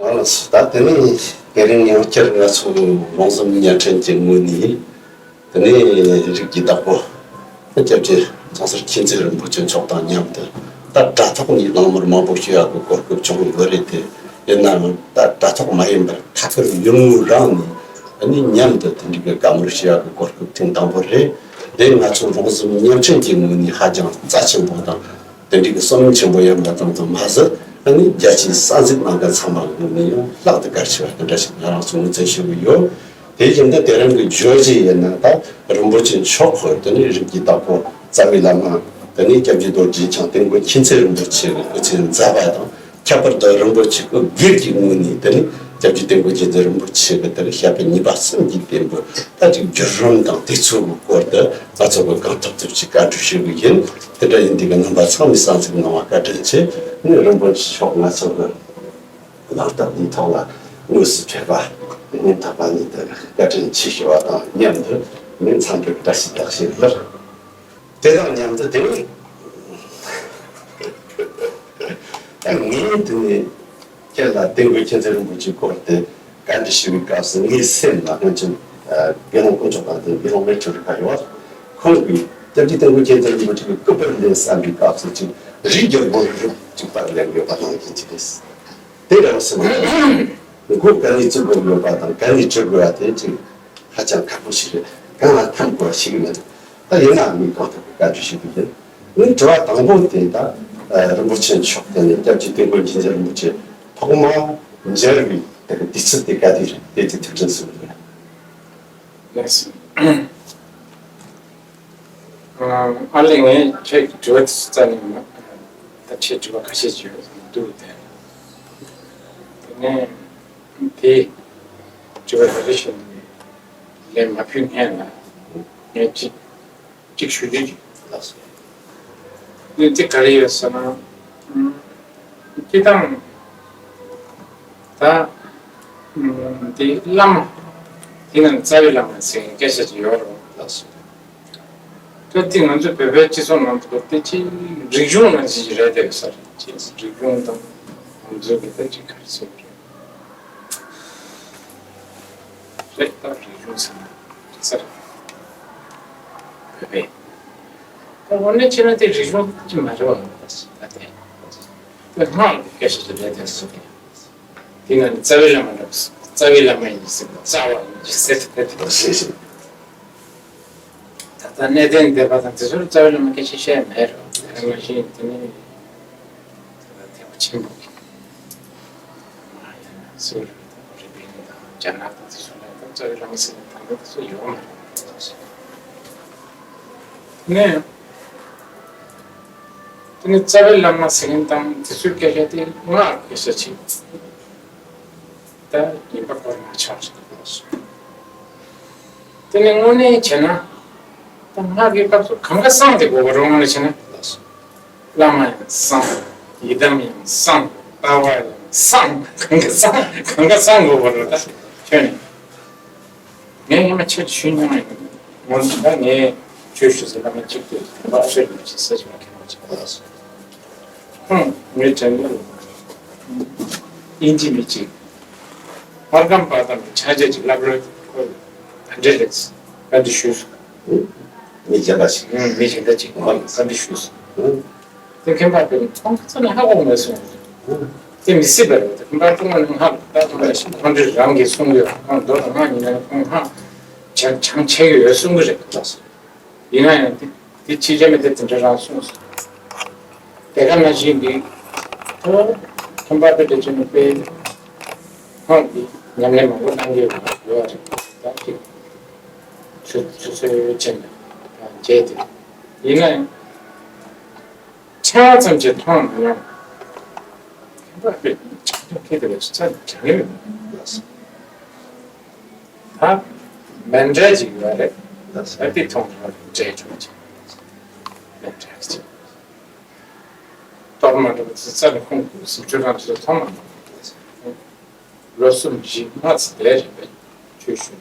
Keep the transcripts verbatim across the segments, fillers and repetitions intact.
ཨ་ལགས་སོ། ད་དེ་ནས་དེ་རིང་ཡང་བསྐྱར་ང་ཚོ་རོང་ཟོམ་བརྙན་འཕྲིན་གྱི་ངོས་ནས། དེ་ནས་རིགས་ཀྱི་བདག་པོ་སྐྱབས་རྗེ་ཚངས་སྲས་མཁྱེན་བརྩེ་རིན་པོ་ཆེ་མཆོག་དང་མཉམ་དུ། ད་དྲ་ཐོག་ནས་གླེང་མོལ་མང་པོ་ཞུ་ཡག་གི་གོ་སྐབས་བྱུང་ཡོད་རེད་དེ། ཡིན་ནའང་ད་དྲ་ཐོག་མ་ཡིན་པར་ཁ་པར་ཡུལ་དངོས་རང་ནས་ཨ་ནི་མཉམ་དུ་དེ་འདྲའི་གི་བཀའ་མོལ་ཞུ་ཡག་གི་གོ་སྐབས་ཐེངས་དང་པོ་རེད། དེ་ང་ཚོ་རོང་ཟོམ་བརྙན་འཕྲིན་གྱི་ངོས་ནས་ཧ་ཅང་རྩ་ཆེན་པོ་དང་། དེ་འདྲའི་གི་བསོད་ནམས་ཆེན་པོ་ཡིན་པ་ཙམ་དུ་མ་ཟད། ཨ་ནི་རྒྱལ་སྤྱིའི་གསར་འཛུགས་གནང་མཁན་ཚང་མ་ངོས་ནས་ཡང་ལྷག་ཏུ་གལ་ཆེ་བ་དེ་འདྲ་ཞིག་ང་རང་ཚོ་ངོས་འཛིན་ཞུ་གི་ཡོད། དེ་བཞིན་དུ་དེ་རིང་གི་བརྗོད་གཞི་ཡིན་ན། ད་རིན་པོ་ཆེ་མཆོག་གི་དེ་ནས་རིགས་ཀྱི་བདག་པོ་རྩ་བའི་བླ་མ། དེ་ནས་སྐྱབས་རྗེ་རྡོ་རྗེ་འཆང་དེ་མགོན་མཁྱེན་བརྩེ་རིན་པོ་ཆེ་གི་སྐུ་ཚེ་མཛད་པ་དང་། ཁྱད་པར་དུ་རིན་པོ་ཆེ་སྐུ་སྒེར་གྱི་ངོས་ནས་དེ་ནས་སྐྱབས་རྗེ་དེ་མགོན་མཁྱེན་བརྩེ་རིན་པོ་ཆེ་གི་དེར་བཤད་པའི་ཉེས་པ་གསུམ་གྱི་བསྟན་པ་ད་ཅིག་བརྒྱུད་རིམ་དང་དེ་ཚོའི་སྐོར་དུ་ང་ཚོ་གི་གང་ཐུབ་ཐུབ་ཅིག་བཀའ་འདྲི་ཞུ་གི་ཡིན། དེ་འདྲ་ཡིན་དུས་ཀྱི་རྣམ་པ་ཚང་མས་གསན་གཟིགས་གནང་བ་བཀའ་དྲིན་ཆེ། ནས་རིན་པོ་ཆེ་མཆོག་ང་ཚོ་གི་གླེང་སྟེགས་འདིའི་ཐོག་ལ་དངོས་སུ་ཕེབས་པ་སྙིང་ཐག་པ་ནས་དེ་བཀའ་དྲིན་ཆེ་ཞུ་བ་དང་མཉམ་དུ། ངས་འཚམས་འདྲི་བཀྲ་ཤིས་བདེ་ལེགས་ཞུ་གི་ཡོད། དེ་དང་མཉམ་དུ་དེ་ནས་ད་ངས་དེ་ནས་ཁྱེད་ལ་དེ་མགོན་མཁྱེན་བརྩེ་རིན་པོ་ཆེའི་སྐོར་དེ་བཀའ་འདྲི་ཞུ་བའི་སྐབས་སུ། ངའི་སེམས་ལ་སྔོན་ཆད་ཨ་དགེ་སློང་དཀོན་མཆོག་དང་དེ་དགེ་སློང་མེ་ཁྲི་རུ་ཁ་ཡོད། ཁོང་གིས་སྐྱབས་རྗེ་དེ་མགོན་མཁྱེན་བརྩེ་རིན་པོ་ཆེ་གི་སྐུ་པར་ལེན་བསམ་པའི་སྐབས་སུ། ཅིག་རིགས་རྒྱལ་པོ་རིགས་གཅིག་པར་ལེན་དགོས་པ་ནང་བཞིན་ཅིག་རེད། དེ་རེད་བ། སེམས་ལ་མགོ་ག་ནས་བཙུགས་དགོས་ཡོད་པ་དང་ག་ནས་འཁྱེར་དགོས་པ་དེ་ཅིག་ཧ་ཅང་ཁག་པོ་ཞིག་རེད། གང་ལ་འཐམ་དགོས་པ་ཞིག་མེད། ད་ཡིན་ནའང་ངས་གང་ཐུབ་ཀྱིས་བཀའ་འདྲི་ཞུ་གི་ཡིན། ངའི་དྲི་བ་དང་པོ་དེ། ད་ཨ་རིན་པོ་ཆེ་མཆོག་དེ་ནས་སྐྱབས་རྗེ་དེ་མགོན་མཁྱེན་བརྩེ་རིན་པོ་ཆེ་ཐོག་མ་མཇལ་བའི་དེ་གི་དུས་ཚོད་དེ་ག་དུས་རེད། དེ་དུས་ཐུགས་དྲན་གསོ་གི་རེད། ལགས་སོ། ཨ་ལས། ངས་ཁྱེད་ཀྱི་དྲི་བ་དེ་ཚོ་རྩ་ནས་མ། ད་ཁྱེད་དྲི་བ་ཁ་ཤས་ཅིག་ཡོད་འདུག་དེ། དེ་ནས་དེ་དྲི་བ་རེ་རེ་བཞིན་ལན་མ་ཕུལ་སྔོན་ལ་ངས་ཅིག་ཅིག་ཞུ་རྒྱུ་ཅིག། ལགས་སོ། དེ་དེ་ག་རེ་ཡོད་ཟེར་ན། ཨ་སྤྱིར་བཏང་ད་ཨ་དེ་བླ་མ་དེ་ནང་རྩ་བའི་བླ་མ་ཟེར་མཁན་སྐད་ཆ་ཅིག་ཡོད་རེད། ལགས་སོ། ད་དེ་ང་ཚོ་བོད་པའི་སྤྱི་ཚོགས་ནང་དུ་དེ་ཅིག་རིག་གཞུང་ནང་ཅིག་རེད་དེ་ས་རེད། ཅིག་རིག་གཞུང་དང་ང་ཚོའི་གི་ད་ཅིག་ག་རེ་ཟེར་དགོས་རེད། ད་རིག་གཞུང་ཟེར་ན་ས་རེད། བོད་པའི། ད་དངོས་གནས་བྱས་ན་དེ་རིག་གཞུང་ཅིག་མ་རེད་བ། ད་དེ་ད་སྔགས་ཀྱི་སྐད་ཆ་ཅིག་རེད་དེ་ས་རེད། དེ་ན་རྩ་བའི་བླ་མ་འདྲ་པོ། རྩ་བའི་བླ་མ་ཡིན་ཟེར་ན་རྩ་བ་ཡིན་ཟེར་ཏེ། ད་ལྟ་གནས་བརྟན་སྡེ་པ་དང་དེ་ཚོར་རྩ་བའི་བླ་མ་སྐད་ཆ་བཤད་མེད་རོ། དེ་མ་གཞི་དེ་ནི་ད་ལྟ་ཐེག་པ་ཆེན་པོ་གི་མ་ཡིན་ན་སུ་རེད། རི་པིན་དང་རྒྱ་ནག་དང་དེ་ཚོ་ལ་ད་རྩ་བའི་བླ་མ་ཟེར་ན་ད་ལྟ་དེ་ཚོ་ཡོད་མ་རེད། ནས། དེ་ནི་རྩ་བའི་བླ་མ་ཟེར་མཁན་དང་དེ་ཚོའི་སྐད་ཆ་དེ་སྔགས་སྐད་ཆ་ཅིག་ད་ཡིན་པ་གོ་མ་ཆགས་ཤིག་ལགས་སོ། དེ་ནི་དངོས་གནས་བྱས་ན་ད་སྔགས་ཀྱི་སྐབས་སུ་གང་ག་གསང་དེ་དགོས་པ་རེད། དངོས་གནས་བྱས་ན་ལགས་སོ། བླ་མ་ཡང་གསང་། ཡི་དམ་ཡང་གསང་། ལྟ་བ་ཡང་གསང་། གང་ག་གསང་། གང་ག་གསང་དགོས་པ་རེད། ད་ཁྱོད་ནི། ངས་སྔོན་མ་ཆོས་ཞུས་མྱོང་ཡོད། ངོ་ད་ངས་ཆོས་ཞུ་ཟེར་ན་མ་གཅིག་ཏུ་དམ་པ་ཨ་ཤོད་ནས་ཅིག་ས་ཅིག་མ་ཁྱེར་བ་ཅིག་ལ་སོང་། ཁོང་ངའི་དྲན་པ་ལ་དབྱིན་ཇི་མི་གཅིག་མར་ཁམ་པ་དང་ཕྱག་རྗེས་ཅིག་བསླབ་རོགས་ཁོ་ད་འདྲེ་རེད། བཀའ་འདྲི་ཞུས་སོང་། མི་གཞན་པ་ཞིག་མི་གཞན་པ་ཅིག་བཀའ་འདྲི་ཞུས་སོང་། དེ་མཁན་པ་དེ་ཁོང་ཚོ་ནི་ཧ་གོ་མེད་སོང་། དེ་མི་སྲིད་པ་རེད། དེ་མཁན་པ་ཚོ་ནི་ཧ་ལས་ད་ཁོང་ལ་ཞིག་ཁོང་ཚོས་རང་གིས་གསུང་གི་ཡོད། ཁོང་མདོ་དང་སྔགས་ཉིན་ནས་ཁོང་ཧ་ཅང་ཆེ་གི་ཡོད་གསུང་གི་རེད། ཡིན་ན་ཡང་དེ་དེ་ཕྱི་རྒྱལ་མི་དེ་དེ་འདྲ་རང་གསུངས་སོང་། དེ་ག་ནང་བཞིན་གྱི་ཐོག་མཁན་པ་དེ་འདྲ་བྱས་ནས་དཔེ་ཁོང་གིས་ཉམས་ལེན་མང་པོ་གནང་གི་ཡོད་རེད། ད་ཅིག་ཆུ་ཆུ་ཚོད་ཕྱིན་ནས་མཇལ་ཏེ། ཡིན་ན་ཡང་། ཕྲེང་བ་ཙམ་གྱིས་མཐོང་མི་ཡོང་། མཁན་པ་དཔེ་ཆ་ཚང་ཁྱེད་དེ་ལ་ས་དྲན་གི་མི་འདུག་ལགས་སོ། ད་མཎྜལ་ཅིག་ཡོད་རེད། ལགས་སོ། ད་དེ་མཐོང་ཡོང་རེད། འབྲས་ཆུང་ཅིག་མཎྜལ་ཅིག་གཏོར་མ་འདྲ་པོ་ཙི་ཙ་ནས་ཁོང་གཟིམ་ཆུང་རང་ཚོ་མཐོང་མ་མྱོང་། ལོ་གསུམ་བཞི་ལྔ་ཙམ་བསྡད་རེད་པས་ཆོས་ཞུ།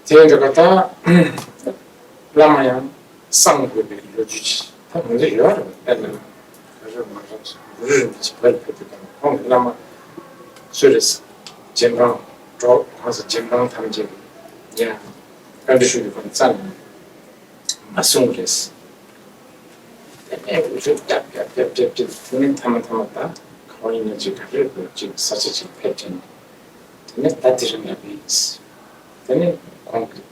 དེ་འདྲ་ག་ད་བླ་མ་ཡང་གསང་དགོས་པའི་ལོ་རྒྱུས་ཅིག་ད་ང་ཚོ་ཡོད་རེད་པས། དཔེར་ན་ ག་རེ་མ་རེད། གུ་རུ་རིན་པོ་ཆེ་བར་ཕེབས་དུས་ཀྱང་ཁོང་གི་བླ་མ་སུ་རེད། རྗེ་འབངས་འགྲོ་གང་ཟེར། རྗེ་འབངས་ཐམས་ཅད་ཀྱིས་ཡང་བཀའ་འདྲི་ཞུ་རྒྱུ་ཁོང་རྩ་ནས་མ་གསུང་གི་རེད། དེ་ནས་འུ་ཚོས་རྒྱབ་རྒྱབ་རྒྱབ་རྒྱབ་རྒྱབ། དེ་ནས་མཐའ་མ་མཐའ་མ་ད་གང་ཡིན་ན་ཅིག་ག་རེ་དགོས། ཅིག་ས་ཆ་ཅིག་ཕེབས་བྱས་ནས། དེ་ནས་ད་དེ་རིང་ལ་བས། དེ་ནས་ཁོང་གིས་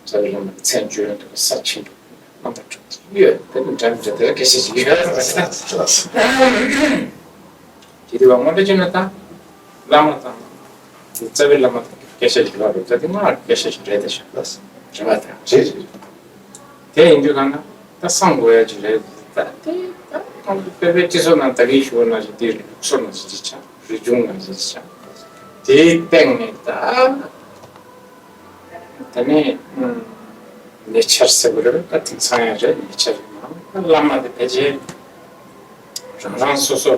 རྩ་བའི་བླ་མ་གི་མཚན་བརྗོད་ཡོང་དུས་ས་ཆེན་པོ་རྣམ་པར་གྲོལ་ཡོད། དེ་ནས་འདྲ་མི་འདྲ་དེ་ལ་སྐད་ཆ་ཞིག་ཡོད་རེད། དེ་དུས་བ་ངོ་སྤྲོད་བྱས་ན་ད་བླ་མ་དང་རྩ་བའི་བླ་མ་དང་སྐད་ཆ་ཞིག་ལབ་རེད། ད་དེ་སྔ་སྐད་ཆ་ཞིག་རེད་དེ་ཤག་རེད་བ། དེ་རེད། དེ་ཡིན་དུས་གང་ན་ད་གསང་དགོས་ཡ་ཅིག་རེད། ད་དེ་ད་ཁོང་གི་བོད་པའི་སྤྱི་ཚོགས་ནང་ད་གིན་ཞུ་བ་ནང་བཞིན་དེ་རིགས་སོ་ནང་བཞིན་ཅིག་ཆགས། རིག་གཞུང་ནང་བཞིན་ཅིག་ཆགས། དེའི་སྟེང་ནས་ད་ད་ནི་ཉེ་ཆར་ཟེར་དགོས་རེད། ད་དེང་སང་ཡང་རེད། ཉེ་ཆར་ཡིན་ནའང་བླ་མ་དེ་ཕལ་ཆེར་རང་རང་སོ་སོ་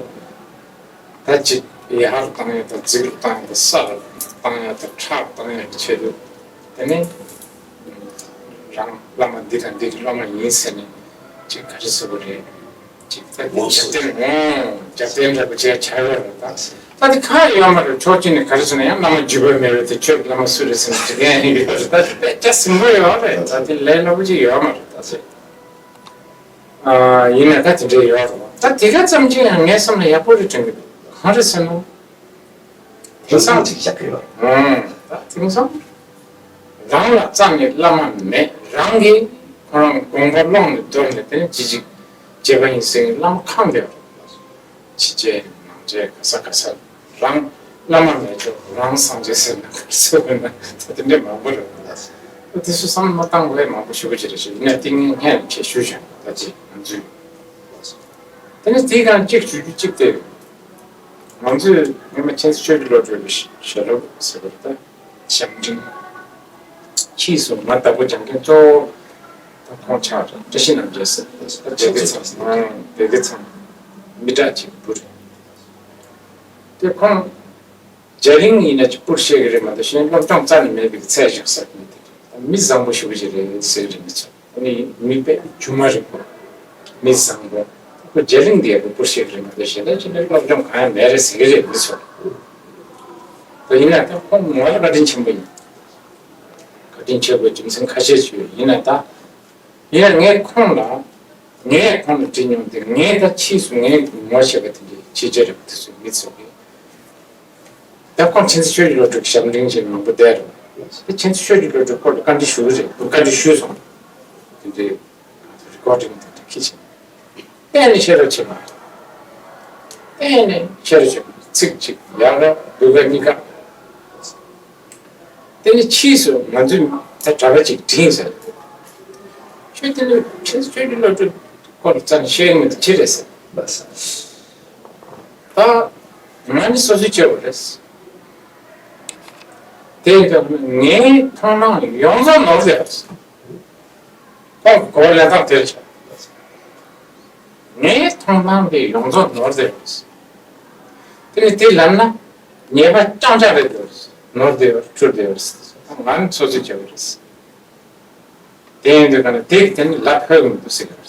ད་ཅིག་ཡར་བཏང་ཡ་དང་རྫིག་རུ་བཏང་ཡ་དང་ས་རུ་བཏང་ཡ་དང་ཁྲག་བཏང་ཡ་གི་ཆེད་དུ། དེ་ནས་རང་བླ་མ་འདི་དང་འདི་གི་སློབ་མ་ཡིན་ཟེར་ནས་ཅིག་ག་རེ་ཟེར་དགོས་རེད། ཅིག་ད་འོ་རྒྱབ་རྟེན། འོ་རྒྱབ་རྟེན་འདྲ་པོ་བྱས་བྱ་ཡོད་རེད། ད་ད་དེ་གང་ཡོད་མ་རེད། ཕྱོགས་གཅིག་ནས་ག་རེ་ཟེར་ན་ཡང་བླ་མ་རྒྱུད་པ་མེད་པའི་དེ་ཁྱོད་བླ་མ་སུ་རེད་ཟེར་ནས་དྲི་མཁན་ཡོད་རེད། ད་དེ་དཔེ་ཆ་ཟིང་པོ་ཡོད་རེད། ད་དེ་ལས་སླ་པོ་ཅིག་ཡོད་མ་རེད། ད་ཟེར། ཨ། ཡིན་ན་ད་དེ་འདྲ་ཡོད་རེད། ད་དེ་ག་ཙམ་ཅིག་ཡང་ངའི་བསམ་ལ་ཡག་པོ་རེད་དྲན་གི་འདུག་གང་རེད་ཟེར་ན། དེང་སང་ཅིག་བཞག་གི་ཡོད། ཨང་། ད་དེང་སང་རང་ལ་རྩ་ནས་བླ་མ་མེད། རང་གིས་ཁོ་རང་དགོངས་པ་ཀློང་ནས་དོར་ནས། དེ་ནས་ཅི་ཅིག་བྱས་པ་ཡིན་ཟེར་བླ་མ་ཁེངས་བསྡད་ཡོད་རེད། ཕྱི་རྒྱལ་ནང་རྒྱལ་ག་ས་ག་ས་རང་བླ་མ་མེད་ཆོག་རང་སངས་རྒྱས་ཟེར་ན་ག་ཚོད་ཡོད་ན། ད་དེ་འདྲ་མང་པོ་རེད། ད་དེ་ཚོ་བསམ་བློ་མ་བཏང་བའི་མང་པོ་ཞེ་པོ་ཅིག་རེད་ཤག་ཡིན་ན་དེ་ངས་སྔོན་ནས་ཞུས་བཞག་ད་ཅི་ང་ཚོས། དེ་ནས་དེའི་སྒང་གཅིག་ཞུ་རྒྱུ་གཅིག་དེ། ང་ཚོས་སྔོན་མ་མཁྱེན་བརྩེ་ཆོས་ཀྱི་བློ་གྲོས་ཀྱི་ཞལ་སློབ་ཟེར་བ་རེད། ད་ཞབས་འབྲིང་། ཕྱིས་སུ་ང་བདག་པོ་སྦྱང་མཁན་གཙོ་བོ་ད་ཁོང་ཆགས་རེད། བཀྲ་ཤིས་རྣམ་རྒྱལ་ཟེར། ད་སྡེ་དགེ་ཚང་། སྡེ་དགེ་ཚང་མི་དྲག་ཅིག་བུ་རེད། དེ་ཁོང་རྒྱ་གླིང་ཡིན་ན་ཅིག་སྤུར་ཤེས་ཀྱི་རེད་མ་གཏོགས་གཞན་སློབ་སྦྱོང་རྩ་ནས་མེད་པའི་ཚད་བཞག་ས་མི་དེ་རེད། ད་མི་བཟང་པོ་ཞེ་པོ་ཅིག་རེད་ཟེར་གྱི་རེད། མི་ཚོ་ཨ་ནི་མི་དཔེ་སྒྱུ་མ་རེད། ཁོ་མི་བཟང་པོ། ཁོ་རྒྱ་གླིང་འདི་ཡག་པོ་སྤུར་ཤེས་ཀྱི་རེད་མ་གཏོགས་གཞན་དག་ཅིག་ལ་སློབ་སྦྱོང་གང་ཡང་མེད་རེད་ཟེར་གྱི་རེད་མི་ཚོ། ད་ཡིན་ན་ད་ཁོང་ངོ་ལ་བཀའ་དྲིན་ཆེན་པོ་ཡིན། བཀའ་དྲིན་ཆེ་དགོས་རྒྱུ་མཚན་ཁ་ཤས་ཤིག་ཡོད། ཡིན་ན་ད། ཡིན་ན་ངས་ཁོང་ལ། ངས་ཁོང་ལ་དྲིས་མྱོང་སྟེ། ངས་ད་ཕྱིས་སུ་ངས་ངོ་ཤེས་པ་དེ་འདྲའི་ཕྱི་རྒྱལ་རབས་དེ་ཚོའི་མི་ཚོ་གིས། ད་ཁོང་མཁྱེན་བརྩེ་ཆོས་ཀྱི་བློ་གྲོས་ཞབས་འབྲིང་ཅན་མང་པོ་བསྡད་རེད། ད་མཁྱེན་བརྩེ་ཆོས་ཀྱི་བློ་གྲོས་སྐོར་ལ་བཀའ་འདྲི་ཞུ་གི་རེད། བཀའ་འདྲི་ཞུས་སོང་། དེ་འདྲའི་རི་ཀོར་ཌིང་དེ་འདྲ་ཁྱེར་བྱས། གཏན་ནས་ཤེས་རབ་ཆེ་བ། གཏན་ནས་ཤེས་རབ་ཆེ་བ། ཚིག་གཅིག་ཡག་ག་སྡུག་ག་གཉིས་ཀ། དེ་ནས་ཕྱིས་སུ་ང་ཚོས་ད་གྲྭ་པ་ཅིག་འདྲིས་ཟེར། ཁྱོད་དེ་ནས་ཁྱེད་ཚོ་ཁྱོད་ཀྱི་སློབ་ཕྲུག་སྐོར་ལ་རྩ་ནས་ཤེས་ཀྱི་མི་འདུག་ཅི་རེད་ཟེར། ད་ང་ནི་སོ་སོའི་སྐྱེ་བོ་རེད། དེ་ཡིན་ཙང་ངའི་མཐོང་སྣང་ཡོངས་རྫོགས་ནོར་ཟེར། ཁོང་གི་གོ་བ་ལེན་སྟངས་དེར་བྱས། ངའི་མཐོང་སྣང་དེ་ཡོངས་རྫོགས་ནོར་དེ་རེད། དེ་ནི་དེ་ལབ་ན་ཉེས་པ་རྐྱང་རྐྱང་རེད་འདུག་ནོར་དེ་ཡོད་འཁྲུལ་དེ་ཡོད་རེད། ང་ནི་སོ་སོའི་སྐྱེ་བོ་རེད། དེ་ཡིན་དུས་ག་ན་དེ་གི་དེ་ནི་ལབ་ཕོད་མི་འདུག་ཟེར་གི་རེད།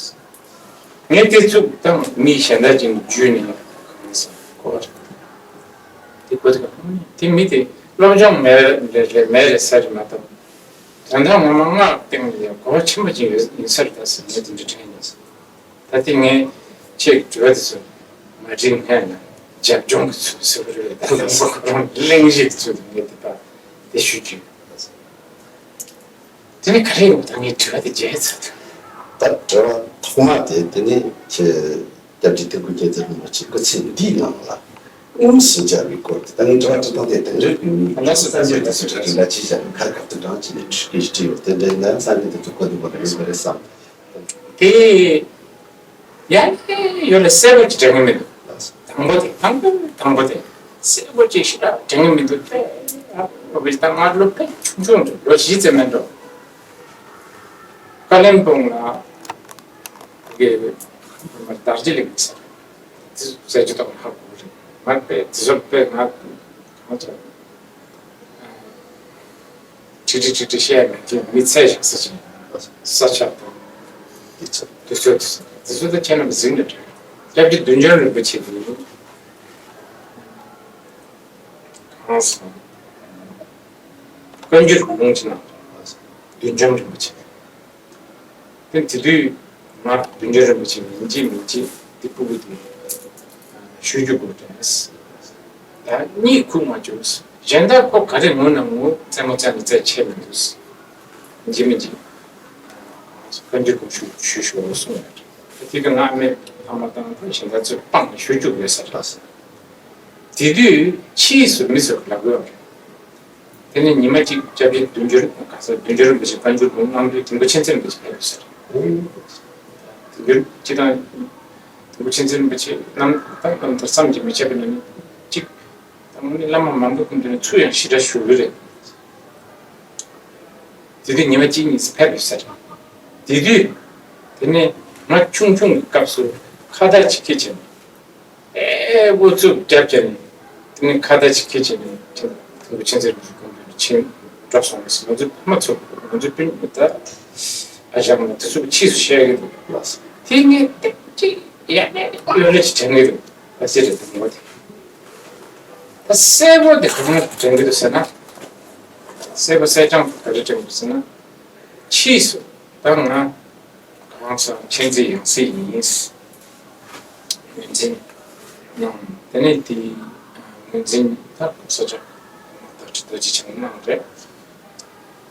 ངས་དེ་ཚུགས་དང་མི་གཞན་དག་ཅིག་བརྒྱུད་ནས་གང་ཟེར་གོ་བ་རེད། དེ་གོ་དེ་ག་དེ་མི་དེ་སློབ་སྦྱོང་མེད་རེད་མེད་རེད་ཟེར་མ་གཏོགས། དོན་དག་ངོ་མ་སྔགས་སྟེང་ལ་ཡང་གོ་བ་ཆེན་པོ་ཅིག་ཡོད་ཡིན་ས་རེད་ད་ཟེར། ངས་དེ་འདྲ་དྲན་ཡིན། ད་ལྟ་ངས་ཁྱེད་ཀྱི་དྲི་བ་དེ་ཚོ་མ་དྲིས་སྔོན་ལ་རྒྱབ་ལྗོངས་ཀྱི་ཚུལ་ཟེར་བ་རེད། ད་ལྟ་ཁོ་རང་གླེང་གཞི་གི་ཚུལ་དུ་ངས་དེ་ད་དེ་ཞུ་རྒྱུ་ཡིན། དེ་ནས་ག་རེ་ཡོང་ད་ངས་དྲི་བ་དེ་བརྗེད་ཚར་འདུག་ད་དྲི་བ་ཐོག་མ་དེ་དེ་ནས་ཁྱེད་སྐྱབས་རྗེ་དེ་ཀུན་མཁྱེན་ཚེ་རིང་མ་ཆེ་སྐུ་ཚེ་འདིའི་ནང་ལ་དངོས་སུ་མཇལ་བའི་སྐོར་དེ། ད་ངས་དྲི་བ་དྲི་སྟངས་དེ་དེང་རབས་ཀྱི་མི་ལགས་སུ་ལྟ་ཞིབ་དེ་ཚོ་དྲི་ལ་ཅི་བྱ་ཁ་ཁ་ཏུ་གྲངས་ཅི་ནས་འཁྲུལ་སྐད་ཞིག་བྲིས་ཡོད། དེ་འདྲ་ཡིན་ན་ས་གནས་དེ་ཚོ་གོ་བདེ་བོ་ལ་ཡོད་པ་རེད་བསམ། དེ་ཡང་ཡོད་ལ་གསལ་པོ་ཅིག་དྲན་གྱི་མི་འདུག་དང་པོ་དེ་དང་པོ་དང་པོ་དེ་གསལ་པོ་ཅིག་ཞེ་དྲག་དྲན་གྱི་མི་འདུག་དཔེ་ཨ་ཨོ་བི་ད་ང་ལོ་དཔེ་ཆུང་ཆུང་འདུག་ལོ་བཞི་ཙམ་མིན་འགྲོ། ཀ་ལིམ་པོང་ལ་དེ་གའི་རྡོ་རྗེ་གླིང་ཟེར་དེ་ཟེར་གྱི་འདུག་ཧ་གོ་རེད། ང་དཔེ་དེ་ཚོ་དཔེ་ང་ང་ཚོ། ཁྲིག་ཁྲིག་ཁྲིག་ཁྲིག་བཤད་ཡ་མེད་དེ་མི་ཚད་བཞག་ས་ཅིག་ས་ཆ་དང་དུས་ཚོད་དུས་ཚོད་དུས་ཚོད་དུས་ཚོད་དུ་ཁྱེད་རྣམས་གཟིགས་ནས་བྲིས། སྐྱབས་རྗེ་བདུད་འཇོམས་རིན་པོ་ཆེ་དེ་གང་སོང་། བཀའ་འགྱུར་ལུང་ཕྱི་ནང་བདུད་འཇོམས་རིན་པོ་ཆེ། དེ་དེ་དུས་ང་བདུད་འཇོམས་རིན་པོ་ཆེ་མིན་གཅིག་མིན་གཅིག་དེ་སྤུ་གུ་དེ་ཞུ་རྒྱུ་དགོས་དྲན། ད་གཉིད་ཁུག་མ་བྱུང་། གཞན་དག་ཁོ་ག་རེ་ངུ་ན་ངུ། རྩེད་མོ་རྩེ་ན་རྩེད། ཆད་མི་འདུག་ཡིན་གཅིག་མིན་གཅིག་བཀའ་འགྱུར་གོང་ཞུ་ཞུ་ཞུ་གསུངས་ཡོད། དེ་གི་ང་སྨན་ཕ་མ་དང་དེ་གཞན་དག་ཚོས་སྤངས་ནས་ཞུ་བཅུག་ཡོད་ས་རེད། དེ་དུས་ཕྱིས་སུ་མི་ཚོས་ལབ་ཡོད་རེད། དེ་ནས་ཉི་མ་གཅིག་སྐྱབས་རྗེ་བདུད་འཇོམས་ག་ས་བདུད་འཇོམས་རིན་པོ་ཆེ་བཀའ་འགྱུར་གོང་གནང་དུས་དིལ་མགོ་མཁྱེན་བརྩེ་རིན་པོ་ཆེ་ཕེབས་ཡོད་ས་རེད། དེ་དུས་སྤྱི་དང་དིལ་མགོ་མཁྱེན་བརྩེ་རིན་པོ་ཆེ་རྣམ་དང་རྣམ་ཐར་བསམ་གྱིས་མི་ཁྱབ་པའི་ནང་ནས་གཅིག་ད་དངོས་གནས་བླ་མ་མང་པོའི་སྐུ་མདུན་ནས་ཚུར་ཡང་ཞི་དྲག་ཞུ་གི་རེད། དེ་དུས་ཉི་མ་གཅིག་གཉིས་སུ་ཕེབས་ཡོད་ས་རེད། དེ་དུས་དེ་ནས་ང་ཆུང་ཆུང་གི་སྐབས་སུ་ཁ་བརྡ་ཅིག་ཁྱེར་བྱས་ནས། ཨེ་འུ་ཚུགས་རྒྱབ་བྱས་ནས། དེ་ནས་ཁ་བརྡ་ཅིག་ཁྱེར་བྱས་ནས་དེ་དུས་མཁྱེན་བརྩེ་རིན་པོ་ཆེ་སྐུ་མདུན་ནས་ཕྱིན་འགྲོ་སོང་ཟེར། ང་ཚོའི་ཕ་མ་ཚོ་ང་ཚོའི་སྤུན་ད་ཨ་ཞང་ང་དེ་ཚོ་ཕྱིས་སུ་བཤད་ཀྱི་འདུག་དེ་ངས་ཏིག་ཅིག་ཡ་ནས་གཡོ་ལེ་ཅིག་དྲན་གྱི་འདུག་ཨ་ཙི་རེད་དེ་ངོ་དེ། ད་གསལ་པོ་དེ་ག་རེ་དྲན་གྱི་འདུག་ཟེར་ན། གསལ་པོ་གསལ་རྐྱང་དེ་ག་རེ་དྲན་གྱི་འདུག་ཟེར་ན། ཕྱིས་སུ་ད་ང་གང་ཟག་མཁྱེན་བརྩེ་ཡང་སྲིད་ཡིན། ངོས་འཛིན་གནང་། དེ་ནས་དེའི་ངོས་འཛིན་ད་ས་ཆ་ད་ཁྲི་རྡོ་རྗེ་འཆང་གནང་རེད།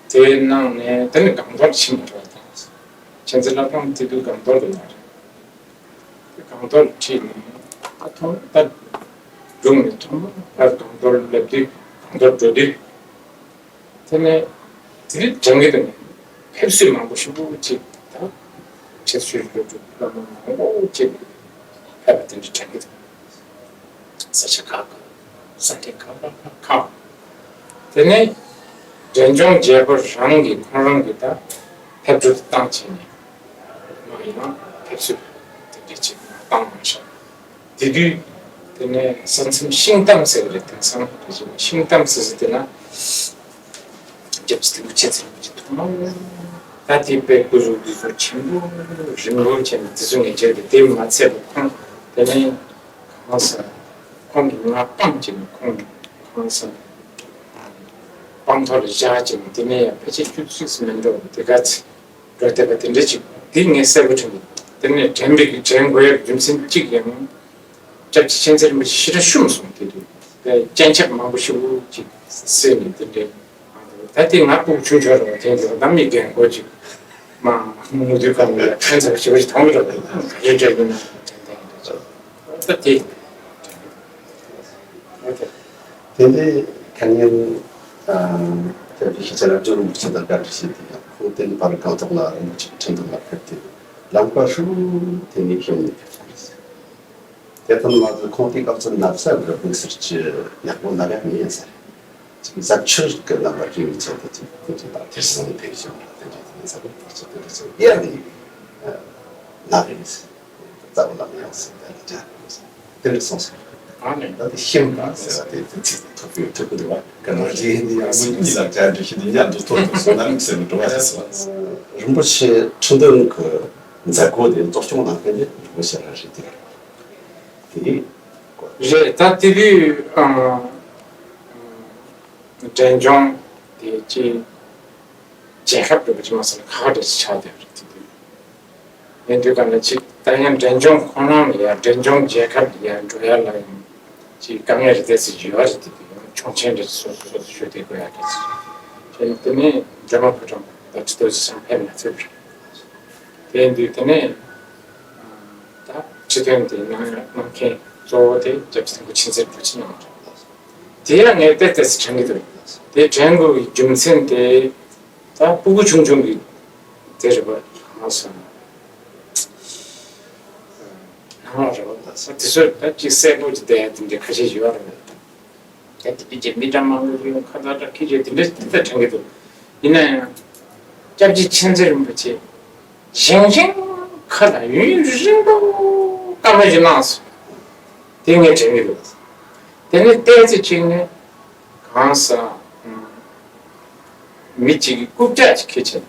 དེ་གནང་ནས་དེ་ནས་སྒང་ཏོག་ཕྱིན་པ་རེད། ད་མཁྱེན་བརྩེ་བླ་བྲང་དེ་དུས་སྒང་ཏོག་ལ་ཡོད་རེད། དེ་སྒང་ཏོག་ཁྲིད་ནས་ཨ་ཐོང་ད་སྒྲུང་ནས་ཐོང་མ་ཕར་སྒང་ཏོག་སླེབས་དུས་སྒང་ཏོག་འགྲོ་དུས། དེ་ནས་དེ་རིང་དྲན་གྱི་འདུག་ཕེབས་བསུ་མང་པོ་ཞེ་པོ་ཅིག་དང་། ཆེད་ཞུ་སློབ་ཕྲུག་བླ་མ་མང་པོ་ཅིག་ཕེབས་པ་དེ་འདྲ་དྲན་གྱི་འདུག་ས་ཆ་ཁག་ཁག་ས་ཐིག་ཁག་ཁག་ཁག་དེ་ནས་འབྲས་ལྗོངས་རྒྱལ་པོ་རང་གིས་ཁོང་རང་གིས་ད་ཕེབས་འགྲོ་བཏང་བྱས་ནས་མ་ཡིན་ན་ཕེབས་བསུ་དེ་འདྲ་ཅིག་བཏང་མ་ཤག་དེ་དུས་དེ་ནས་ས་མཚམས་ཤིང་གཏམ་ཟེར་བ་རེད། དེང་སང་ཤིང་གཏམ་ཟེར་ཟེར་དེ་ན་རྒྱབ་ཀྱི་དེ་མཁྱེན་བརྩེ་རིན་པོ་ཆེ་ཐོག་མར་ད་དེ་དཔེ་སྐུ་གཟུགས་འདི་ཚོ་ཆེན་པོ་རིང་པོ་བྱས་ནས་དེ་ཚོ་ངས་བྱས་ཏེ་དེ་མ་ཚད་པ་ཁོང་དེ་ནས་གང་ཟག་ཁོང་གིས་ང་སྤངས་བྱས་ནས་ཁོང་གང་ཟག་སྤང་ཐོག་ལ་བཞག་བྱས་ནས་དེ་ནས་ཡང་ཕལ་ཆེར་ཆུ་ཚོད་གཅིག་ཙམ་མི་འགྲོ་བ་དེ་ག་ཚོད། འགྲོ་བསྡད་པ་དེ་འདྲ་ཅིག་དེ་ངས་གསལ་པོ་དྲན་འདུག་དེ་ནས་དྲན་པའི་གི་དྲན་དགོས་ཡག་རྒྱུ་མཚན་གཅིག་ཡང་། སྐྱབས་རྗེ་མཁྱེན་བརྩེ་རིན་པོ་ཆེ་ཞེ་དྲག་ཤི་མ་སོང་། དེ་དུས་དཔེ་སྤྱན་ཆབ་མང་པོ་ཞེ་པོ་ཅིག་བསད་ནས་དེ་འདྲའི། ད་དེ་ང་སྤུ་གུ་ཆུང་ཆུང་རེད་པ། དེ་འདྲ་ད་མི་རྒན་གོག་ཅིག་མ་མུ་མཐུད་གང་ལ་ཕན་ཚུན་ཞེ་པོ་ཅིག་མཐོང་གི་རེད་པ། ག་རེ་འདྲ་ཡིན་ན་དྲན་བསྡད་ཡིན་འདྲ་ཅིག་ད་དེ། དེ་འདྲའི་ཁ་ཉིན་དེ་ཤེས་བྱ་ལ་ཇོ་རིན་པོ་ཆེ་དང་བཀའ་འདྲི་བྱས་ཏེ། ཡང་ཁོང་བསྟན་པར་སྒང་ཏོག་ལ་རིན་པོ་ཆེ་ཁྲི་འདུག་ལ་ཕེབས་ཏེ་ལམ་ཁ་ཧྲིལ་པོ་དེ་ནས་བཤམས་ནས་ཕེབས་སོང་། དེ་ཙམ་མ་ཟད་ཁོང་དེའི་སྐབས་སུ་ན་ཚ་རུ་བུག་ཟེར་གྱི་ཡག་པོ་ན་ག་མེད་ཡིན་ས་རེད། ཅིག་གཟབ་ཆོས་ཀྱི་རྣམ་པར་རིག་ནས་ཚོགས་དེ་ཅིག་དེ་ཅིག་དང་དེར་སོང་དེར་བཤམས་ལ་དེ་འདྲ་དེ་ནས་གཟབ་པོ་ཐག་ཆོད་དེ་འདྲ་ཚོ་ཡར་ནས་ན་གི་ཡིན་ས། རྩ་བ་ལ་མི་ཡོང་ཟེར་ཏེ་ལ་ཅག་དེ་འདྲ་སོང་ཟེར། ཨ་ནི། ད་དེ་ཤེས་མ་ཟེར་བ་དེ་དེ་ཚིག་དེ་ཐོབ་ཡོད་ཐོབ་ཀྱི་འདུག་བ། ག་ནང་བཞིན་ཡིན་ཡང་མི་གཉིས་ལ་བཅར་འདྲི་ཞིག་དེ་མཉམ་དུ་ཐོབ་ཐུབ་སོང་ན་ཟེར་ནས་འགྲོ་བ་ཟེར་སོང་། རིན་པོ་ཆེ་ཁྲི་འདོན་གྱི་མཛད་སྒོ་དེ་གཙོ་སྐྱོང་གནང་མཁན་དེ་རིན་པོ་ཆེ་རང་རེད་དེ། དེ་རེད། ད་དེ་དུས་ཨ་འབྲས་ལྗོངས་དེ་ཅི་རྒྱལ་ཁབ་འདྲ་པོ་ཅིག་མ་ཟད་ཁག་འདྲ་ཞིག་ཆགས་བསྡད་པ་རེད་དེ་དུས། ཡིན་དུས་ག་ལ་ཅིག་ད་ཡང་འབྲས་ལྗོངས་ཁོ་རང་ལ་ཡང་འབྲས་ལྗོངས་རྒྱལ་ཁབ་ལ་ཡང་འགྲོ་ཡ་ལ་ཡང་ཅིག་དཀའ་ངལ་རེ་ཟེར་ཡོད་རེད་དེ། དུས་ཡང་ཆོག་མཆན་རེ་སོ་སོ་སོ་སོ་ཞུ་བསྡད་དགོས་ཡ་རེད་ཟེར། དེ་ནི་དེ་ནས་སྒྲོལ་མ་ཕོ་བྲང་ད་ཁྲི་ཐོག་ཅིག་སང་ཕེབས་མ་ཐུབ་རེད། དེ་ཡིན་དུས་དེ་ནས་ད་ཁྲི་སྟོན་དེ་གནང་ཡ་གནང་མཁན་གཙོ་བོ་དེ་སྐྱབས་རྗེ་ཐིམ་ཕུག་མཁྱེན་བརྩེ་རིན་པོ་ཆེ་གནང་རེད། དེ་ཡང་ངས་ཏོག་ཙམ་དྲན་གྱི་འདུག་དེ་དྲན་དགོས་ཀྱི་རྒྱུ་མཚན་དེ། ད་སྤུ་གུ་ཆུང་ཆུང་གི་དེ་རེད་པ། ཧང་སང་སྣང་བ་རེད་པ། ད་ས་དེ་ཚོ་ད་ཅིག་གསལ་པོ་ཅིག་བསྡད་ཡ་དེ་འདྲ་ཁ་ཤས་ཡོད་རེད་པ། ད་དེ་དུས་ཀྱི་མི་འདྲ་མང་པོ་ཡོང་ཁ་ད་ད་ཁི་ཅིག་དེ་འདྲ་དེ་ལྟར་དྲན་གྱི་འདུག་ཡིན་ན་ཡང་སྐྱབས་རྗེ་མཁྱེན་བརྩེ་རིན་པོ་ཆེ་བཞེངས་བཞེངས་ཁ་ལ་ཡུན་རིང་པོ་སྐར་མ་ཞིག་གནང་སོང་། དེ་ངས་དྲན་གྱི་འདུག་དེ་ནས་ཏོག་ཙམ་ཅིག་ནས། གང་ཟག་མི་གཅིག་གིས་རྐུབ་བཀྱག་ཅིག་ཁྱེར་བྱས་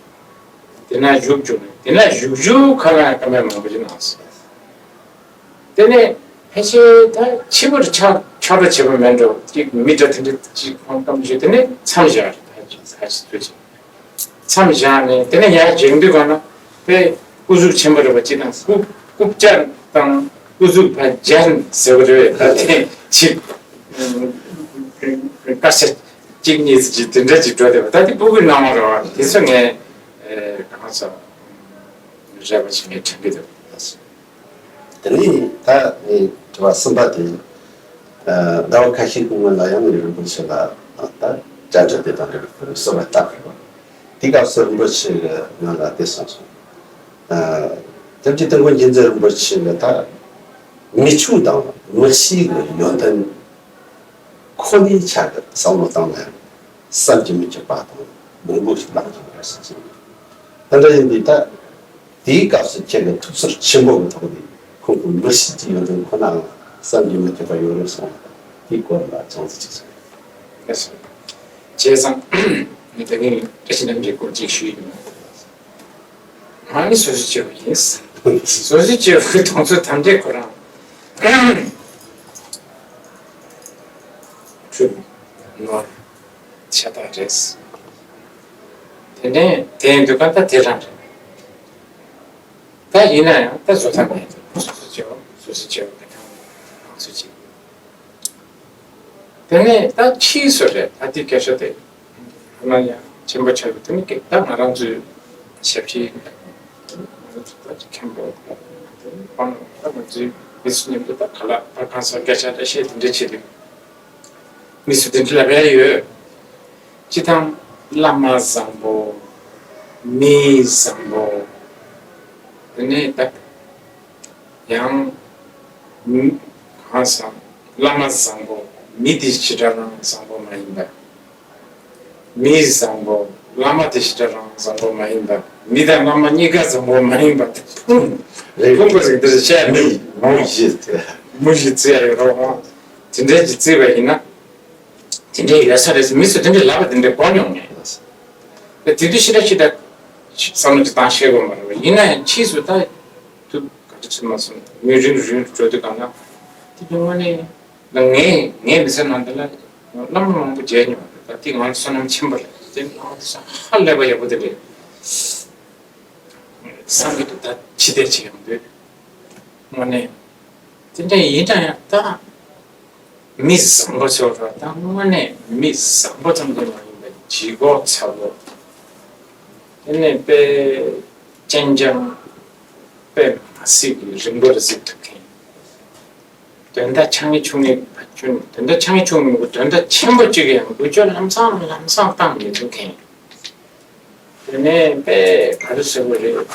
དེ་ན་བཞུགས་བཅུག་ནས། དེ་ན་བཞུགས་བཞུགས་ཁ་ལ་ཡང་སྐར་མ་མང་པོ་ཅིག་གནང་སོང་ དེ་ནས་ཕལ་ཆེར་ད་ཕྱི་པོར་ཆགས་ཆགས་འགྲོ་བྱེད་པ་མེད་འགྲོ། ཅིག་མི་འདྲ་དེ་འདྲ་ཅིག་ཁོང་སྐམ་ཞིག་དེ་ནས་མཚམས་བཞག་རེད། ད་ཅིག་ས་ཞིག་ཚུད་ཅིག་མཚམས་བཞག་ནས་དེ་ནས་ཡར་འགྲེང་དུས་ག་ན་དཔེ་སྐུ་གཟུགས་ཆེན་པོ་རེད་པ། ཅིག་དང་སྐུ་སྐུ་བཅར་དང་སྐུ་གཟུགས་ཕར་སྦྱར་ཟེར་བ་རེད་པས། ད་དེ་ཅིག་དཀའ་ཆ་གཅིག་གཉིས་ཅིག་དེ་འདྲ་ཅིག་འགྲོ་བསྡད་པ། ད་དེ་སྤུ་གུའི་སྣང་བ་རེད་པ། དེ་ཚོ་ངས་གང་ཟག་རེ་བ་ཞིག་ངས་དྲན་གྱི་འདུག་དེ་ནས་ད་ངས་དྲི་བ་གསུམ་པ་དེ། ཟླ་བ་ཁ་ཤས་ཀྱི་སྔོན་ལ་ཡང་ངས་རིན་པོ་ཆེ་ལ་ད་བཅར་འདྲི་དེ་དང་འབྲེལ་བའི་གསོལ་བ་བཏབ་ཡོད། དེ་སྐབས་སུ་རིན་པོ་ཆེ་གིས་ང་ལ་དེ་གསུངས་སོང་། སྐྱབས་རྗེ་དོན་གྲུབ་རྗེ་བཙུན་རིན་པོ་ཆེ་གིས་ད་མི་ཆོས་དང་མི་གཤིས་ཀྱི་ཡོན་ཏན་ཁོ་ནའི་ཆ་གི་བསམ་བློ་བཏང་ན་ཡང་བསམ་གྱིས་མི་ཁྱབ་པ་དང་མང་པོ་ཞིག་བླངས་ཀྱི་ཡོད་ཟེར་གྱི་འདུག་དེ་འདྲ་ཡིན་དུས་ད་དེའི་སྐབས་སུ་ཁྱེད་ཀྱི་ཐུགས་ཚོར་ཆེན་པོ་གི་ཐོག་ནས་ཁོང་གི་མི་གཤིས་ཀྱི་ཡོན་ཏན་ཁོ་ནའང་བསམ་གྱིས་མི་ཁྱབ་པ་ཡོད་རེད་གསུངས། དེའི་སྐོར་ལ་ཅུང་ཙམ་ཅིག་གསུངས། ལགས་སོ། བྱས་ཙང་ངས་ད་གིན་བཀྲ་ཤིས་རྣམ་རྒྱལ་སྐོར་ཅིག་ཞུས་ཡིན། ང་ནི་སོ་སོའི་སྐྱེ་བོ་ཡིན། སོ་སོའི་སྐྱེ་བོའི་གདེང་ཚོད་ཐམས་ཅད་ཁོ་རང་འཁྲུལ་ནོར་ཆ་ད་རེད། དེ་ནས་དེ་ཡིན་དུས་ག་ད་དེ་རང་རེད། ད་ཡིན་ན་ཡང་ད་བཟོ་ཐབས་མེད་དེ། སོ་སོའི་སྐྱེ་བོ་སོ་སོའི་སྐྱེ་བོ་གི་ཐང་ང་ཚོ་གཅིག་དེ་ནས་ད་ཕྱིས་སུ་རེད། ད་དེ་སྐད་ཆ་དེ་ཧ་ལམ་ཡང་ཆེན་པོ་ཆགས་ཡོད། དེ་ནི་ད་ང་རང་ཚོའི་ཞབས་ཕྱི་ང་ཚོ་ད་མཁན་པོ་དཔང་ད་ང་ཚོའི་མི་ཚོ་མཉམ་དུ་ད་ག་ལ་ད་གང་ཟག་སྐད་ཆ་འདྲ་བཤད་དེ་འདྲ་བྱེད་དུས་མི་ཚོ་དེ་འདྲ་ལབ་ཡ་ཡོད། སྤྱི་བཏང་བླ་མ་བཟང་པོ། མི་བཟང་པོ། དེ་ནས་ད་ཡང་། མི། གང་ཟག་བླ་མ་བཟང་པོ། མི་དེ་ཞེ་དྲག་རང་བཟང་པོ་མ་ཡིན་པ། མི་བཟང་པོ། བླ་མ་དེ་ཞེ་དྲག་རང་བཟང་པོ་མ་ཡིན་པ། མི་དང་བླ་མ་གཉིས་ཀ་བཟང་པོ་མ་ཡིན་པ། ཕུང་། རེད། ཕུང་པོ་ཟེར་གྱི་འདི་རེད་བཤད་མི་ཡིན། མུ་བཞི། མུ་བཞི་བརྩི་ཡ་ཡོད་རོགས་ཨང་། དེ་འདྲའི་ཅིག་བརྩིས་པ་ཡིན་ན། དེ་འདྲའི་ཡོད་ས་རེད། མི་ཚོ་དེ་འདྲའི་ལབ་པ་དེ་འདྲའི་གོ་མྱོང་མེད། དེ་དུས་ཤི་ད་ཤི་ད་བསམ་བློ་ཅིག་བཏང་ཤེས་དགོས་མ་རེད་པ། ཡིན་ན་ཡང་ཕྱིས་སུ་ད་དུ་ག་རེ་བྱེད་མ་སོང་། མི་རིང་རིང་འགྲོ་དུས་གང་ལ་དེ་དུས་དངོས་གནས་ད་ངས་ངའི་མི་ཚེ་ནང་དུ་ལ་བླ་མ་མང་པོ་མཇལ་མྱོང་རེད། ད་དེ་ང་ལ་བསོད་ནམས་ཆེན་པོ་རེད། དེ་ང་ལ་ཧ་ལས་པ་ཡག་པོ་དེ་རེད། བསམ་གྱི་འདུག་ད་ཕྱི་བལྟས་བྱེད་ཡོང་དུས་དངོས་གནས་དེ་འདྲ་ཡིན་ན་ཡང་ད། མི་བཟང་པོ་ཚོ་ར་ད་དངོས་གནས་མི་བཟང་པོ་ཙམ་གྱིས་མ་ཡིན་པར་ལྗིད་ཁོག་ཚ་པོ། དེ་ནས་དཔེ་སྤྱན་སྤྱང་། དཔེ་མ་སྲིད་ཀྱི་རིང་པོར་གཟིགས་ཐུབ་མཁན། དོན་དག་ཆ་ངེ་ཆུང་ངེ་ཕ་ཆུང་དོན་དག་ཆ་ངེ་ཆུང་ངེ་དོན་དག་ཆེན་པོ་གཅིག་ཡང་འགུལ་སྐྱོད་ལམ་སང་ལམ་སང་བཏང་མི་ཐུབ་མཁན། དེ་ནས་དཔེ་ག་རེ་ཟེར་དགོས་རེད། ཨུམ།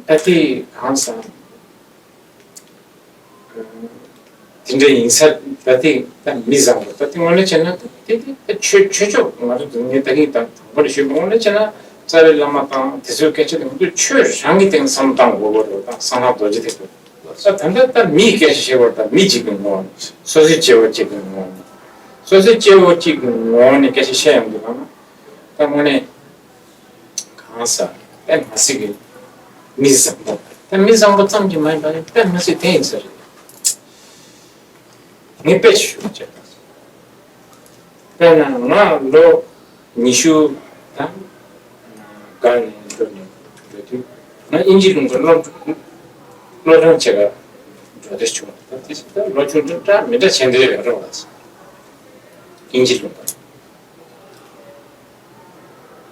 ད་ལྟའི་གང་ཟེར། དེ་འདྲ་ཡིན་ས་ད་ལྟའི་ད་མི་བཟང་པོ་ད་ལྟའི་དངོས་གནས་བྱས་ན་ད་ལྟའི་ད་ཆོས་ཆོས་ཕྱོགས་ང་ཚོ་ངས་ད་གིན་ད་དང་པོ་ལ་ཞུས་པ་དངོས་གནས་བྱས་ན་རྩ་བའི་བླ་མ་དང་དེ་ཚོའི་སྐད་ཆ་དེ་ང་ཚོས་ཆོས་རང་གི་སྟེང་བསམ་བློ་བཏང་དགོས་པ་རེད། ད་གསང་སྔགས་རྡོ་རྗེ་ཐེག་པ་ད་ད་ལྟ་ད་མིའི་སྐད་ཆ་བཤད་པར་ད་མི་གཅིག་གི་ངོ་བོ་ནས་སོ་སོའི་སྐྱེ་བོ་གཅིག་གི་ངོ་བོ་ནས་སོ་སོའི་སྐྱེ་བོ་གཅིག་གི་ངོ་བོ་ནས་སྐད་ཆ་བཤད་ཡོང་དུས་གང་ན་ད་དངོས་གནས། གང་ཟག་དཔེ་མ་སྲིད་ཀྱི་མི་བཟང་པོ། དཔེ་མི་བཟང་པོ་ཙམ་གྱིས་མ་ཡིན་པ་ནི་དཔེ་མ་སྲིད་དེ་ཡིན་ས་རེད། ངས་དཔེ་ཞུ་བྱས། དཔེར་ན་ང་ལོ་ཉི་ཤུ་དང་འགའ་ནས་འགྲོ་ནས་འགྲོ་དུས་ང་དབྱིན་ཇི་ལུང་པར་སློབ་སློབ་སྦྱོང་བྱེད་གར་འགྲོ་བདེ་བྱུང་། ད་དེ་ད་ལོ་ཆུང་ཆུང་འདྲ་མི་འདྲ་བྱས་འདི་རེད་རོགས་ལ་དབྱིན་ཇི་ལུང་པར།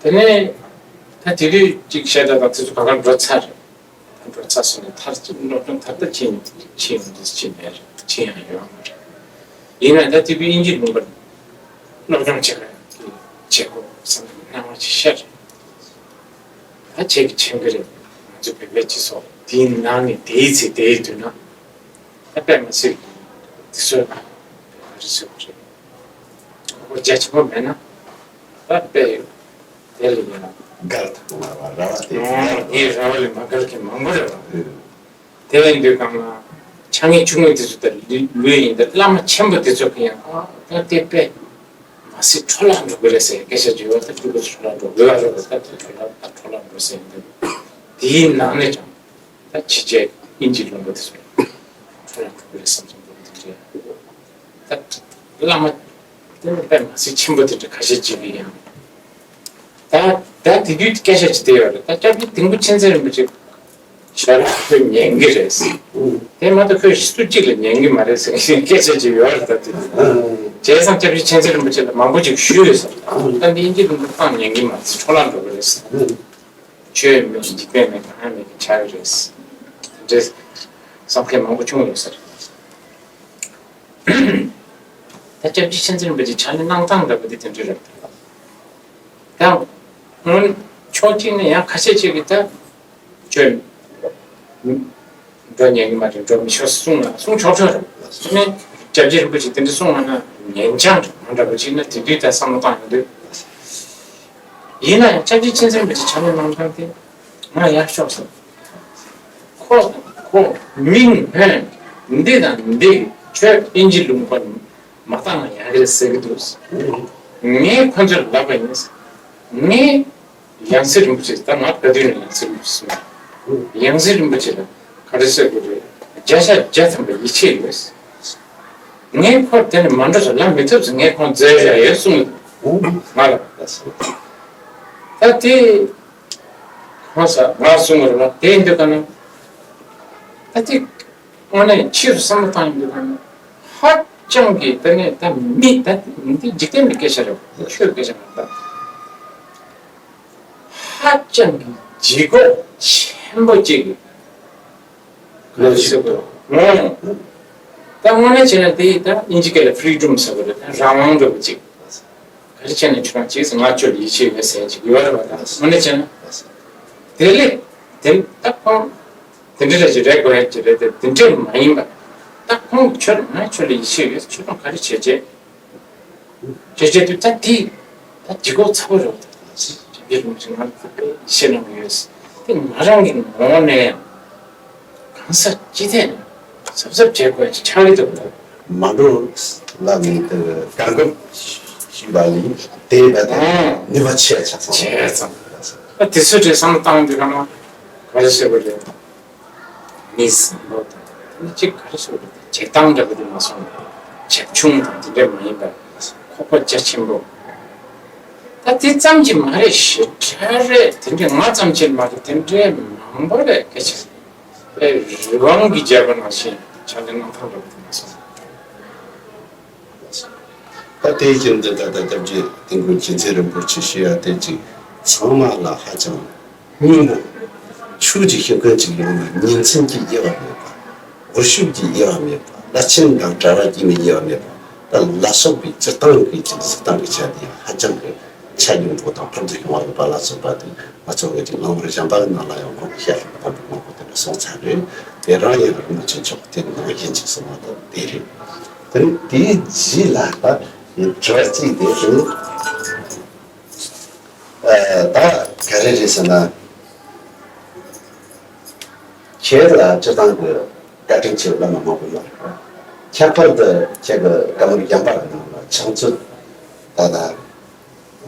དེ་ནས་ད་དེ་དུས་གཅིག་བཤད་གྲྭ་དང་དེ་ཚོ་ག་ག་འགྲོ་ཚར་རེད། ད་འགྲོ་ཚར་སོང་ནས་མཐར་གཅིག་སློབ་སྦྱོང་མཐར་ད་ཕྱིན་ཕྱིན་ཡོང་དུས་ཕྱིན་མེད་རེད། ཕྱིན་ཡང་ཡོད་མ་རེད། ཡིན་ན་ད་དེ་དུས་དབྱིན་ཇི་ལུང་པར་སློབ་སྦྱོང་བྱེད་པའི་བྱེད་སྒོ་བསམ་བློ་སྣང་བ་ཅིག་ཤར་རེད། ད་བྱེད་ཀྱི་ཆེན་གི་རེད། ང་ཚོ་བོད་པའི་སྤྱི་ཚོགས་དེའི་ནང་ནས་དེའི་ཚེ་དེའི་དུས་ན་ད་དཔེ་མ་སྲིད་དེ་ཚོ་ན་བོད་པ་རེད་ཟེར་བ་རེད། ཁོ་རྒྱ་ཆེན་པོ་མེད་ན་ད་དཔེ་དེ་ལ་ཡིན་ན་དགའ་ཐག་མ་བ་ར་བ་དེ་ངའི་ར་བ་ལས་མ་དགའ་མཁན་མང་པོ་རེད་བ། དེ་ཡིན་དུས་གང་ལ་ཆ་ངེ་ཆུང་ངེ་དེ་ཚོ་ད་ལུས་ཡིན་ད་བླ་མ་ཆེན་པོ་དེ་ཚོ་གི་ཡང་ཨ་ད་དེ་དཔེ་མ་སྲིད་འཕྲོ་བརླག་འགྲོ་གི་རེད་ཟེར་སྐད་ཆ་བརྗོད་པ་ད་སྤུ་གུ་འཕྲོ་བརླག་འགྲོ་དགོས་པ་རེད་བ། ད་དེ་འཕྲོ་བརླག་ད་འཕྲོ་བརླག་འགྲོ་ཟེར་ཡིན་ད་དེའི་ནང་ནས་ཀྱང་། ད་ཕྱི་རྒྱལ་དབྱིན་ཇི་ལུང་པ་དེ་ཚོ་ལ་འགྲོ་གི་རེད་བསམ་བསམ་འདུག་དེ་འདྲ། ད་བླ་མ་དེ་ནི་དཔེ་མ་སྲིད་ཆེན་པོ་དེ་འདྲ་ཁ་ཤས་ཅིག་གིས་ཡང་ད་ད་དེ་དུས་སྐད་ཆ་ཅིག་བསྡད་ཡོད་རེད། ད་སྐྱབས་རྗེ་ལྡིང་པ་ཆོས་འཛིན་རིན་པོ་ཆེ་ཞལ་ཁོས་ཉན་གི་རེད། དེ་མ་གཏོགས་ཁོས་སུ་གཅིག་ལ་ཉན་གི་མ་རེད་ཟེར་སྐད་ཆ་ཅིག་ཡོད་རེད། ད་དེ་བྱས་ཙང་སྐྱབས་རྗེ་ཆོས་འཛིན་རིན་པོ་ཆེ་ལ་མང་པོ་ཅིག་ཞུས་ཡོད་ཟེར། ད་འདི་དབྱིན་ཇི་ལུང་པ་གཏོང་ཉན་གི་མ་རེད། འཕྲོ་བརླག་འགྲོ་གི་རེད། ཆོས་མེད་འཇིག་རྟེན་མེད་གང་ཡང་མེད་ཀྱི་ཆགས་རེད། དེ་འདྲའི་བསམ་མཁན་མང་པོ་བྱུང་ཡོད་ས་རེད། ད་སྐྱབས་རྗེ་ཆོས་འཛིན་རིན་པོ་ཆེ་ཕྱག་ལས་གནང་སྟངས་འདྲ་པོ་དེ་དེ་འདྲ་རེད། ད་སྔོན་ཕྱོགས་གཅིག་ནས་ཡང་ཁ་ཤས་ཅིག་གིས་ད་ཆོས་འགྲོ་ཉན་གྱི་མ་རེད། འགྲོ་མི་ཆོག་གསུངས་ལ་གསུངས་ཆོག་ཆོག་རེད། ནས་སྐྱབས་རྗེ་རིན་པོ་ཆེ་དེ་འདྲ་གསུངས་ལ་ན་ཉན་ཆག་འདྲ་པོ་ཅིག་ན་དེ་དུས་ད་བསམ་བློ་བཏང་ཡོང་དུས། ཡིན་ན་ཡང་སྐྱབས་རྗེ་ཆོས་འཛིན་རིན་པོ་ཆེ་ཕྱག་ལས་གནང་སྟངས་དེ་ང་ཡག་ཤོས་སོང་། ཁོ་ཁོ་མིང་ཧོན་འདི་དང་འདི་ཆོས་དབྱིན་ཇི་ལུང་པ་མ་བཏང་ན་ཡག་གི་རེད་ཟེར་གི་འདུག་ངས་ཁོ་ཚོར་ལབ་པ་ཡིན། ངས་ཡང་སྲིད་རིན་པོ་ཆེ། ད་ང་ག་དུས་ནས་ཡང་སྲིད་རིན་པོ་ཆེ་སོང་། ཡང་སྲིད་རིན་པོ་ཆེ་ལ་ག་རེ་ཟེར་དགོས་རེད། བརྒྱ་ཆ་བརྒྱ་ཐམ་པ་ཡིད་ཆེས་ཡོད། ངས་ཁོ་དེ་ནས་མ་འགྲོ་ཟེར་ལབ་མི་ཐུབ་ཟེར། ངས་ཁོང་བཙལ་བཞག་ཡོད་གསུངས། ང་ལ་ད་དེ་ཁོང་ས་ང་གསུང་བར་ལ་དེ་འདི་ག་ན་ད་དེ་དངོས་གནས་ཕྱིར་བསམ་བློ་བཏང་ཡོང་དུས་ག་ན་ཧ་ཅང་གི་དེ་ནས་ད་མི་ད་འདི་འཇིག་རྟེན་གྱི་སྐད་ཆ་རེད། ཆོས་སྐད་ཆ་མ་རེད། ཧ་ཅང་གི་ལྗིད་ཁོག་ཆེན་པོ་ཅིག་གི་ལས་ཞིག་ཏུ་ངོ་། ད་དངོས་གནས་བྱས་ན་དེ་ད་དབྱིན་ཇི་སྐད་ལ་ཕི་རི་ཌམ་ཟེར་བ་རེད། ད་རང་དབང་འདྲ་བོ་ཅིག་ག་རེ་བྱས་ནས་ཁྱོད་རང་ཅིག་ང་ཁྱོད་ལ་ཡིད་ཆེས་ཡོད་ཟེར་ཅིག་ཡོད་རེད་བ། ད་དངོས་གནས་བྱས་ན་དེ་ལས་དེ་ད་ཁོང་དེ་འདྲ་རེད་ཅིག་རེད་དགོས་ཡ་ཅིག་རེད། དེ་དེ་འདྲས་མ་ཡིན་པ། ད་ཁོང་ཁྱོད་ང་ཁྱོད་ལ་ཡིད་ཆེས་ཡོད། ཁྱོད་རང་ག་རེ་བྱས་བྱས། བྱས་བྱས་དུས་ད་དེ་ད་ལྗིད་ཁོག་ཚ་པོ་རེད། ད་ཅིག་ཡིད་ཆེས་གནང་གི་ཡོད། དེ་ང་རང་གི་ངོ་ནས་ཡང་གང་ཟག་ཅི་ཐད་ནས་གཟབ་གཟབ་བྱེད་དགོས་ཀྱི་ཆགས་ཀྱི་འདུག་མ་འགྲོ་ལབ་ནས་དེ་ག་འགབ་ཞུས་པ་ལས་དེ་བས་ད་ནུས་པ་ཆེ་ཆགས་སོང་། ཆེ་ཙང་། ཨ་དེ་ཚོ་དྲན་བསམ་བཏང་དུས་ག་ན་ག་རེ་ཟེར་དགོས་རེད། མི་བཟང་པོ་དང་དེ་ནི་གཅིག་ག་རེ་ཟེར་དགོས་རེད། བྱེད་སྟངས་འདྲ་པོ་དེ་མ་སོང་། བྱབ་ཆུང་དང་དེ་འདྲ་མ་ཡིན་པར་ཁོག་པ་རྒྱ་ཆེན་པོ། ད་དེ་ཙམ་གྱིས་མ་རེད། ཞེ་དྲག་རེད། དེ་འདྲའི་ང་ཙམ་གྱིས་མ་རེད། དེ་འདྲའི་མང་པོ་རེད། སྐད་ཆ་དཔེ་རི་དབང་གིས་བརྒྱབ་པ་ནང་བཞིན་ཕྱག་ལས་གནང་སྟངས་འདྲ་པོ་དེ་མ་སོང་། ད་དེའི་རྐྱེན་གྱིས་ད་ལྟ་སྐྱབས་རྗེ་དིལ་མགོ་མཁྱེན་བརྩེ་རིན་པོ་ཆེ་ཞུ་ཡ་དེ་ཅིག་ཚང་མ་ལ་ཧ་ཅང་སྙིང་པོ། ཆོས་ཀྱི་ཤེས་མཁན་ཅིག་ཡོང་ན་ཉིན་མཚན་གྱི་དབྱེ་བ་མེད་པ། འོད་ཤུགས་ཀྱི་དབྱེ་བ་མེད་པ། བླ་ཆེན་དང་གྲྭ་བ་གྱི་མི་དབྱེ་བ་མེད་པ། ད་ལ་སོགས་པའི་སྤྱིར་བཏང་གི་ཅིག་གཟིགས་སྟངས་ཀྱི་ཆ་དེ་ཡང་ཧ་ཅང་གི་ཆ་སྙོམས་པོ་དང་ཕུལ་དུ་བྱུང་བ་ཡོད་པ་ལ་སོགས་པ་དེ་ང་ཚོ་གི་ཅིག་ལམ་བར་གཞན་པ་ནང་ལ་ཡང་ཁོང་གི་བཤད་ལུགས་དམ་པའི་དངོས་པོ་དེ་འདྲ་སོང་ཚར་རེད། དེ་རང་ཡང་རིན་པོ་ཆེ་མཆོག་དེ་ནང་བཞིན་ཅིག་གསུངས་པ་དང་དེ་རེད། དེ་ནི་དེའི་རྗེས་ལ་ད་དྲི་བ་གཅིག་དེ་རེད། ཨ་ད་ག་རེ་རེད་ཟེར་ན། ཁྱེད་ལ་སྤྱིར་བཏང་གི་བཀའ་དྲིན་ཆེ་བླ་མ་མང་པོ་ཡོད་རེད། ཁྱད་པར་དུ་ཁྱེད་ཀྱི་བཀའ་མོལ་གཞན་པ་རྣམས་ལ་ཕྱག་མཛོད་ད་ལྟ་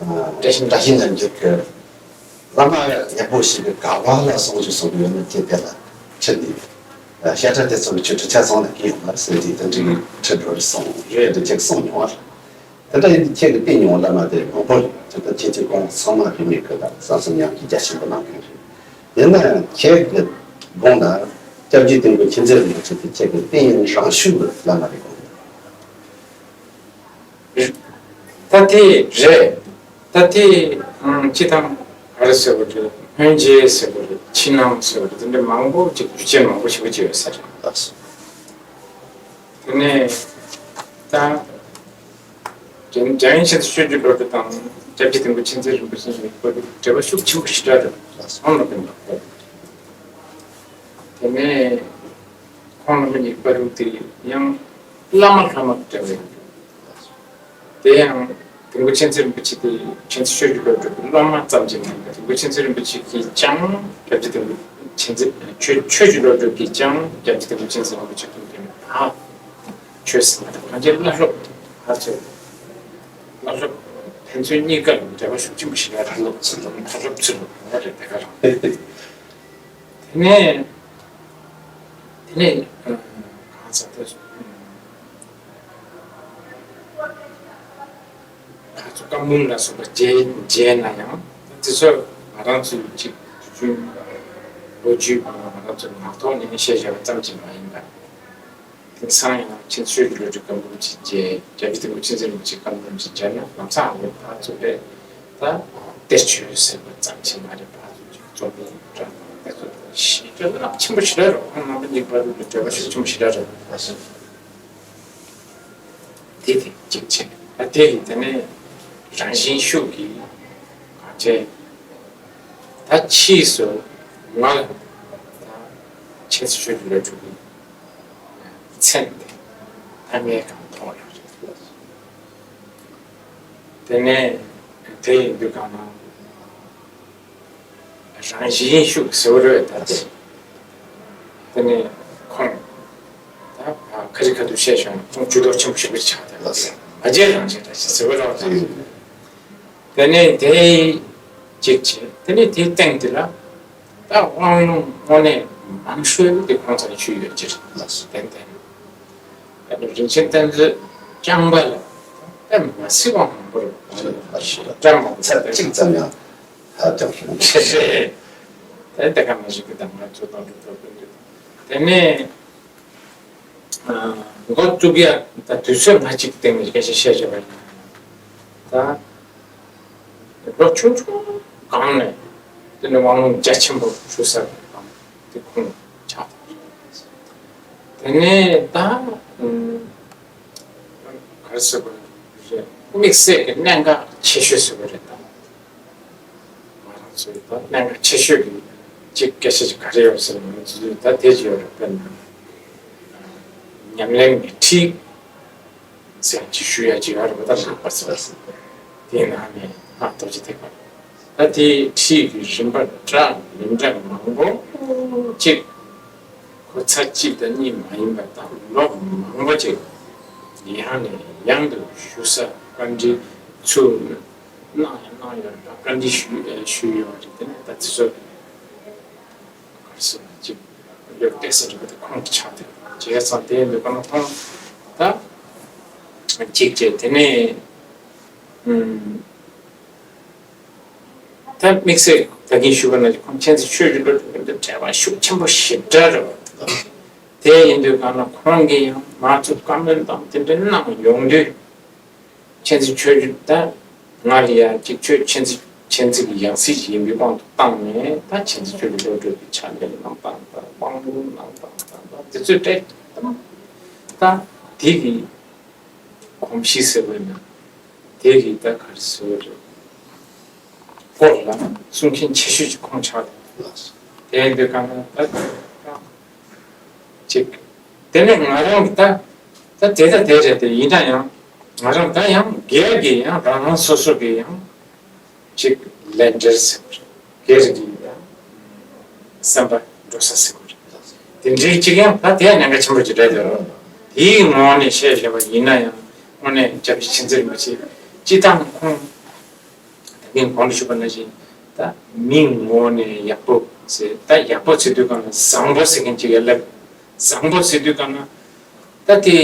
བཀྲ་ཤིས་བཀྲ་ཤིས་ལ་འཇུག་གི་བླ་མ་ཡག་པོ་ཞིག་གི་ག་བ་ལ་གསུང་རྒྱུ་གསུང་རྒྱུ་ཡོད་ན་ཁྱེད་དེ་ལ་ཁྲིད་ནས་བཤད་གྲྭ་དེ་ཚོ་གི་ཆོས་ཁྲིད་ཆ་ཚང་ལ་སྐྱེས་ཡོང་བ་ཟེར་དེ་དེ་འདྲའི་ཁྲིད་འགྲོ་རེད་གསུངས་ཡོད་དེ་ཁྱེད་གསུངས་མྱོང་བ་རེད། དེ་འདྲ་ཡིན་དུས་ཁྱེད་ཀྱི་བསྟེན་མྱོང་བ་བླ་མ་དེ་མང་པོ་རེད། ཁྱེད་ཀྱི་ཁྱེད་ཀྱི་གོང་ཚང་མ་བུད་མེད་ཀྱི་དང་བསམ་སེམས་ཉམས་ཀྱི་རྒྱ་ཆེན་པོ་གནང་མཁན་རེད། ཡིན་ན་ཡང་ཁྱེད་ཀྱི་དགོངས་ན་སྐྱབས་རྗེ་དིལ་མགོ་མཁྱེན་བརྩེ་རིན་པོ་ཆེ་དེ་ཁྱེད་ཀྱི་བསྟེན་ཡོན་རང་ཤུགས་ཀྱི་བླ་མ་རེད་དགོངས། ད་དེ་རེད། ད་དེ་ཨང་སྤྱི་བཏང་ག་རེ་ཟེར་བ་རེད། སྔོན་རྗེས་ཟེར་བ་རེད། ཕྱི་ནང་ཟེར་བ་རེད། དེ་འདྲ་མང་པོ་ཅིག་རྒྱུ་རྐྱེན་མང་པོ་ཞིག་ཅིག་ཡོད་ས་རེད། ལགས་སོ། དེ་ནས་ད་རྒྱ་རྒྱ་ཡན་ཆེན་ཆོས་རྗེ་བློ་གྲོས་དང་སྐྱབས་རྗེ་དིལ་མགོ་མཁྱེན་བརྩེ་རིན་པོ་ཆེ་གཉིས་ཀྱི་བར་དུ་འབྲེལ་བ་ཤུགས་ཆེན་པོ་ཞེ་དྲག་རེད། ལགས་སོ། ཨང་ལ་ཕན་པ། དེ་ནས་ཁོང་རྣམ་པ་གཉིས་བར་དུ་དེ་ཡང་བླ་མ་ལྷ་མ་འབྲེལ་བ་ཡོད། དེ་ཡང་དིལ་མགོ་མཁྱེན་བརྩེ་རིན་པོ་ཆེ་དེ་མཁྱེན་བརྩེ་ཆོས་ཀྱི་བློ་གྲོས་ཀྱི་སློབ་མ་ཙམ་གྱིས་མ་ཡིན་པར་དིལ་མགོ་མཁྱེན་བརྩེ་རིན་པོ་ཆེ་གིས་ཀྱང་སྐྱབས་རྗེ་དིལ་མགོ་མཁྱེན་བརྩེ་ཆོས་ཆོས་ཀྱི་བློ་གྲོས་ཀྱིས་ཀྱང་སྐྱབས་རྗེ་དིལ་མགོ་མཁྱེན་བརྩེ་རིན་པོ་ཆེ་ཀུན་གྱི་ཕ་ཆོས་སུ་མ་དང་གང་ཅི་བླ་སློབ་ཕར་ཚུར་བླ་སློབ་ཕན་ཚུན་གཉིས་ཀར་འབྲེལ་བ་ཤུགས་ཆེན་པོ་ཞིག་ཡོད་རེད། བླ་སློབ་ཚུར་སློབ་ཕ་སློབ་ཚུར་སློབ་ཡོད་རེད། དེ་ག་རང་དེ་ནས། ནས་གང་ཟག་དེ་ཚོ་ཕར་ཚུར་བཀའ་འབུམ་ལ་སོགས་པ་མཇལ་མཇལ་ན་ཡང་དེ་ཚོ་ང་རང་ཚོའི་གཅིག་དུས་རྒྱུན་ལོ་རྒྱུས་ང་རང་ཚོའི་ངག་ཐོག་ནས་བཤད་བཞག་པ་ཙམ་གྱིས་མ་ཡིན་པར། དེང་སང་ཡང་མཁྱེན་བརྩེ་ཆོས་ཀྱི་བློ་གྲོས་བཀའ་འབུམ་ཅིག་མཇལ། རྒྱལ་བའི་དེ་ཚོ་མཁྱེན་བརྩེ་རིན་པོ་ཆེའི་བཀའ་འབུམ་ཅིག་མཇལ་ན་ལམ་སང་ཨ་ནི་ཕར་ཚུར་ཕར་ད་གཏེར་ཆོས་ཟེར་བ་ཙམ་ཞིག་མ་རེད། ཕར་ཚུར་ཅིག་རྩོམ་ཡིག་འདྲ་དེ་ཚོ་ཞེ་དྲག་རླབས་ཆེན་པོ་ཞེ་དྲག་རེད། ཁོང་རྣམ་པ་གཉིས་བར་དུ་འབྲེལ་བ་ཤུགས་ཆེན་པོ་ཞེ་དྲག་རེད། དེ་དེ་གཅིག་བྱས། ད་དེ་ཡི་དེ་ནས་རང་བཞིན་ཤུགས་ཀྱིས་གང་བྱས། ད་ཕྱིས་སུ་ང་ལ་ད་མཁྱེན་བརྩེ་ཆོས་ཀྱི་བློ་གྲོས་ཀྱི་མཚན་དེ་ད་ངས་གང་མཐོང་ཡོད་རེད། དེ་ནས་དེ་ཡིན་དུས་གང་ན་རང་བཞིན་ཤུགས་ཟེར་བ་རེད། ད་དེ་དེ་ནས་ཁོང་ད་ཁ་རི་ཁ་ཐུག་བཤད་བྱུང་ན་ཁོང་ཇུས་གཏོགས་ཆེན་པོ་ཞིག་ཆགས་ཏེ་ང་རྒྱལ་རང་བཞིན་འདྲ་ཞིག་ཟེར་བ་རེད། དེ་ནས་དེ་གཅིག་བྱས། དེ་ནས་དེའི་སྟེང་དེ་ལ་ད་དབང་ལུང་དངོས་གནས་མང་ཤོས་དེ་ཁོང་ཚོ་ནས་ཞུས་ཡོད་ཀྱི་རེད། ལགས་སོ། ཏན་ཏན་ཨ་ནི་རིན་ཆེན་གཏེར་མཛོད་རྐྱང་པ་ལ་དཔེ་མ་སྲིད་པ་མང་པོ་རེད། བཀྲ་མང་པོ་ཚར་གཅིག་ཙམ་ཡང་ཧ་ཅང་ཞིག་རེད། དེ་ལྟ་ག་མ་ཞིག་གི་དང་ང་ཚོ་དང་འགྲོ་ཐུབ་ཀྱི་འདུག་དེ་ནས་འགོ་བཙུགས་ཡ་ད་དུས་ཚོད་ང་གཅིག་སྟེང་ནས་སྐད་ཆ་བཤད་བྱས་པ་ཡིན་ན། ད་ལོ་ཆུང་ཆུང་སྒང་ནས་དེ་ནས་དབང་ལུང་རྒྱ་ཆེན་པོ་ཞུ་ས་དང་དེ་ཁོང་ཆགས་ཐུབ། དེ་ནས་ད་ག་རེ་ཟེར་དགོས་རེད། དམིགས་བསལ་གྱི་གནད་འགག་ཆེ་ཤོས་ཟེར་དགོས་རེད་ད། ང་རང་ཚོའི་ད་གནད་འགག་ཆེ་ཤོས་ཀྱི་གཅིག་སྐད་ཆ་ཅིག་ག་རེ་ཡོད་ཟེར་ན་ང་ཚོའི་ད་དེ་ཅི་ཡོད་རེད། དཔེར་ན་ཉམས་ལེན་གྱི་ཁྲིད་ཟེར་ཅིག་ཞུ་ཡ་ཅིག་ཡོད་རེད་པ། ད་ལྷག་པར་ཟེར་བ་ཟེར་དེའི་ནང་ནས་ཨ་རྡོ་རྗེ་ཐེག་པ་ད་དེའི་ཁྲིད་ཀྱི་རིམ་པ་འདྲ་མི་འདྲ་མང་པོ་ཅིག་ཁོ་ཚར་གཅིག་དང་གཉིས་མ་ཡིན་པར་ད་ལོ་མང་པོ་ཅིག་ཡང་ནས་ཡང་དུ་ཞུ་ས་བཀའ་འདྲི་ཚུར་གནང་ཡང་གནང་ཡོད་རེད། བཀའ་འདྲི་ཞུ་ཞུས་ཡོད་རེད། དེ་ནས་ད་དེ་ཚོ་ག་རེ་ཟེར་ན་ཅིག་ལོས་བལྟས་ས་རེད་པ། དེ་ཁོང་གི་ཆགས་དེ་བྱས་ཙང་དེ་ཡིན་དུས་ག་ན་ཁོང་ད་གཅིག་བྱས། དེ་ནས་ཨུམ། ད་དམིགས་བསལ་ད་གིན་ཞུས་པ་ནང་བཞིན་ཁོང་མཁྱེན་བརྩེ་ཆོས་ཀྱི་བློ་གྲོས་ཀྱི་འབྲེལ་བ་ཤུགས་ཆེན་པོ་ཞེ་དྲག་རེད་པ། དེ་ཡིན་དུས་གང་ལ་ཁོང་གིས་ཡང་ང་ཚོ་བཀའ་མོལ་དང་དེ་འདྲ་གནང་ཡོང་དུས། མཁྱེན་བརྩེ་ཆོས་ཀྱི་ད་ང་ལ་ཡང་གཅིག་ཆོས་མཁྱེན་བརྩེ་མཁྱེན་བརྩེ་གི་ཡང་སྲིད་ཅིག་ཡིན་པའི་དབང་དུ་བཏང་ནས། ད་མཁྱེན་བརྩེ་ཆོས་ཀྱི་བློ་གྲོས་ཀྱི་ཕྱག་ལས་གནང་སྟངས་དང་དབང་ལུང་གནང་སྟངས་དང་ད་དེ་ཚོའི་གྲས་ད་དེ་གི་གོམས་གཤིས་ཟེར་བ་ཡིན་ན། དེ་གི་ད་ག་རེ་ཟེར་བ་རེད། སྐོར་ལ་གསུང་མཁན་ཆེ་ཤོས་ཅིག་ཁོང་ཆགས་འདུག་དེ་ཡིན་དུས་གང་ལྟར་ད་ཅིག་དེ་ནས་ང་རང་གི་ད་ད་དེ་ད་དེ་རེད། དེ་ཡིན་ན་ཡང་ང་རང་ད་ཡང་སྒེར་གྱི་ཡང་རང་རང་སོ་སོ་གི་ཡང་ཅིག་ལས་འབྲེལ་ཟེར་བ་རེད། སྒེར་གྱི་ཡང་སེམས་པ་འགྲོ་ས་ཟེར་བ་རེད། དེ་འདྲའི་ཅིག་ཡང་ད་དེ་གནད་འགག་ཆེན་པོ་ཅིག་རེད་དེ། དེའི་ངོ་ནས་བཤད་བཞག་པ་ཡིན་ན་ཡང་དངོས་གནས་སྐྱབས་རྗེ་མཁྱེན་བརྩེ་རིན་པོ་ཆེ་སྤྱི་བཏང་ཁོང་ད་གིན་གོང་དུ་ཞུས་པ་ནང་བཞིན་ད་མིའི་ངོ་ནས་ཡག་པོ་ཟེར། ད་ཡག་པོ་ཟེར་དུས་གང་ན་བཟང་པོ་ཟེར་མཁན་ཅིག་ཡོད་ལབ། བཟང་པོ་ཟེར་དུས་གང་ན་ད་དེ་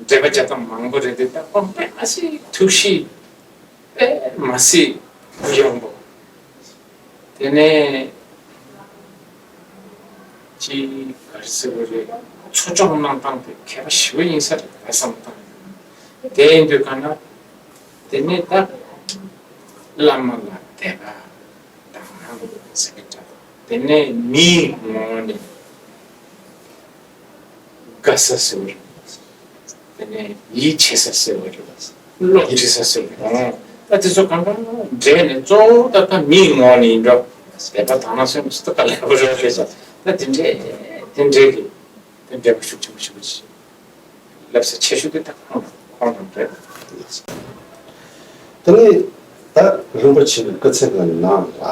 འགྲེལ་པ་རྒྱག་སྟངས་མང་པོ་རེད་དེ། ད་ཁོང་དཔེ་མ་སྲིད་ཐུགས་གཤིས་དཔེ་མ་སྲིད་གུ་ཡངས་པོ། དེ་ནས་ཅིག་ག་རེ་ཟེར་དགོས་རེད། ཆོས་སྐྱོང་གནང་སྟངས་དེ་གལ་པོ་ཞེ་པོ་ཡིན་ས་རེད་བསམ་བཏང་། དེ་ཡིན་དུས་ག་ན་དེ་ནས་ད་བླ་མ་ལ་དད་པ་དག་སྣང་ཟེར་གི་འདྲ། དེ་ནས་མིའི་ངོ་ནས་དགའ་ས་ཟེར་བ་རེད། དེ་ནས་ཡིད་ཆེས་ས་ཟེར་བ་རེད། བློ་འདྲི་ས་ཟེར་བ་རེད། ད་དེ་ཚོ་གང་གང་འདྲེས་ནས་གཙོ་བོ་ད་ལྟ་མིའི་ངོ་ནས་ཡིན་འགྲོ། དད་པ་དག་སྣང་སེམས་སུ་ད་ག་ལེགས་པོ་རེད་ཤེས་ས། ད་དེ་འདྲས་དེ་འདྲས་ཀྱི་དེ་འདྲས་པ་ཤུགས་ཆེན་པོ་ཞིག་ལབ་ས་ཆེ་ཤོས་དེ་ད་ཁོང་ཁོང་རང་རེད། དེ་ནས་ད་རིན་པོ་ཆེ་གི་སྐུ་ཚེ་གི་ནང་ལ་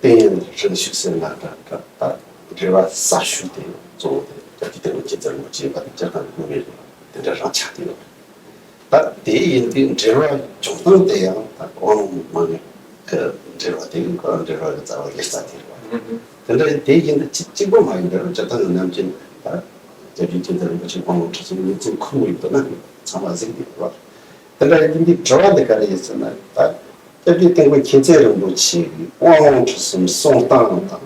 བསྟན་རིན་ཤུགས་ཟེར་ན་འདྲ་འདྲ་ད་འབྲེལ་བ་ཟབ་ཤོས་དེ་གཙོ་བོ་དེ་རྒྱལ་བའི་བསྟན་པའི་སྤྱི་ཚོགས་རིན་པོ་ཆེ་བ་དེ་སྤྱིར་བཏང་གི་དངོས་གནས་རེད། དེ་འདྲ་རང་ཆགས་ཀྱི་ཡོད་རེད། ད་དེ་ཡིན་དུས་འབྲེལ་བ་བྱུང་སྟངས་དེ་ཡང་ད་དབང་ལུང་མ་ངེས་ཀྱི་འབྲེལ་བ་དེ་ཡང་འབྲེལ་བ་གི་རྩ་བ་ལེགས་ས་དེ་རེད་བ། དེ་འདྲ་དེ་ཡིན་དུས་གཅིག་གཅིག་པོ་མ་ཡིན་པར་སྤྱིར་བཏང་གི་ནམ་རྒྱུན་ སྐྱབས་རྗེ་མཁྱེན་བརྩེ་རིན་པོ་ཆེ་དབང་ལུང་ཁྲིད་གསུམ་ཉིན་མཚན་ཁུར་མི་ཡོད་པ་ན་ཚང་མ་གཟིགས་ཏེ་ཡོད་པ་རེད། དེ་འདྲ་ཡིན་དུས་དྲི་བ་འདི་ག་རེ་ཡིན་ཟེར་ན། ད་སྐྱབས་རྗེ་སྟེང་པོ་མཁྱེན་བརྩེ་རིན་པོ་ཆེ་གི་དབང་ལུང་ཁྲིད་གསུམ་གསུང་སྟངས་དང་།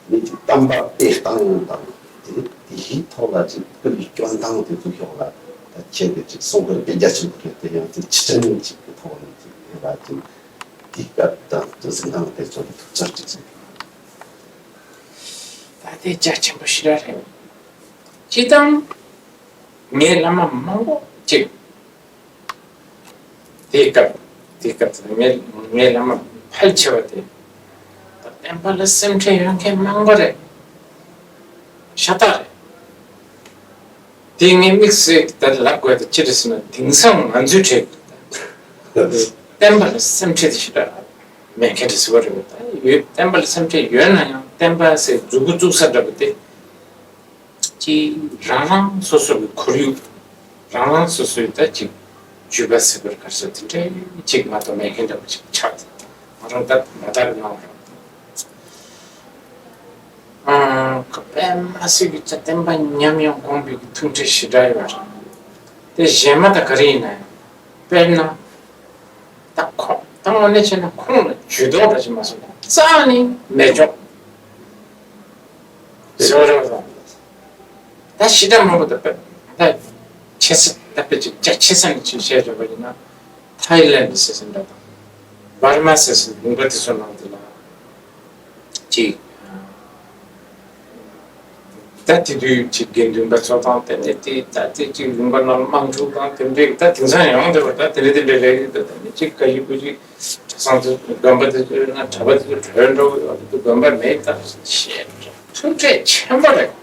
ནི་ཅིག་བསྟན་པ་སྤེལ་སྟངས་དང་། དེ་དེའི་ཐོག་ལ་ཅིག་སྐུ་ལུས་སྐྱོན་སྟངས་དེ་ཚོའི་ཕྱོགས་ལ་ད་ཁྱེད་ཀྱིས་ཅིག་གསུང་བར་དཔེ་རྒྱ་ཆེན་པོ་རེད། དེ་ཡང་དེ་ཕྱི་དྲན་ཅིག་གི་ཐོག་ནས་ཅིག་དེ་ལ་ཅིག་དེའི་སྐབས་དང་དེ་གཟིགས་སྟངས་དེ་ཚོ་ལ་ཐུགས་ཚར་ཅིག་གསུང་། ད་དེ་རྒྱ་ཆེན་པོ་ཞེ་དྲག་རེད། སྤྱིར་བཏང་ངའི་བླ་མ་མང་པོ་ཅིག་དེའི་སྐབས་དེའི་སྐབས་དེ་ངའི་ངའི་བླ་མ་ཕལ་ཆེ་བ་དེ་ད་བསྟན་པ་ལ་སེམས་ཁྲལ་ཡོད་མཁན་མང་པོ་རེད། ཤ་སྟག་རེད། དེ་ངས་དམིགས་བསལ་ད་ལབ་དགོས་དེ་ཅི་རེད་ཟེར་ན། དེང་སང་ང་ཚོའི་གྲས་བསྟན་པ་ལ་སེམས་ཁྲལ་དེ་ཞེ་དྲག་མེད་མཁན་དེ་ཟེར་བ་རེད། ད་ཡོད། བསྟན་པ་ལ་སེམས་ཁྲལ་ཡོད་ན་ཡང་བསྟན་པ་ཟེར་མཛུབ་གུ་བཙུགས་ས་འདྲ་པོ་དེ་ཅིག་རང་རང་སོ་སོ་གི་ཁོར་ཡུག་རང་རང་སོ་སོའི་ད་ཅིག་སྤྱོད་པ་ཟེར་བར་ག་ཚོད་དེ་འདྲའི་ཅིག་མ་གཏོགས་མེད་མཁན་འདྲ་པོ་ཅིག་ཆགས་ཏེ། ང་རང་ད་མ་དར་གནང་རོགས། ཨ། ཁོ་དཔེ་མ་སྲིད་ཀྱི་ད་བསྟན་པ་ཉམས་ཡང་དགོངས་པའི་གི་ཐུགས་ཁྲལ་ཞེ་དྲག་ཡོད་རེད། དེ་གཞན་མ་ད་ག་རེ་ཡིན་ན་ཡང་། དཔེར་ན། ད་ཁོང་ད་དངོས་གནས་བྱས་ན་ཁོང་ལ་ཇུས་གཏོགས་འདྲ་ཞིག་མ་སོང་ན་རྩ་ནས་མེད་ཆོག་ཟེར་བ་རེད་བ། ད་ཞེ་དྲག་མང་པོ་ད་དཔེ་ད་ཆེ་ས་ད་དཔེ་ཅིག་རྒྱ་ཆེ་ས་ནས་ཅིག་བཤད་བྱས་པ་ཡིན་ན། ཐའི་ལེན་ཌི་ཟེར་ས་འདྲ་དང་། འབར་མ་ཟེར་ས་ལུང་པ་དེ་ཚོ་ནང་དེ་ལ་ཅིག་ད་དེ་དུས་ཅིག་དགེ་འདུན་པ་ཚོ་དང་། དེ་ནས་དེ་ད་དེ་ཅིག་ལུང་པ་ནང་དམག་འཁྲུག་དང་དེ་འདྲའི་ད་དེང་སང་ཡང་དེ་བ་ད་དེ་འདྲ་དེ་འདྲ་རེད། ད་དེ་ནས་ཅིག་ག་ཡི་གུ་ཅིག་གྲྭ་ཚང་དུ་དགོན་པ་དེ་ཚོ་ཡོད་ན་གྲྭ་པ་དེ་ཚོ་བྲོས་འགྲོ་གི་ཡོད་རེད། དགོན་པ་མེད་ད་ཞེས་ཐུགས་ཁྲལ་ཆེན་པོ་རེད།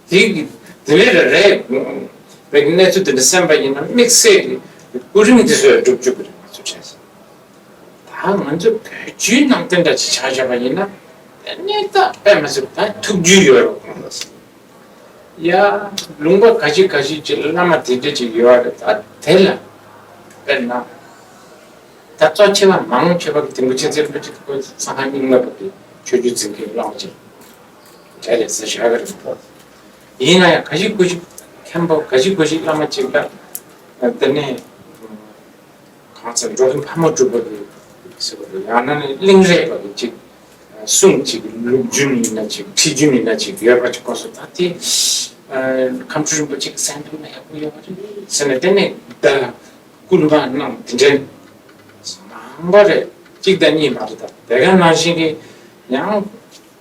དེ་གི་དེ་འདྲ་རེད། བའི་གནས་ཚུལ་དེ་འདྲ་གསན་པ་ཡིན་ན་དམིགས་བསལ་གྱི་སྐུ་རིམ་དེ་ཚོ་ཡང་སྒྲུབ་བཅུག་གི་རེད། ང་ཚོ་གྲས་ད་ང་ཚོ་བོད་བརྒྱུད་ནང་བསྟན་འདྲ་ཅིག་ཆགས་བཞག་པ་ཡིན་ན། དེ་ནས་ད་དཔེ་མ་སྲིད་ད་ཐུགས་རྒྱུས་ཡོད་རེད། ཁོང་ལ་ཡ་ལུང་པ་ག་ཅིག་ག་ཅིག་ཅིག་བླ་མ་དེ་འདྲ་ཅིག་ཡོད་རེད། ད་དེ་ལ་དཔེར་ན་ད་གཙོ་ཆེ་བ་མང་ཆེ་བ་གི་དེ་འདྲ་ཅིག་ཟེར་བ་ཅིག་ཁོ་ཚང་ཁ་རྙིང་མ་བབས་ཏེ་ཆོས་བརྒྱུད་འཛིན་མཁན་བླ་མ་ཅིག་རེད་ལས་ཟེར་བཞག་གི་རེད། ཡིན་ན་ཡང་ག་ཅིག་གོ་ཅིག་མཁན་པོ་ག་ཅིག་གོ་ཅིག་བླ་མ་ཅིག་ལ་དེ་ནས། གང་ཟེར། འགྲོ་མགོན་ཕག་མོ་གྲུ་པ་གི་ཟེར་བ་རེད། ཡང་ན་ནི་གླིང་རས་པ་གི་ཅིག་གསུང་ཅིག་ལུགས་རྒྱུན་ཡིན་ན་ཅིག་ཁྲིད་རྒྱུན་ཡིན་ན་ཅིག་ཡོད་པ་ཅིག་གོ་སོང་། ད་དེ་ཁམས་སྤྲུལ་རིན་པོ་ཆེ་གི་གསན་ཐུབ་ན་ཡག་པོ་ཡོད་པ་རེད་ཟེར་ནས། དེ་ནས་ད་སྐུ་ལུང་པ་ནང་དེ་འདྲའི་མང་པོ་རེད། གཅིག་དང་གཉིས་མ་རེད། ད་དེ་ག་ནང་བཞིན་གྱི་ཡང་།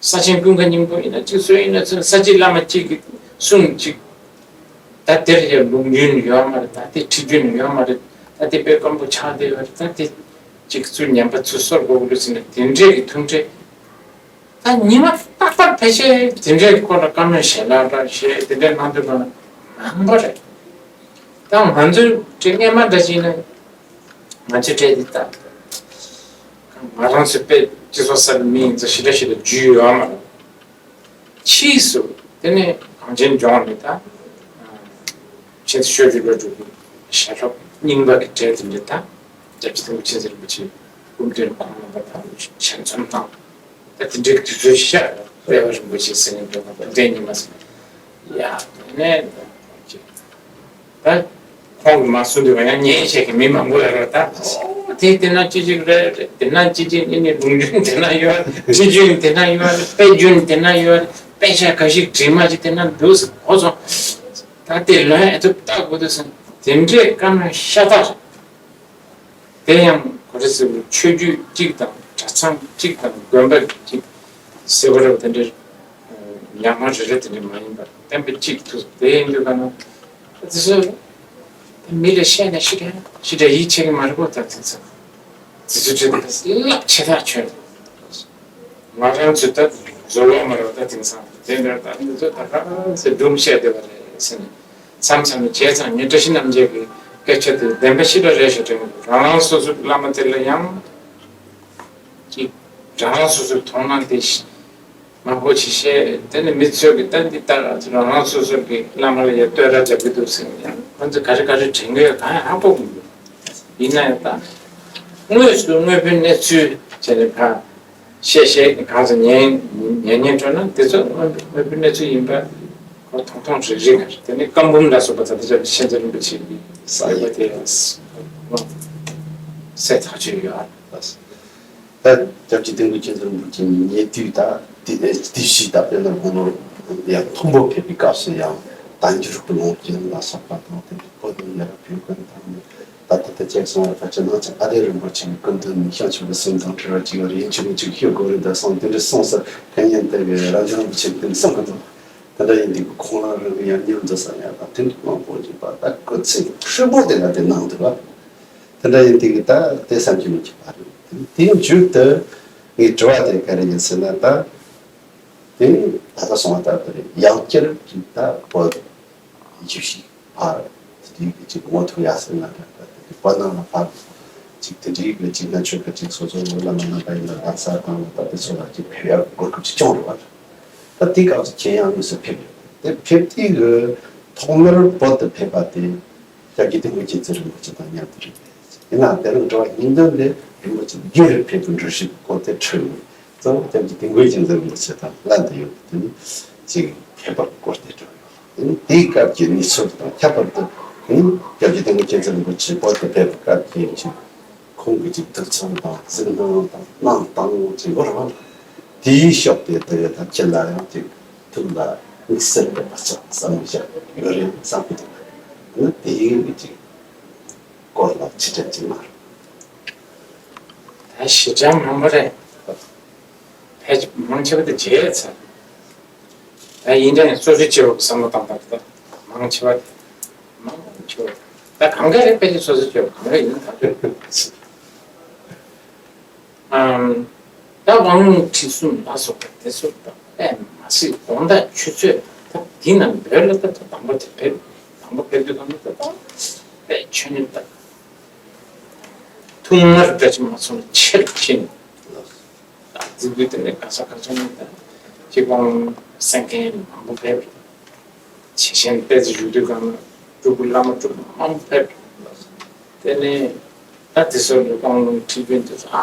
ས་ཆེན་ཀུན་དགའ་སྙིང་པོ་ཡིན་ན་ཅིག་སུ་ཡིན་ན་ཚུན་ས་སྐྱེས་བླ་མ་གཅིག་གི་གསུང་གཅིག་ད་དེར་ཡང་ལུང་རྒྱུན་ཡོད་མ་རེད། ད་དེ་ཁྲིད་རྒྱུན་ཡོད་མ་རེད། ད་དེ་དཔེ་དཀོན་པོ་ཆགས་བསྡད་ཡོད་རེད། ད་དེ་གཅིག་ཚུར་ཉན་པ་ཚུར་གསོར་དགོས་ཀྱི་རེད་ཟེར་ནས་དེ་འདྲས་ཀྱི་ཐུགས་ཁྲལ། ད་ཉི་མ་རྟག་པར་ཕལ་ཆེར་དེ་འདྲས་ཁོ་ལ་བཀའ་མོལ་ཞལ་ལག་འདྲ་བཤད་དེ་འདྲས་གནང་དུས་ག་ན་མང་པོ་རེད། ད་ང་ཚོའི་གྲས་སྔས་མ་འདྲ་ཞིག་ན། ང་ཚོའི་གྲས་འདི་ལྟ། ང་རང་ཚོའི་དཔེ་སྤྱི་ཚོགས་གསར་པའི་མི་ཡིན་ཙང་ཞེ་དྲག་ཞེ་དྲག་རྒྱུས་ཡོད་མ་རེད། ཕྱིས་སུ་དེ་ནས་གངས་ཅན་ལྗོངས་ནས་ད། མཁྱེན་བརྩེ་ཆོས་ཀྱི་བློ་གྲོས་ཀྱི་ཞལ་སློབ་རྙིང་པ་གི་གྲས་དེ་འདྲ་ད། སྐྱབས་རྗེ་ཐིམ་ཕུ་མཁྱེན་བརྩེ་རིན་པོ་ཆེ་སྐུ་མདུན་ཁོང་རྣམ་པ་དང་ཞལ་འཛོམས་དང་། ད་དེ་འདྲའི་དུས་ཚོད་ཤར་རེ་བ་རིན་པོ་ཆེ་ཟེར་ནས་འགྲོ་ན་ད་དེ་ཉི་མ་ཟེར་ན་ཡ་དེ་ནས། ད་ཁོང་གིས་མ་གསུངས་དུས་ང་ཡང་ཉན་བྱེད་ཀྱི་མི་མང་པོ་ཡོད་རེད། ད་ཨོ་དེ་དེ་ན་ཅི་ཅིག་རེད། དེ་ན་ཅི་ཅིག་ཨེ་ནི་ལུང་རྒྱུན་དེ་ན་ཡོད་རེད། ཁྲིད་རྒྱུན་དེ་ན་ཡོད་རེད། དཔེ་རྒྱུན་དེ་ན་ཡོད་རེད། དཔེ་ཆ་ག་ཞིག་བྲིས་མ་ཅིག་དེ་ན་འདུག་ཟེར་གོ་སོང་། ད་དེ་ལོན་ཨེ་ཐུབ་ལྟ་དགོས་འདུག་ཟེར་དེ་འདྲའི་བཀའ་མོལ་ཤ་སྟག་རེད། དེ་ཡང་ག་རེ་ཟེར་བའི་ཆོས་བརྒྱུད་གཅིག་དང་གྲྭ་ཚང་གཅིག་དང་དགོན་པ་གཅིག་ཟེར་བ་རེད་པ། དེ་འདྲའི་ཉག་མ་རེ་རེ་དེ་འདྲ་མ་ཡིན་པར་བསྟན་པ་གཅིག་ཏུ། དེ་ཡིན་དུས་ག་ན་དེ་ཚོ་མི་ལ་བཤད་ན་ཞེ་དྲག་ཞེ་དྲག་ཡིད་ཆེས་ཀྱི་མ་རེད་པོ། ད་དེ་ཚོ་དེ་ཚོ་བྲིས་ཏེ་རླབས་ཆེ་ཐག་ཆོད། ང་རང་ཚོས་ད་བཟོ་ལོག་མ་རེད་པ། ད་དེང་སང་དེ་འདྲ་ད་འདི་ཚོ་ད་ག་ཚོད་སྒྲུང་བཤད་བསྡད་པ་རེད་ཟེར་ནས། མཚམས་མཚམས་ནས་བྱས་ཙང་ངས་བཀྲ་ཤིས་རྣམ་རྒྱལ་གྱི་སྐད་ཆ་དེ་བདེན་པ་ཞེ་དྲག་རེད་ཤག་དྲན་གྱི་འདུག་རང་རང་སོ་སོའི་བླ་མ་དེ་ལ་ཡང་ཅིག་རང་རང་སོ་སོའི་མཐོང་སྣང་དེ་མང་པོ་ཞིག་བཤད། དེ་ནས་མི་ཚོས་ཀྱིས་ད་འདི་ལྟར་རང་རང་སོ་སོ་གི་བླ་མ་ལ་ཡང་བསྟོད་ར་རྒྱབ་ཀྱི་འདུག་ཟེར་ནས། ཡང་ཁོ་ཚོས་ག་རེ་ག་རེ་དྲན་གྱི་ཡོད་གང་ཡང་ཧ་གོ་གི་མི་འདུག་ཡིན་ན་ཡང་ད་དངོས་སུ་དངོས་པོའི་གནས་ཚུལ་བྱས་ནས་ཕར། བཤད་བཤད་གང་ཟེར་ཉན་ཉན་ཉན་འགྲོ་ན་དེ་ཚོ་དངོས་དངོས་པོའི་གནས་ཚུལ་ཡིན་པ་ ཁོ་ཐུང་ཐུང་རེ་རེ་ག་རེ་དེ་ནས་བཀའ་འབུམ་ལ་སོགས་པ་ད་ལྟ་ཞབས་ཀྱི་མཁྱེན་བརྩེ་རིན་པོ་ཆེ་གི་ས་ཡི་དེ་གསལ་ཐག་ཆོད་ཡོད། ད་སྐྱབས་རྗེ་དིལ་མགོ་མཁྱེན་བརྩེ་རིན་པོ་ཆེ་ཉེ་དུས་ད་དེ་དེ་བཞི་ད་དཔེར་ན་དགུང་ལོ་ཡང་མཐོན་པོ་ཕེབས་པའི་སྐབས་སུ་ཡང་དལ་འབྱོར་གྱི་ལོངས་སྤྱོད་ལ་སོགས་པ་དང་དེ་འདྲའི་བོད་དུ་ཡར་ཕེབས་མཁན་དང་ད་ལྟ་དེ་ཅེག་སོང་བ་ད་ཅི་ནང་ཚན་ཨ་ལས་རིན་པོ་ཆེ་གི་སྐུ་མདུན་ནས་ཤངས་ཆོས་ཀྱི་སེམས་དང་བྲལ་བ་ཅིག་ཡོད་རེད། ཡིན་ཆོས་ཀྱི་ཅིག་ཤོད་དགོས་རེད་ད་གསུངས་དེ་འདྲ་གསུངས་ས་ཕན་ཡོན་དེ་གི་རབ་འབྱམས་རིན་པོ་ཆེ་གི་དེ་གསུང་གི་འདུག་དེ་འདྲ་ཡིན་དུས་ཁོང་རང་རང་གི་ཡང་ཉམས་འཛིན་ས་ཡང་དང་དེ་འདྲ་མང་པོ་ཡོད་པ་ད་སྐུ་ཚེ་ཧྲིལ་པོ་དེ་ལ་དེ་གནང་འདུག་བ། དེ་འདྲ་ཡིན་དུས་ཀྱི་ད་དེ་བསམ་གྱིས་མི་ཁྱབ་པ་རེད། དེའི་མཇུག་ཏུ་ངའི་དྲི་བ་དེ་ག་རེ་ཡིན་ཟེར་ན་ད་དེ་ད་ལྟ་སོང་བ་ལྟར་དུ་རེད། ཡང་བསྐྱར་གྱི་ད་བོད་ཡིག་ཤེས་ཕར་དེ་དུས་ཀྱི་ཅིག་ངོ་ཐུག་ཡ་ཟེར་ན་འདྲ་འདྲ་དེ་བོད་ནང་ལ་ཕར་ཅིག་དེ་འདྲའི་གི་ཅིག་ང་ཆོས་ཀྱི་ཅིག་སོ་སོ་བླ་མ་རྣམ་པ་ཡིན་ན་ལྷ་ས་དང་ད་དེ་ཚོ་ལ་ཅིག་ཕེབས་ཡ་གོ་སྐབས་ཅིག་བྱུང་རེད་བ། ད་དེའི་སྐབས་སུ་ཁྱེད་ཡང་དངོས་སུ་ཕེབས་ཡོད། དེ་ཕེབས་དུས་ཀྱི་ཐོག་མར་བོད་དུ་ཕེབས་པ་དེ་སྐྱབས་རྗེ་དིལ་མགོ་མཁྱེན་བརྩེ་རིན་པོ་ཆེ་དང་མཉམ་དུ་རེད། ཡིན་ནའང་དེ་རིང་དྲི་བ་སྙིང་དོན་དེ་རིན་པོ་ཆེ་སྒེར་རུ་ཕེབས་པའི་འགྲུལ་བཞུད་སྐོར་དེ་དྲིས་ཡོད། གཙོ་བོ་སྐྱབས་རྗེ་དིལ་མགོ་མཁྱེན་བརྩེ་རིན་པོ་ཆེ་དང་ལྷན་དུ་ཡོད་པ་དེ་ནི་ཅིག་ཕེབས་པ་སྐོར་དེ་དྲིས་ཡོད། དེ་ནི་དེའི་སྐབས་ཀྱི་གནས་ཚུལ་དང་ཁྱད་པར་དུ་དེ་ནི་སྐྱབས་རྗེ་དིལ་མགོ་མཁྱེན་བརྩེ་རིན་པོ་ཆེ་བོད་དུ་ཕེབས་པའི་སྐབས་ཀྱི་ཅིག་ཁོང་གི་ཅིག་ཐུགས་བསམ་དང་གཟིགས་སྣང་དང་གནང་སྟངས་ཅིག་ཡོད་རེད་བ། དེའི་ཕྱོགས་དེ་དེ་ད་ཁྱེད་ལ་ཡང་ཅིག་ཐུགས་ལ་དམིགས་བསལ་གྱི་བག་ཆགས་བསམ་བློ་བཞག་ཡོད་རེད་བསམ་གྱི་འདུག་ཨ་ནི་དེའི་ཅིག་སྐོར་ལ་ཕྱི་དྲན་ཅིག་གནང་རོགས། ད་ཞེ་དྲག་མང་པོ་རེད། ཕལ་ཆེར་མང་ཆེ་བ་དེ་བརྗེད་ཚར། ད་ཡིན་ཀྱང་སོ་སོའི་སྐྱེ་བོ་བསམ་བློ་བཏང་སྟངས་དེ་མང་ཆེ་བ་དེ་མང་ཆེ་བ་ད་གང་ག་རེ་ཕལ་ཆེར་སོ་སོའི་སྐྱེ་བོ་གང་ག་ཡིན་ད་ཨམ། ད་དབང་ལུང་ཁྲིད་གསུམ་ལ་སོགས་པ་དེ་ཚོ་ད་དཔེ་མ་སྲིད་དགོང་དག་ཆུ་ཚོད་ད་འདི་ན་བོད་ལ་ད་ད་དང་པོ་དེ་ཕེབས་དང་པོ་ཕེབས་དུས་གང་ལ་ད་ད་དཔེ་ཆོས་ཉིད་ད་ཐུང་ངར་ད་ཅི་མ་སོང་ལ་ཆེར་ཕྱིན། ད་རྫིག་པོའི་སྟེང་ནས་ག་ས་ག་ཚོད་ནས་ད་ཅི་གོང་གསན་མཁན་མང་པོ་ཕེབས། ཇེ་ཆེན་ཏོག་ཙམ་བཞུགས་དུས་གང་ན་སྤྲུལ་སྐུ་བླ་མ་སྤྲུལ་སྐུ་མང་པོ་ཕེབས། དེ་ནས་ད་དེ་ཚོ་ལ་དབང་ལུང་ཁྲིད་དཔོན་དེ་ཚོ་ཨ་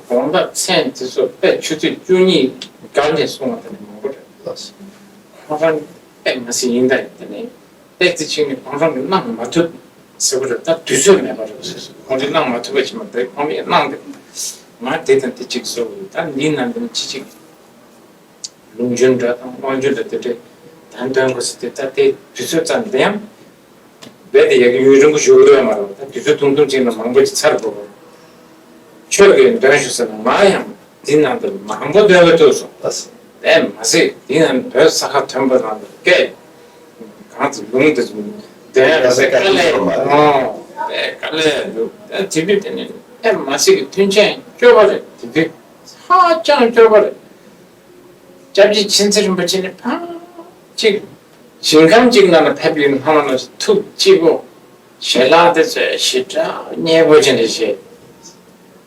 དགོང་དག་མཚན་དེ་ཚོ་དཔེ་ཆུ་ཚོད་བཅུ་གཉིས་བརྒལ་ནས་སོང་བ་དེ་ནས་མང་པོ་རེད། ཁོང་རང་དཔེ་མ་སྲིད་ཡིན་ད་ཡིན་དེ་ནས། ཏོག་ཙམ་ཕྱིན་ནས་ཁོང་རང་གིས་གནང་མ་ཐུབ་ཟེར་བ་རེད། ད་དུས་ཚོད་མེད་པ་རེད་ཟེར་སོང་། ཁོང་གིས་གནང་མ་ཐུབ་པ་ཅིག་མ་རེད། ཁོང་གིས་གནང་སྟེ་ང་དེ་དང་དེ་གཅིག་བཟོ་དགོས། ད་འདི་ནང་དུ་ཅི་ཅིག་ལུང་རྒྱུན་འདྲ་དང་དབང་རྒྱུན་འདྲ་དེ་འདྲའི་ད་འདོན་དགོས་ཟེར་ཏེ། ད་དེ་དུས་ཚོད་ཙམ་དེ་ཡང་རྦད་དེ་ཡ་གི་ཡུན་རིང་པོ་བཞུགས་ཡོད་མ་རེད། ད་དུས་ཚོད་ཐུང་ཐུང་ཅིག་ན་མང་པོ་ཅིག་ཚར་དགོས་པ། ཁྱོད་ཀྱིས་འདོན་ཤོག་ཟེར་ན་ང་ཡང་འདི་ནང་དུ་མང་པོ་འདོན་པ་ཐུག་སོང་། ལགས་སོ། དེ་མ་ཟད་འདི་ནང་བོད་ས་ཁ་མཐོན་པོ་ནང་དུ་སྐད་གང་དུ་ལུང་དུ་འདོན་ཡག་དེ་དཀའ་ལས། ཨོ་དེ་དཀའ་ལས་འདུག་ད་དེ་དུས་དེ་ནི་དེ་མ་ཟད་ཀྱི་མཐུན་རྐྱེན་སྐྱོ་པོ་རེད། དེ་དུས་ཧ་ཅང་སྐྱོ་པོ་རེད། སྐྱབས་རྗེ་མཁྱེན་བརྩེ་རིན་པོ་ཆེ་ནི་ཕར་གཅིག་ཞིང་ཁམས་གཅིག་ནང་ལ་ཕེབས་པའི་སྔ་མ་ནང་བཞིན་ཐུགས་སྐྱིད་པོ། ཞལ་ལག་དེ་ཚོ་ཞེ་དྲག་མཉེས་པོ་ཅན་རེ་བྱས།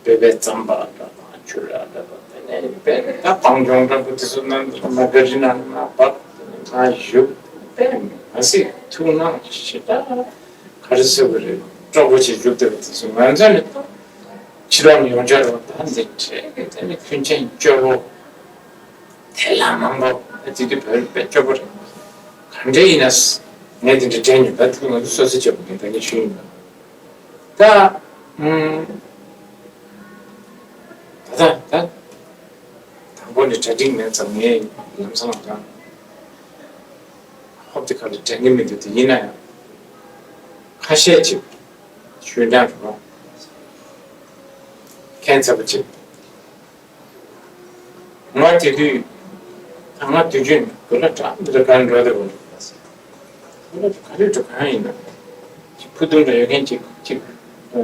བོད་པའི་རྩམ་པ་འདྲ་དང་ཆུ་ར་འདྲ་དང་དེ་ནས་བོད་ད་སྤང་ལྗོངས་འདྲ་པོ་དེ་ཚོ་ནང་དུ་མ་ག་རི་ནང་ང་བབས། དེ་ནས་ང་བཞུགས། དཔེ་མ་སྲིད་ཐུགས་སྣང་ཞེ་དྲག་ག་རེ་ཟེར་དགོས་རེད། སྤྲོ་པོ་བྱེད་རྒྱུ་དེ་བ་དེ་ཚོ་ང་ཚོ་ནི་ད་ཕྱི་ལོགས་ནས་ཡོང་འཆར་བ་ད་འདི་འདྲའི་གི་དེ་ནས་མཐུན་རྐྱེན་སྐྱོ་པོ། དེ་ལ་མང་པོ་ཨ་ཙི་ཙི་བོད་དཔེ་སྐྱོ་པོ་རེད། ག་འདྲ་ཡིན་ན་ངས་དེ་འདྲ་དྲན་མྱོང་། ད་དེ་ང་ཚོ་སོ་སོ་སྐྱོ་པོ་ངས་ད་ངས་ཞུས་ཡིན་པ། ད་ཨུམ། ད་ད་ད་དང་པོ་ནས་གྲ་སྒྲིག་མེད་ཙང་ངས་ལམ་སང་ལ་ཀྱང་ཧོབ་དེ་ག་ལ་དྲན་གི་མི་འདུག་དེ་ཡིན་ན་ཡང་ཁ་ཤས་ཅིག་ཞུས་ན་རུང་ཁྱད་མཚར་པོ་ཅིག་ང་དེ་དུས་ང་དུས་རྒྱུན་དགོན་ལ་འགྲོ་འདི་ལ་གར་འགྲོ་བསྡད་པ་རེད། དགོན་ལ་ག་རེ་འགྲོ་གང་ཡིན་ན་ཅིག་ཕུ་དུང་འདྲ་ཡོད་མཁན་ཅིག་ཅིག་ཨ་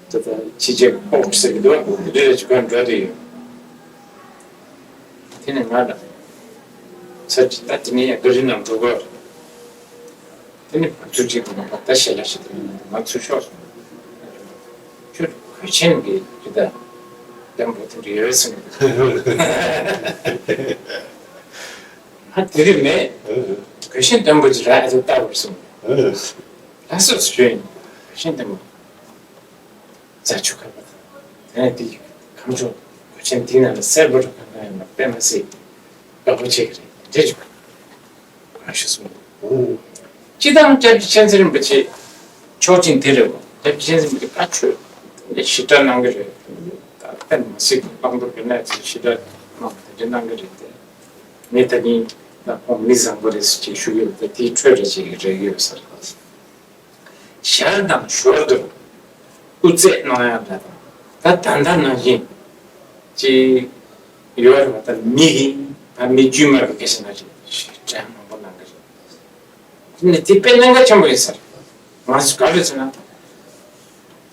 ད་ལྟ་ཕྱི་རྒྱལ་ཨོག་ཟེར་གི་འདུག་དེ་འདྲ་ཅིག་གར་འགྲོ་བསྡད་ཡོད། དེ་ནས་ང་ལ་ཚར་གཅིག་ད་དེ་ནས་ཡང་ག་རི་ནང་འགྲོ་དགོས། དེ་ནི་ང་ཚོ་གཅིག་ཏུ་མ་པ་ད་ཞལ་ལག་ཞིག་དེ་ནི་ང་ཚོ་ཤོག་སོང་། ཁྱོད་གོས་ཆེན་གྱི་ཅི་ད་ལྡེམ་པོ་དེ་འདྲ་ཡོད་ཟེར་ནས། ང་དེ་རིང་མེད། གོས་ཆེན་ལྡེམ་པོ་ཅིག་རག་ཨེ་ཐུབ་ལྟ་བར་སོང་། ལགས་སོ་ཞུས་ཡིན། གོས་ཆེན་ལྡེམ་པོ། རྫ་ཆུ་ཁ་པ་དང་། དེ་ནས་དེ་ཁམས་ཕྱོགས་གོས་ཆེན་དེའི་ནང་ལ་སེར་པོ་རུ་ཁ་ན་ཡོད་ན་དཔེ་མ་སྲིད་དགའ་པོ་བྱེད་ཀྱི་རེད། དེ་ཅིག་ག་ཞིག་གསུངས་འདུག་སྤྱི་བཏང་སྐྱབས་རྗེ་མཁྱེན་བརྩེ་རིན་པོ་ཆེ་ཆོག་མཆན་དེ་རེད་བ། སྐྱབས་རྗེ་མཁྱེན་བརྩེ་རིན་པོ་ཆེ་བཀའ་ཆོས་ཞེ་དྲག་གནང་གི་རེད། ད་དཔེ་མི་སྲིད་པའི་བླང་དོར་གྱི་གནས་ཚུལ་ཞེ་དྲག་གནང་བ་དེ་འདྲ་གནང་གི་རེད་དེ། ངས་ད་ནི་ད་ཁོང་མི་བཟང་པོ་རེད་ཟེར་ཅིག་ཞུ་གི་ཡོད་པ་དེའི་འཕྲོས་རེ་ཅིག་རེག་ཡོད་ཟེར། ཞར་དང་ཞོར་དུ་སྐུ་རྩེད་གནང་ཡག་འདྲ་དང་། ད་ད་ལྟ་ནང་བཞིན་ཅིག་ཡོད་རེད་བ། ད་མི་གི་ད་མི་དཀྱུས་མ་གི་སྐད་ཆ་ན་ཅིག་དྲན་མང་པོ་གནང་གི་རེད། དེ་ནི་དེ་དཔེ་གནད་འགག་ཆེན་པོ་ཡིན་ས་རེད། ང་ཚོ་ག་རེ་ཟེར་ན།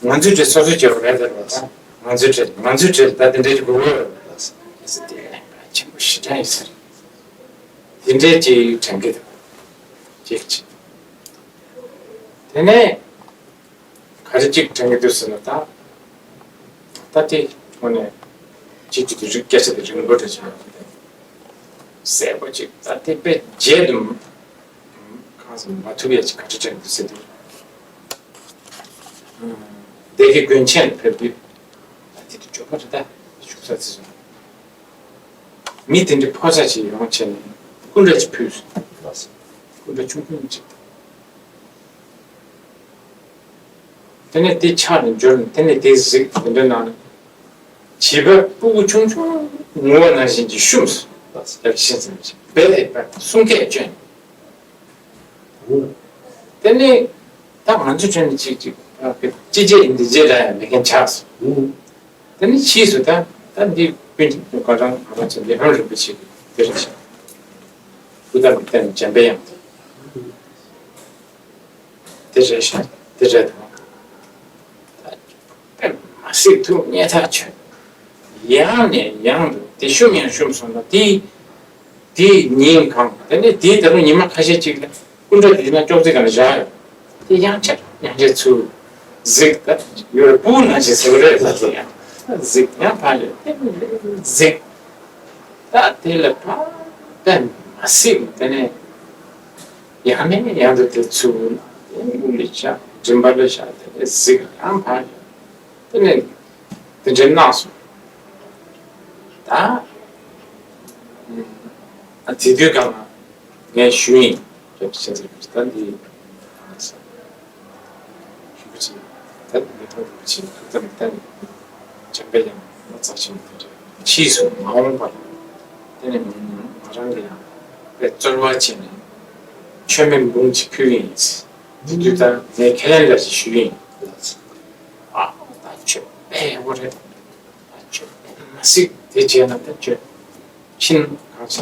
ང་ཚོའི་གྲས་སོ་སོ་སྐྱེ་བོ་རེད་ཟེར་བ་དང་། ང་ཚོའི་གྲས་ང་ཚོའི་གྲས་ད་དེ་འདྲའི་གི་དགོས་རེད་བ། དེ་གནད་འགག་ཆེན་པོ་ཞེ་དྲག་ཡིན་ས་རེད། དེ་འདྲའི་ཅིག་དྲན་གི་འདུག་གཅིག་གཅིག་དེ་ནས་ག་རེ་གཅིག་དྲན་གི་འདུག་ཟེར་ན། ད་ད་དེ་དངོས་གནས་གཅིག་གཅིག་གི་རིགས་སྐད་ཆ་དེ་རིང་པོ་འདྲ་ཅིག་ཡོད་རེད། གསལ་པོ་ཅིག་ད་དེ་དཔེ་བརྗེད་དུ་གང་ཟེར་མ་ཐུབ་ཡ་ཅིག་ག་རེ་དྲན་གི་འདུག་ཟེར་དུས། སྡེ་དགེ་དགོན་ཆེན་ཕེབས་དུས། ད་དེ་དུས་འབྱོར་པ་རེད་ད། བཞུགས་ས་ཚེ་བཟུང་། མི་དེ་འདྲའི་ཕོ་གསར་ཅིག་ཡོང་བྱས་ནས་སྐུ་འདྲ་ཅིག་ཕུལ་སོང་། སྐུ་འདྲ་ཆུང་ཆུང་ཅིག་དེ་ནས་དེ་ཆག་ནས་འབྱོར་ནས། དེ་ནས་དེ་གཟིགས། དེ་འདྲ་གནང་ནས། བྱིས་པ་སྤུ་གུ་ཆུང་ཆུང་ངུ་བ་ནང་བཞིན་གྱིས་བཤུམས་སོང་། ཡག་ཤེས་ཙམ་ཅིག་རྦད་དེ་རྦད་གསུང་སྐད་བཅོས་ནས། དེ་ནས་ད་ང་ཚོའི་གྲས་ནས་གཅིག་གཅིག་ཅི་བྱེད་འདི་བྱེད་ལ་ཡང་མེད་མཁན་ཆགས་སོང་། དེ་ནས་ཕྱིས་སུ་ད་ད་འདི་སྤུན་མཆེད་ཀ་རང་ང་རང་ཚོ་ལས་སློབ་རིན་པོ་ཆེ་གི་དེ་རེད་ཤག་སྐུ་ད་མི་བསྟན་འཇམ་པའི་དབྱངས་དེ་རེད་ཤག་དེ་རེད་དང་། ད་དཔེ་མ་སྲིད་ཐུགས་མཉེས་ཐག་ཆོད། ཡང་ནས་ཡང་དུ་དེ་བཤུམ་ཡང་བཤུམས་སོང་ན། དེ་དེའི་ཉིན་གང་། དེ་ནས་དེའི་ད་རུང་ཉི་མ་ཁ་ཤས་ཅིག་ལ་སྐུ་འདྲ་དེ་ན་ཅོག་ཙེ་སྒང་ལ་བཞག་ཡོད། དེ་ཡང་བསྐྱར་ཡང་བསྐྱར་ཚུར་གཟིགས། ད་ཡོད་རེད། སྤུ་གུ་ནང་བཞིན་ཟེར་བ་རེད། ད་དེ་ཡང་གཟིགས། ཡང་ཕར་ལ་དེ་གཟིགས། ད་དེ་ལ་ཕར་དཔེ་མ་སྲིད་དེ་ནས་ཡང་ནས་ཡང་དུ་དེ་ཚུར་དེ་དབུ་ལ་བཞག་མགྲིན་པ་ལ་བཞག་དེ་ནས་གཟིགས། ཡང་ཕར་ལ། དེ་ནས་དེ་འདྲའི་གནང་སོང་། ད་ཨ་དེ་དུས་སྒང་ལ་ངས་ཞུས་ཡིན། སྐྱབས་རྗེ་མཁྱེན་བརྩེ་རིན་པོ་ཆེ་ད་འདི་ཞུ་རྒྱུ་ཅིག་ད་མི་ཐོག་རིན་པོ་ཆེ་ཐུགས་དམ་གཏན་འཇམ་པའི་དབྱངས་ལ་ཚར་ཕྱིན་དེ་འདྲ་ཕྱིས་སུ་མ་འོངས་པར་དེ་ནས་ང་རང་གིས་ཡང་དཔེ་རྩོལ་བ་བྱས་ནས་མཆོད་མེ་འབུམ་གཅིག་ཕུལ་ཡིན། དེ་དུས་ད་ངས་ཁས་ལེན་འདྲ་ཞིག་ཞུས་ཡིན། ཨ་ད་ཆོས་དཔེ་ཡག་པོ་རེད། ད་ཆོས་དཔེ་མ་སྲིད་དེ་བྱས་ན་ད་ཆོས་ཕྱིན་གང་ས་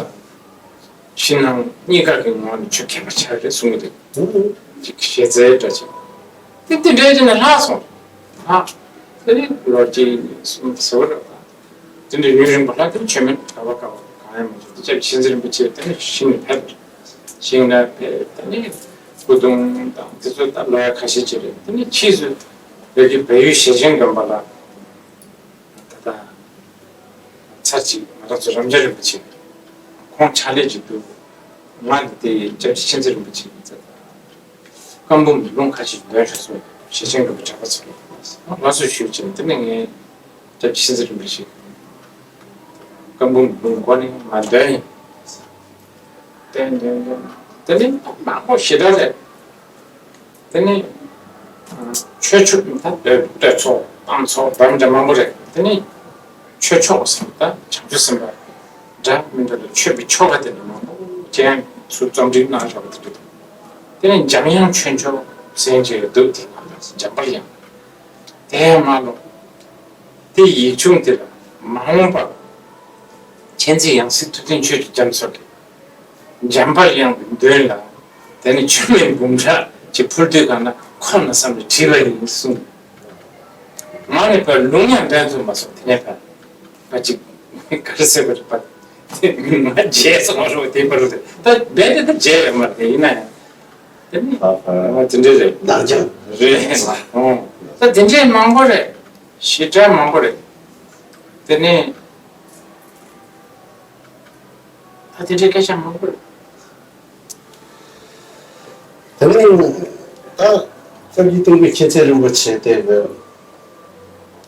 ཕྱི་ནང་གཉིས་ཀ་གི་ངོས་ནས་ཆོས་ཁྱད་པར་ཆེ་རེད་གསུང་གི་འདུག་ཅིག་ཞེ་ཚའི་འདྲ་ཅིག་དེ་དེ་འདྲའི་ཅིག་ནས་ལྷག་སོང་། ལྷག་དེ་ནི་ལོ་གཅིག་གསུམ་ཟེར་བ་རེད་པ། དེ་འདྲའི་ཡུན་རིང་པོ་ལྷག་དེ་ནི་ཆོས་མེད་ག་བ་ག་བ་གང་ཡང་མ་བྱུང་། དེ་སྐྱབས་རྗེ་མཁྱེན་བརྩེ་རིན་པོ་ཆེ་དེ་ནི་ཞིང་ནས་ཕེབས། ཞིང་ནས་ཕེབས། དེ་ནི་སྐུ་གདུང་དང་དེ་ཚོ་ད་ལོ་ཡ་ཁ་ཤས་ཅིག་རེད། དེ་ནི་ཕྱིས་སུ་བོད་ཀྱི་བལ་ཡུལ་ཞེ་ཆེན་དགོན་པ་ལ་ད་ལྟ་ཚར་གཅིག་ང་རང་ཚོ་རབ་འབྱམས་རིན་པོ་ཆེ་ཁོང་ཕྱག་ལས་ཀྱི་འདུག་ང་འདི་དེ་སྐྱབས་རྗེ་མཁྱེན་བརྩེ་རིན་པོ་ཆེ་གི་ད་ལྟ་བཀའ་འབུམ་ལུང་ཁ་ཤས་འདོན་ཤོག་གསུངས། ཞེ་ཆེན་གྱི་གྲྭ་པ་ཚོ་ལ་སླར་གསོ་ཞུས་ཅིང་། དེ་ནས་ངས་སྐྱབས་རྗེ་མཁྱེན་བརྩེ་རིན་པོ་ཆེ་བཀའ་འབུམ་ལུང་འགོ་ནས་མར་འདོན་ཡིན། འདོན་འདོན་འདོན། དེ་ནས་མང་པོ་ཞེ་དྲག་རེད། དེ་ནས་ཆོས་ཕྱོགས་ད་སྟོད་སྟོད་ཚོགས་གཏམ་ཚོགས་འདྲ་མི་འདྲ་མང་པོ་རེད། དེ་ནས་ཆོས་ཕྱོགས་ཟེར་ད་བྱང་ཆུབ་སེམས་དཔའ་འདྲ་མི་འདྲ་ལ་མཆོད་པའི་ཆོ་ག་དེ་འདྲ་མང་པོ་ཅན་ཚུར་རྩོམ་སྒྲིག་གནང་བཞག་པ་དེ་འདྲ་འདུག་དེ་ནས་འཇམ་དབྱངས་ཆོས་མཆོག་ཟེར་མཁན་ཅིག་འདུག་དེ་ང་ལ་འཇམ་དཔལ་དབྱངས་དེ་མ་ལོ། དེ་ཡིག་ཆུང་དེ་ལ་མ་འོངས་པར་མཁྱེན་བརྩེ་ཡང་སྲིད་ཐུབ་བསྟན་ཆོས་ཀྱི་རྒྱ་མཚོ་གིས་འཇམ་དཔལ་དབྱངས་ཀྱི་མདུན་ལ་དེ་ནི་མཆོད་མེ་འབུམ་ཕྲག་ཅིག་ཕུལ་དུས་སྒང་ལ་ཁོམ་ན་བསམ་ནས་བྲིས་པ་ཡིན་གསུངས། ང་ནི་ཕར་ལུང་ཡང་འདོན་ཐུབ་མ་སོང་། དེ་ནས་ཕར་ང་ཅིག་ག་རེ་ཟེར་བ་རེད་པ། ང་བརྗེད་སོང་བ་རེད། དེ་བར་དུ་ད་རྦད་དེ་ད་བརྗེད་ཡོད་མ་རེད། ཡིན་ན་ཡང་དེ་ནི་ཨ་ཨ་དེ་འདྲ་རེད། ནག་ཅང་རེད། ཨོ་ད་དེ་འདྲའི་མང་པོ་རེད། ཞེ་དྲག་མང་པོ་རེད། དེ་ནས་ད་དེ་འདྲའི་སྐད་ཆ་མང་པོ་རེད། དེ་ནས་ད་སྐྱབས་རྗེ་སྟོན་པའི་མཁྱེན་བརྩེ་རིན་པོ་ཆེ་དེ་གི་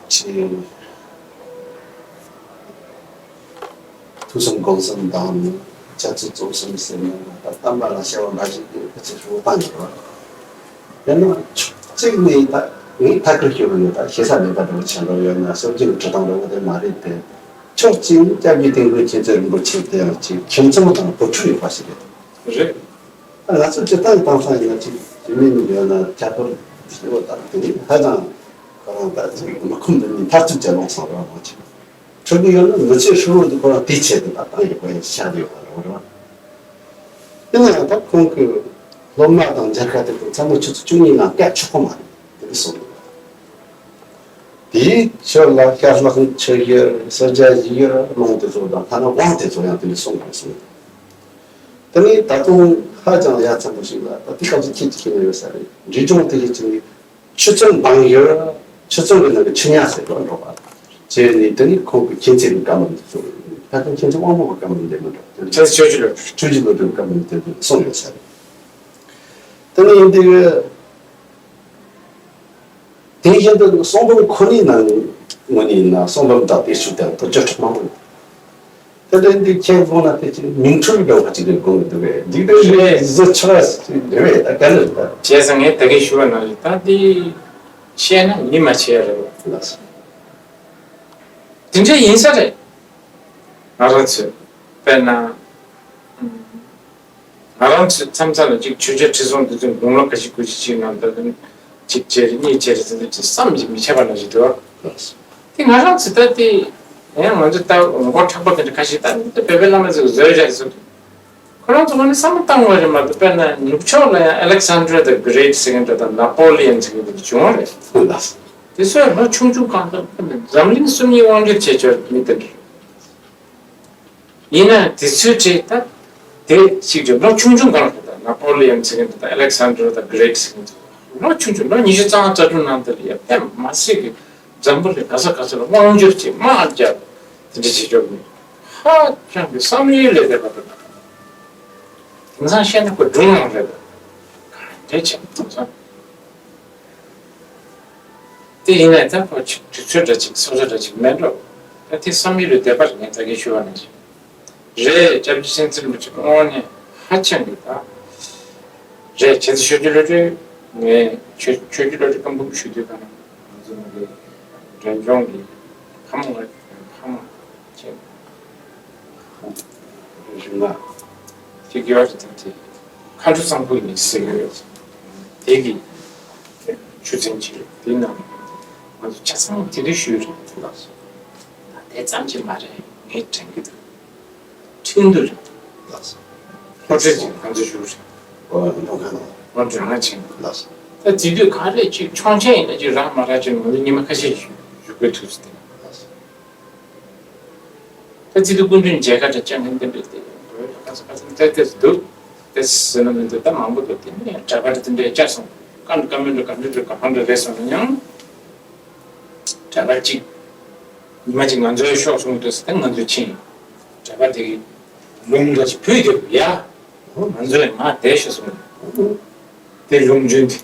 ཅིག་ཐུགས་བསམ་དགོངས་བསམ་དང་ ཆབ་སྲིད་བཙོན་སོང་ཟེར་ནས་ད་བསྟན་པ་ལ་བྱ་བ་འབའ་ཞིག་གི་ཁ་ཆེ་ཧྲིལ་པོ་བཏང་ཡོད་རེད། ཡང་ན་ཕྱོགས་གཅིག་ནས་ད་ངས་ཐད་ཀར་ཤོད་ཀྱི་ཡོད། ད་ཞེ་ས་མེད་པ་འདྲ་བོ་བྱས་འགྲོ་ཡོད་ན་སྲོལ་རྒྱུན་གྱི་འབྲི་སྟངས་འདྲ་བོ་དེ་མ་རེད་དེ། ཕྱོགས་གཅིག་ནས་སྐྱབས་རྗེ་དིལ་མགོ་མཁྱེན་བརྩེ་རིན་པོ་ཆེ་དེ་ཡང་ཅིག་ཁྱིམ་ཚང་དང་བུ་ཕྲུག་ཡོད་པ་ཞིག་རེད། རེད། ད་ང་ཚོ་སྤྱིར་བཏང་གི་སྟེང་ས་ཡིན་ན་ཅིག་དེ་མིན་ཡོད་ན་ཁྱད་པར་ཞེ་པོ་དང་དེ་ནི་ཧ་ཅང་ཁོ་རང་ད་ཅིག་མི་ཁོམ་དུ་ནི་འཐབ་རྩོད་བྱེད་ལོང་སོང་རོགས་གནང་ཅིག་ཁྲོ་གི་ཡོད་ན་མི་ཚེ་ཧྲིལ་བོ་འདི་ཁོ་རང་དེའི་ཆེད་དུ་ད་བཏང་ཡོད་པ་ཡིན་ཤག་དེ་ཡོད་པ་རེད་བ། དེ་ན་ཡང་ད་ཁོང་གི་སློབ་མ་དང་མཇལ་ཁ་དེ་ཚོ་ཚང་མ་ཆུ་ཚོད་བཅུ་གཉིས་ནང་སྐད་ཆོག་གི་མ་རེད་དེ་གསུངས་ཡོད། དེའི་ཕྱིར་ལ་ཤར་ལྷག་ཆུ་ཡུར་ས་རྒྱ་ཡི་ཡུར་རླུང་དེ་ཚོ་དང་ཐ་ན་དབང་དེ་ཚོ་ཡང་དེ་འདྲ་གསུངས་དགོས་གསུངས། དེ་ནས་ད་དུང་ཧ་ཅང་ཡ་མཚན་པོ་ཞིག་ལ་ད་དེ་སྐབས་སུ་ཁྱེད་ཀྱིས་ཤེས་ནི་ཡོད་ས་རེད། རི་ལྗོངས་དེ་ཡི་ཆུ་ནི་ཆུ་ཚོད་འབངས་ཡུལ་ཆུ་ཚོད་ཀྱི་ནང་གི་ཆུ་ཉག་ཟེར་བ་འགྲོ་བ་བྱས་ནས་དེ་ནི་ཁོང་གི་མཁྱེན་བརྩེ་གི་བཀའ་མོལ་འདི་ཚོ་ད་ལྟ་མཁྱེན་བརྩེ་དབང་པོ་གི་བཀའ་མོལ་འདི་མི་འགྲོ་དེ་ནི་ཆོས་ཆོས་ཀྱི་ལོ་ཆོས་ཀྱི་ལོ་རྒྱུས་བཀའ་མོལ་འདི་ཚོ་གསུངས་ཡོད་ས་རེད། དེ་ནི་ཡིན་དུས། དེ་བཞིན་དུ་གསུང་འབུམ་ཁོ་ནའི་ནང་ངོས་ནས་ན་གསུང་འབུམ་དང་དེ་ཚོ་དང་དུ་བཅུ་ཕྲག་མང་པོ་ཡོད། དེ་འདྲ་འདི་ཁྱེད་དགོངས་ན་དེ་ཅིག་མིང་འཁྲུལ་འགྲོ་བ་ཅིག་རེད་དགོངས་འདུག་གས། འདི་འདྲ་རེད་བཟོ་ཆོག་ཅིག་རེད་བས། ད་ག་ནས་རེད། བྱས་ཙང་ངས་ད་གིན་ཞུ་བ་ནང་བཞིན་ད་འདི་བཤད་ན་མི་མ་བྱེད་ཡ་རེད་བ། ལགས་སོ། དེ་འདྲ་ཡིན་ས་རེད། ང་རང་ཚོས་དཔེར་ན། ང་རང་ཚོའི་མཚམས་མཚམས་ལ་ཅིག་ཆོས་རྒྱལ་ཁྲི་སྲོང་ལྡེ་བཙན་དགུང་ལོ་ཁ་ཤས་དགུ་བཅུ་གཅིག་ནང་ད་དུང་གཅིག་བྱས་རེད་གཉིས་བྱས་རེད་ཟེར་ནས་ཅིག་བསམ་གྱིས་མི་ཁྱབ་པ་ནང་བཞིན་འདུག་དེ་ང་རང་ཚོ་ད་དེ་ཡང་ང་ཚོ་ད་མགོ་མཁྲེགས་པོ་དེ་འདྲ་ཁ་ཤས་ད་བོད་པའི་བླ་མ་ཚོས་བཟོས་རེད་ཟེར། ཁོ་རང་ཚོ་ང་ནི་བསམ་བློ་བཏང་བ་རེད་མ་གཏོགས། དཔེར་ན་ནུབ་ཕྱོགས་ལ་ཡང་Alexander the Great ཟེར་མཁན་འདྲ་དང་Napoleon ཟེར་མཁན་འདྲ་བྱུང་བ་རེད། དེ་ཚོ་ལོ་ཆུང་ཆུང་གང་ལྟར་འཛམ་གླིང་སུམ་གཉིས་དབང་སྒྱུར་བྱས་ཆོག་མི་དེ་འདྲ། ཡིན་ན་དེ་ཚོའི་གྲས་ད་དེ་གཅིག་གྱུར་ལོ་ཆུང་ཆུང་གང་ལ་ད་Napoleon ཟེར་མཁན་དང་Alexander the Great ཟེར་མཁན་དེ་ལོ་ཆུང་ཆུང་ལོ་ཉི་ཤུ་རྩ་ལྔ་རྩ་དྲུག་ནང་དེ་ལ་ཡ་དཔེ་མ་སྲིད་ཀྱི་འཛམ་བུ་གླིང་ག་ས་ག་ས་ལ་དབང་སྒྱུར་བྱེད་དམག་རྒྱབ་དེ་འདྲ་བྱེད་ཆོག་གི། ཧ་ཅང་གི་བསམ་ཡུལ་ལས་འདས་པ་རེད། དེང་སང་བཤད་ན་ཁོ་སྒྲུང་རང་རེད། ག་འདྲ་བྱས་དེང་སང་། དེ་ཡིན་ནའི་ད་ཁོ་ཅིག་དུས་ཚོད་འདྲ་ཅིག་སོ་སོ་འདྲ་ཅིག་མེད་འགྲོ། ད་དེ་བསམ་ཡུལ་ལས་འདས་པ་རེད། ངས་ད་གིན་ཞུ་བ་ནང་བཞིན་རེད། སྐྱབས་རྗེ་བསྟན་འཛིན་རིན་པོ་ཆེ་དངོས་གནས་ཧ་ཅང་གི་ད་རེད། བྱས་ཙང་ཆོས་རྒྱལ་བློ་གྲོས་ངས་ཆོས་ཆོས་རྒྱལ་བློ་གྲོས་བཀའ་འབུམ་ཞུ་དུས་ག་ན་ང་ཚོ་ནང་གི་འབྲས་ལྗོངས་ཀྱི་ཕ་མ་ང་ཕ་མ་ཅིག་གཞུང་ལ་ཅིག་ཡོད་རེད། དེ་མཁའ་འགྲོ་གཙང་པོ་ཡིན་ཟེར་གྱི་ཡོད། དེ་གི་ཆུ་ཚན་ཅིག་རེད། དེ་ནང་ང་ཚོ་ཆ་ཚང་དེ་འདྲ་ཞུས་རེད། ད་དེ་ཙམ་གྱིས་མ་རེད། ངས་དྲན་གྱི་འདུག་ཁྲིན་ཏུ་རེད། ལགས་སོ། ཧོ་ཊེལ་ཅིག་ང་ཚོ་བཞུགས་རེད། ཨོ་ནོ་ག་ནོ། ང་ཚོ་རང་ཕྱིན། ལགས་སོ། ད་དེ་དུས་ག་རེ་ཅིག་ཆོག་མཆན་ཡིན་ན་ཅིག་རག་མ་རག་ཅིག་ང་ཚོ་ཉི་མ་ཁ་ཤས་ཤིག་བཞུགས་དགོས་ཐུག་སོང་སྟེ། ལགས་སོ། ད་ཅི་ཐུབ་སྐུ་མདུན་མཇལ་ཁ་དང་བཅར་མཁན་དེ་འདྲ་དེ་འགྲོ་ཡ་ཁ་ས་ཁ་ས་ཏེ་ཏེ་འདུག་ཏེ་ཟེར་ན་མི་འདུག་ད་མང་པོ་འདུག་དེ་ནས་གྲྭ་པ་དེ་འདྲ་བཅར་སོང་། བཀའ་འདྲ་བཀའ་མོལ་འདྲ་ག་འདྲ་འདྲ་ག་འདྲ་རེད་སོང་ན་ཡང་། གྲྭ་པ་གཅིག་ཉི་མ་གཅིག་ང་ཚོའི་ཤོག་གསུང་གི་འདུག་ཟེར་ཏེ་ང་ཚོ་ཕྱིན། གྲྭ་པ་དེ་གིས་ལུང་འདྲ་ཞིག་ཕུལ་གྱི་ཡ། ང་ཚོ་ཡང་ང་བསྡད་ཤོག་གསུངས། དེ་ལུང་རྒྱུན་དེ་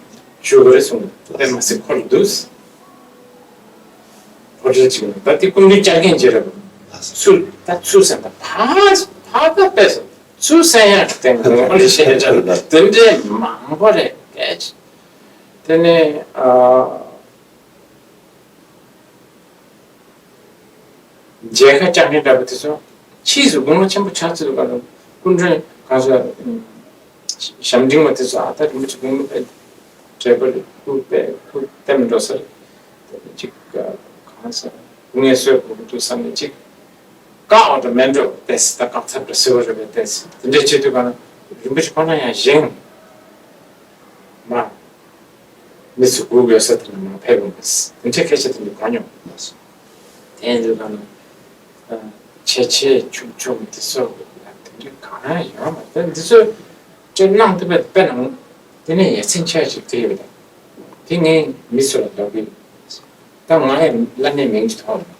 ཞུ་དགོས་རེད་གསུངས། དཔེ་མ་སྲིད་ཁོ་ལ་འདུག་ཧོ་ཊེལ་ཅིག་ནང་ད་དེ་སྐུ་མདུན་བཅར་མཁན་ཅིག་རེད། ཚུར་ད་ཚུར་གསན་པ་ཕར་ཕར་ད་ཕེབས་སོང་། ཚུར་གསན་ཡག་གི་སྟེང་ངོ་ལ་བཤད་ཀྱང་དེ་འདྲའི་མང་པོ་རེད་སྐད་ཆ། དེ་ནས་ཨ། མཇལ་ཁ་བཅར་མཁན་འདྲ་པོ་དེ་ཚོ་ཕྱིས་སུ་དགུང་ལོ་ཆེན་པོ་ཆགས་ཚུལ་ག་ལ་སྐུ་མགྲོན་གང་ཟག་ཞབས་འབྲིང་བ་དེ་ཚོ་ཨ་ད་རིན་པོ་ཆེ་དགུང་ལོ་དཔེ་བགྲེས་པ་རེད། སྐུ་དཔེ་སྐུ་བལྟས་མི་འགྲོ་ཟེར། དེ་ནས་ཅིག་གང་ཟག་སྐུ་ངལ་གསོའི་དགོས་ཀྱི་འདུག་བསམ་ནས་ཅིག་བཀག་འོ་འགྲོ་མེད་འགྲོ་ཏེས་ད་བཀག་ཚར་འགྲོ་ཟེར་བ་རེད་པས་ཏེས་དེ་འདྲས་བྱེད་དུས་ག་ན་རིན་པོ་ཆེ་ཁོ་ན་ཡང་བཞེངས་མ། མི་ཚོ་སྒུག་ཡོད་ས་དེ་ནས་མར་ཕེབས་ཡོང་བས་དེ་འདྲའི་སྐད་ཆ་དེ་འདྲ་གོ་མྱོང་། དེ་ཡིན་དུས་གང་ན་ཆེ་ཆེ་ཆུང་ཆུང་དེ་ཚོ་དེ་འདྲའི་གང་ཡང་ཡོད་མ་རེད། དེ་འདི་ཚོ་སྤྲད་གནང་ཐུབ་པ་དཔེ་ནང་དེ་ནས་ཡ་མཚན་ཆེ་བ་ཞིག་དེ་ཡོད་དང་། དེ་ངས་མི་ཚོ་ལ་ལབ་གི་ཡོད། ད་ང་ཡང་བླ་མའི་མིང་ཅིག་ཐོགས་མེད།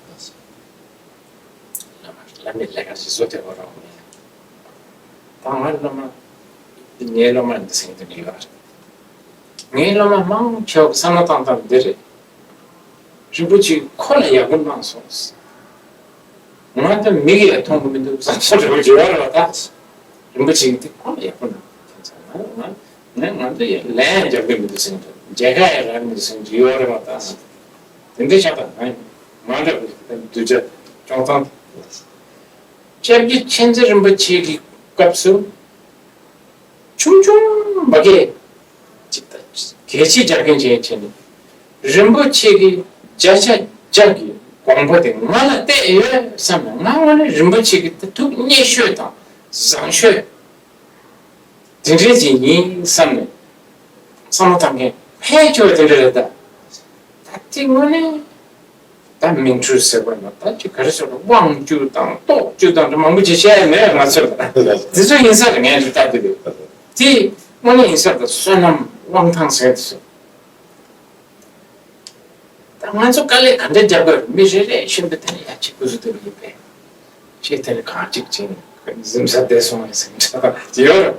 བླ་མ་བླ་མའི་ལས་ཀ་ཞིག་བཟོ་བདེ་བོ་རོགས་མེད། ད་ང་སློབ་མ་ངའི་སློབ་མ་འདི་ཟེར་གྱི་འདུག་ཡོད་རེད། ངའི་སློབ་མ་མང་ཆེ་བ་བསམ་བློ་བཏང་སྟངས་འདི་རེད། རིན་པོ་ཆེས་ཁོ་ལ་ཡག་པོ་གནང་སོང་། ང་ད་མིག་ཡང་མཐོང་གི་མི་འདུག་བསམ་བསམ་འདྲ་བོ་ཅིག་ཡོད་རེད་པ་ད། རིན་པོ་ཆེ་གི་དེ་ཁོང་ལ་ཡག་པོ་གནང་། ང་ང་ང་ང་ཚོ་ཡང་ལན་ཡང་རྒྱབ་གི་མི་འདུག་ཟེར་འདྲ། མཇལ་ཁ་ཡང་རག་མི་འདུག་ཟེར་འདྲ་ཡོད་རེད་མ་གཏོགས། དེ་འདྲ་ཆགས་པ་ང་མ་འདྲ་བའི་གདུལ་བྱ་སྐྱོང་སྟངས། སྐྱབས་རྗེ་མཁྱེན་བརྩེ་རིན་པོ་ཆེ་གི་སྐབས་སུ། ཆུང་ཆུང་མ་གས་ཅིག་དང་གལ་ཆེ་རྒྱག་མཁན་ཅན་བྱས་ནས། རིན་པོ་ཆེ་གི་བརྒྱ་ཆ་བརྒྱ་གི་དགོངས་པ་དེ་ང་ལ་གཏད་ཡོད་བསམ་ནས། ང་དངོས་གནས་རིན་པོ་ཆེ་གི་ཐུགས་མཉེས་ཤོས་དང་བཟང་ཤོས་དེ་འདྲས་ཅིག་ཡིན་བསམ་ནས་བསམ་བློ་བཏང་མཁན་ཕལ་ཆེ་བ་དེ་འདྲ་རེད་ད། ད་དེ་དངོས་གནས། ད་མིང་འཁྲུལ་ཟེར་བ་ན་ད་ཅི་ག་རེ་ཟེར་བ། དབང་བཅུ་དང་སྟོབས་བཅུ་དང་དེ་མང་པོ་ཅིག་བཤད་ཡ་མེད་པ་ང་ཚོ་ལ། དེ་ཚོ་ཡིན་ས་རེད། ངས་འདི་ལྟ་དུས་དེ་དངོས་གནས་ཡིན་ས་རེད། བསོད་ནམས་དབང་ཐང་ཟེར་དུས་ད་ང་ཚོ་དཀའ་ལས་ག་འདྲ་རྒྱབ་དགོས་རེད། མི་རེ་རེ་ཤིན་ཏུ་དེ་ནས་ཡ་གཅིག་སྐུ་གཟུགས་དེ་ཡིན་པས་ཤེས། དེ་ནས་གང་གཅིག་ཅིང་གཟིམ་ས་བསྡད་སོང་བས་ཟེར་འདྲ་ཡོད་རེད།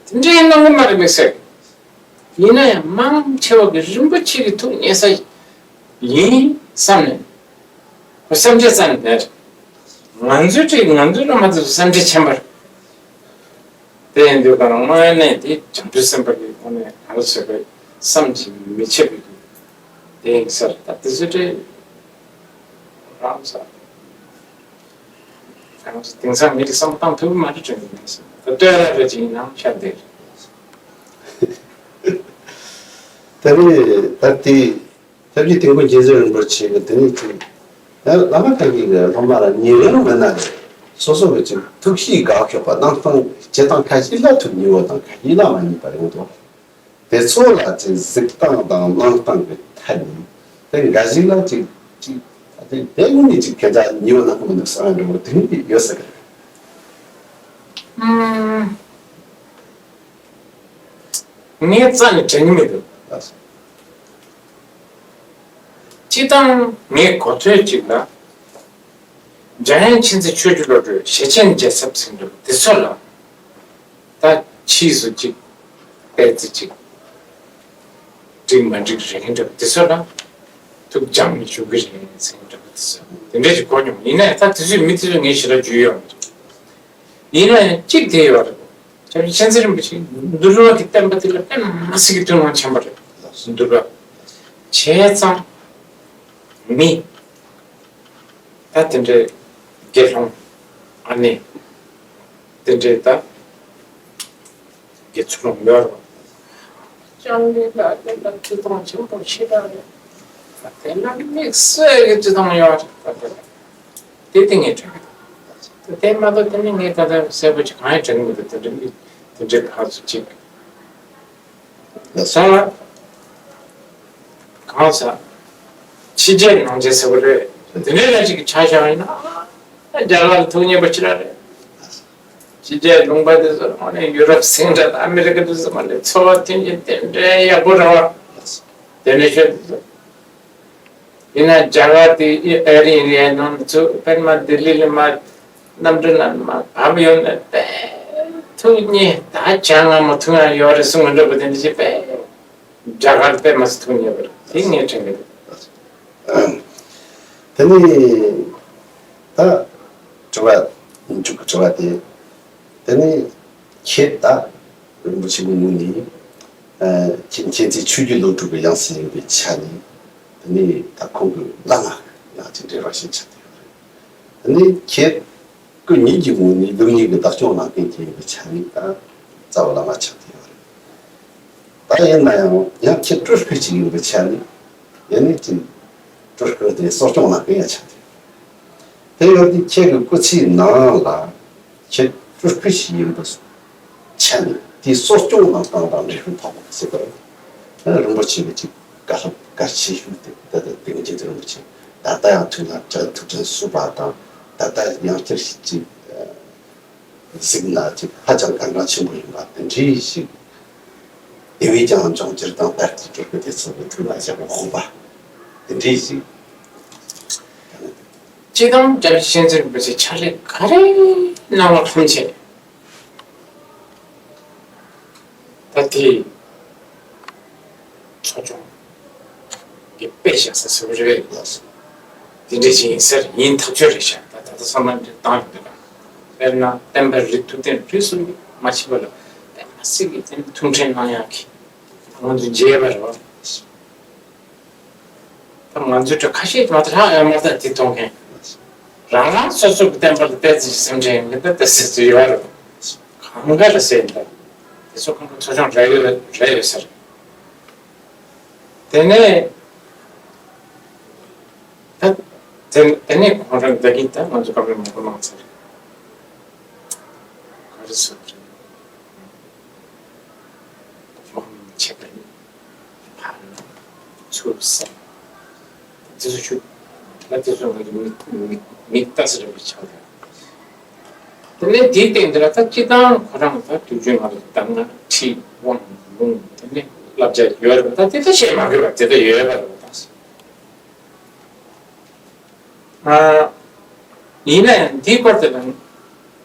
དེ་འདྲའི་གནང་གི་མ་རེད་དམིགས་བསལ། ཡིན་ན་ཡང་མང་ཆེ་བ་གི་རིན་པོ་ཆེ་གི་ཐུགས་མཉེས་ས་ཡིན་བསམ་ནས། ཁོ་བསམ་འཆར་རྩ་ནས་མེད། ང་ཚོའི་གྲས་ང་ཚོའི་བླ་མ་དེ་ཚོ་བསམ་འཆར་ཆེན་པོ་རེད། དེ་ཡིན་དུས་ཀ་ན་དངོས་གནས་དེ་བྱང་ཆུབ་སེམས་དཔའ་གི་དངོས་གནས་ང་ཚོ་བྱས་པའི་བསམ་གྱིས་མི་ཁྱབ་པའི་དེ་ཡིན་ས་རེད། ད་དེ་ཚོའི་གྲས་རང་ས། ང་ཚོ་དེང་སང་མི་རིགས་བསམ་བློ་བཏང་ཐུབ་ཀྱི་མ་རེད་དྲན་གྱི་མེད་ཟེར། ད་ལྟོས་ར་རེ་ཅིག་ཡིན་ནའང་ཤར་བསྡད་རེད། དེ་ནས་ད་དེ་སྐྱབས་རྗེ་དིལ་མགོ་མཁྱེན་བརྩེ་རིན་པོ་ཆེ་གི་དེ་ནས་ཅིག་ཡང་བླ་མ་དག་གི་སློབ་མ་ལ་ཉེ་རིང་མི་སྣ་རེད། སོ་སོ་གི་ཅིག་ཐུགས་གཤིས་དགའ་ཤོས་པ། གནང་སྟངས་བྱེད་སྟངས་ཁ་ཤས་ལ་ཐུགས་མཉེས་པོ་དང་ཁ་ཤས་ལ་མ་མཉེས་པ་ཡོང་དུས། དེ་ཚོ་ལ་ཅིག་གཟིགས་སྟངས་དང་གནང་སྟངས་ཀྱི་ཐད་ནས་དེ་འགའ་ཞིག་ལ་ཅིག་ཅིག་དེ་དེ་དངོས་གནས་ཅིག་སྐད་ཆ་ཉེས་པོ་གནང་གི་མི་འདུག་བསམ་འདྲ་བོ་དེ་འདྲ་ཡོད་ས་རེད། ངས་རྩ་ནས་དྲན་གྱི་མི་འདུག་སྤྱིར་བཏང་ངས་གོ་ཐོས་ཅིག་ལ། འཇམ་དབྱངས་མཁྱེན་བརྩེ་ཆོས་ཀྱི་བློ་གྲོས། ཞེ་ཆེན་རྒྱལ་ཚབ་ཟེར་འདྲ་བོ་དེ་ཚོ་ལ། ད་ཕྱིས་སུ་ཅིག་པད་ཚེ་ཅིག་འགྲིག་མ་འགྲིག་རེད་འདྲ་བོ་དེ་ཚོ་ལ་ཐུགས་འཇམ་ནས་བཞུགས་ཀྱི་རེད་ཟེར་འདྲ་བོ་དེ་ཚོ་དེ་འདྲ་ཞིག་གོ་མྱོང་། ཡིན་ན་ཡང་ད་དེ་ཚོའི་མི་དེ་ཚོ་ངས་ཞེ་དྲག་འཇུས་ཡོད་མ་རེད། ཡིན་ན་ཡང་གཅིག་དེ་ཡོད་རེད། སྐྱབས་རྗེ་མཁྱེན་བརྩེ་རིན་པོ་ཆེ་འདུལ་བ་གི་བསྟན་པ་དེ་ལ་དཔེ་མི་སྲིད་ཀྱི་ཐུགས་སྣང་ཆེན་པོ་རེད། འདུལ་བ་བྱས་ཙང་མི་ད་དེ་འདྲའི་དགེ་སློང་ཨ་ནེ་དེ་འདྲའི་ད་དགེ་ཚུལ་སློང་ཡོད་རེད། ལྕང་གླིང་ལ་དེ་ལ་བརྩི་མཐོང་ཆེན་པོ་ཞེ་དྲག་རེད། དེ་ལ་དམིགས་བསལ་གྱི་བརྩི་མཐོང་ཡོད་རེད། དེ་དེ་ངས་དྲན་གྱི་འདུག་དེ་མ་གཏོགས་དེ་ནི་ངས་ད་ལྟ་གསལ་པོ་ཅིག་གང་ཡང་དྲན་གྱི་མི་འདུག་དེ་འདྲ་མི་དེ་འདྲའི་ཕར་ཚུར་ཅིག་ལ་སོང་ལ། གང་ཟག་ཕྱི་རྒྱལ་ནང་རྒྱལ་ཟེར་བ་རེད། དེ་འདྲའི་ལ་ཅིག་གི་ཆ་བཞག་ཡིན་ན། རྒྱ་གར་ལ་ཐུགས་མཉེས་པོ་ཅིག་ར་རེད། ཕྱི་རྒྱལ་ལུང་པ་དེ་ཚོ་ལ་ཡུ་རོབ་ཟེར་འདྲ་དང་ཨ་མི་རི་ཀ་དེ་ཚོ་མ་ལས་འཚོ་བ་མཐུན་རྐྱེན་དེ་འདྲའི་ཡག་པོ་རེད་བ། དེ་འདྲའི་ཆོས་དེ་ཚོ། ཡིན་ན་རྒྱ་གར་དེ་ཨེར་ཨིན་ཌི་ཡའི་ནང་ཚུད་པད་མ་ལྡི་ལི་ལ་མ་གནམ་གྲུ་ནང་མ་བབས་ཡོང་ནས་དཔེ་ཐུགས་མཉེས། ད་བྱ་ང་མ་ཐུག་ཡང་ཡོད་རེད་གསུང་གི་འདྲ་པོ་དེ་འདྲ་ཞིག་དཔེ་རྒྱ་གར་དཔེ་མ་སྲིད་ཐུགས་མཉེས་པ་རེད། དེ་ངས་དྲན་གྱི་འདུག་དེ་ནས་ད་དྲི་བ་མཇུག་གི་དྲི་བ་དེ། དེ་ནས་ཁྱེད་ད་རིན་པོ་ཆེ་གི་ངོས་ནས་ཨ་ཁྱེད་མཁྱེན་བརྩེ་ཆོས་ཀྱི་བློ་གྲོས་ཀྱི་ཡང་སྲིད་ཡིན་པའི་ཆ་ནས། དེ་ནས་ད་ཁོང་གི་བླ་མ་ཡང་ཅིག་འབྲེལ་བ་ཞིག་ཆགས་ཀྱི་ཡོད་རེད། དེ་ནས་ཁྱེད་སྐུ་ཉིད་ཀྱི་ངོས་ནས་སློབ་གཉེར་གྱི་བདག་སྐྱོང་གནང་མཁན་ཅིག་ཡིན་པའི་ཆ་ནས་ད་རྩ་བ་བླ་མ་ཆགས་ཀྱི་ཡོད་རེད། ད་ཡིན་ན་ཡང་ཡང་ཁྱེད་སྤྲུལ་སྐུ་ཅིག་ཡིན་པའི་ཆ་ནས་ཡིན་ནའི་ཅིག་སྤྲུལ་སྐུ་དེ་གསོ་སྐྱོང་གནང་མཁན་ཡང་ཆགས་ཀྱི་ཡོད་རེད། དེ་ཡོད་དུས་ཁྱེད་ཀྱི་སྐུ་ཚེའི་ནང་ལ་ཁྱེད་སྤྲུལ་སྐུ་ཞིག་ཡིན་པའི་ཆ་ནས་དེའི་གསོ་སྐྱོང་གནང་སྟངས་དང་འབྲས་བུ་ཐོབ་པ་ཟེར་བ་རེད། རིན་པོ་ཆེ་གི་ཅིག་བཀའ་སློབ་གལ་ཆེ་ཤོས་དེ་ད་ལྟ་དེ་ངས་ཅིག་རིན་པོ་ཆེ་ད་ལྟ་ཡང་ཐུགས་ལ་དྲན་ཐུགས་དྲན་གསོས་པ་དང་། ད་ལྟ་ཡང་བསྐྱར་ཞིག་ཅིག་གཟིགས་ན་ཅིག་ཧ་ཅང་གལ་འགངས་ཆེན་པོ་ཡིན་པ་དེ་འདྲའི་ཞིག་དེ་བས་ཀྱང་འབྱུང་འགྱུར་དང་ད་ལྟའི་སྤྲུལ་སྐུ་དེ་ཚོ་གི་ཐུགས་ལ་བཞག་པ་དགོངས་པ་དེ་འདྲའི་ཞིག་སྤྱིར་བཏང་སྐྱབས་རྗེ་མཁྱེན་བརྩེ་རིན་པོ་ཆེ་ཕྱག་ལས་ག་རེ་གནང་བ་ཐམས་ཅད་ད་དེ་འཚོ་སྐྱོང་གི་དཔེ་བཞག་ས་ཟེར་བ་རེད། དེ་འདྲ་ཞིག་ཡིན་ཟེར་ཡིན་ཐག་ཆོད་རེད་ཤག་ད་ད་ལྟ་བསམ་བློ་འདི་བཏང་ཡོང་དུས་ལ། དཔེར་ན་བསྟན་པ་རིགས་ཐུབ་བསྟན་རིགས་གསུམ་གྱི་ མ་ཤི་བ་ལ་དཔེ་མ་སྲིད་ཀྱི་དེ་ནི་ཐུགས་ཁྲལ་གནང་ཡག་གི་ང་ཚོ་མཇལ་བ་རེད་བ། ད་ང་ཚོའི་གྲས་ཁ་ཤས་མ་གཏོགས་ལྷག་ཡོད་མ་རེད་ད་དེ་མཐོང་མཁན། རང་རང་སོ་སོ་གི་བསྟན་པ་ལ་བལྟས་ཚེ་སེམས་ཁྲལ་ཡིན་ད་ལྟ་ཟེར་ཚུལ་ཡོད་རེད། གང་ག་ལ་ཟེར་ཡིན་ད། དེ་ཚོ་ཁོང་ཁྲོ་ཚོ་ཆུང་རེ་ཡོད་རེ་ཡོད་ཟེར། དེ་ནས་ད་དེ་དེ་ནས་ཁོང་རང་བདག་གིས་ད་ང་ཚོ་བཀའ་མོལ་མང་པོ་གནང་ཚར་རེད། ག་རེ་ཟེར་རེད། ཁོང་ཆེ་བ་ནི་ཕར་ཚུར་ཟེར། དེ་ཚོ་ཆུ་ད་དེ་ཚོ་ང་ཚོ་མིག་མིག་མིག་ལྟ་ས་རེད་པ་ཆགས་རེད། དེ་ནས་དེའི་སྟེང་དེ་ལ་ད་སྤྱི་བཏང་ཁོ་རང་ད་དུས་རྒྱུན་ང་ལ་གདམས་ངག་ཁྲིད་དབང་ལུང་དེ་ནས་བསླབ་བྱ་ཡོད་རེད་པ། ད་དེ་ད་བཤད་མ་དགོས་པ་དེ་ད་ཡོད་པ་རེད་པ། ད་ཨ་ཡིན་ན་ཡང་འདིའི་སྐོར་དེ་ལ་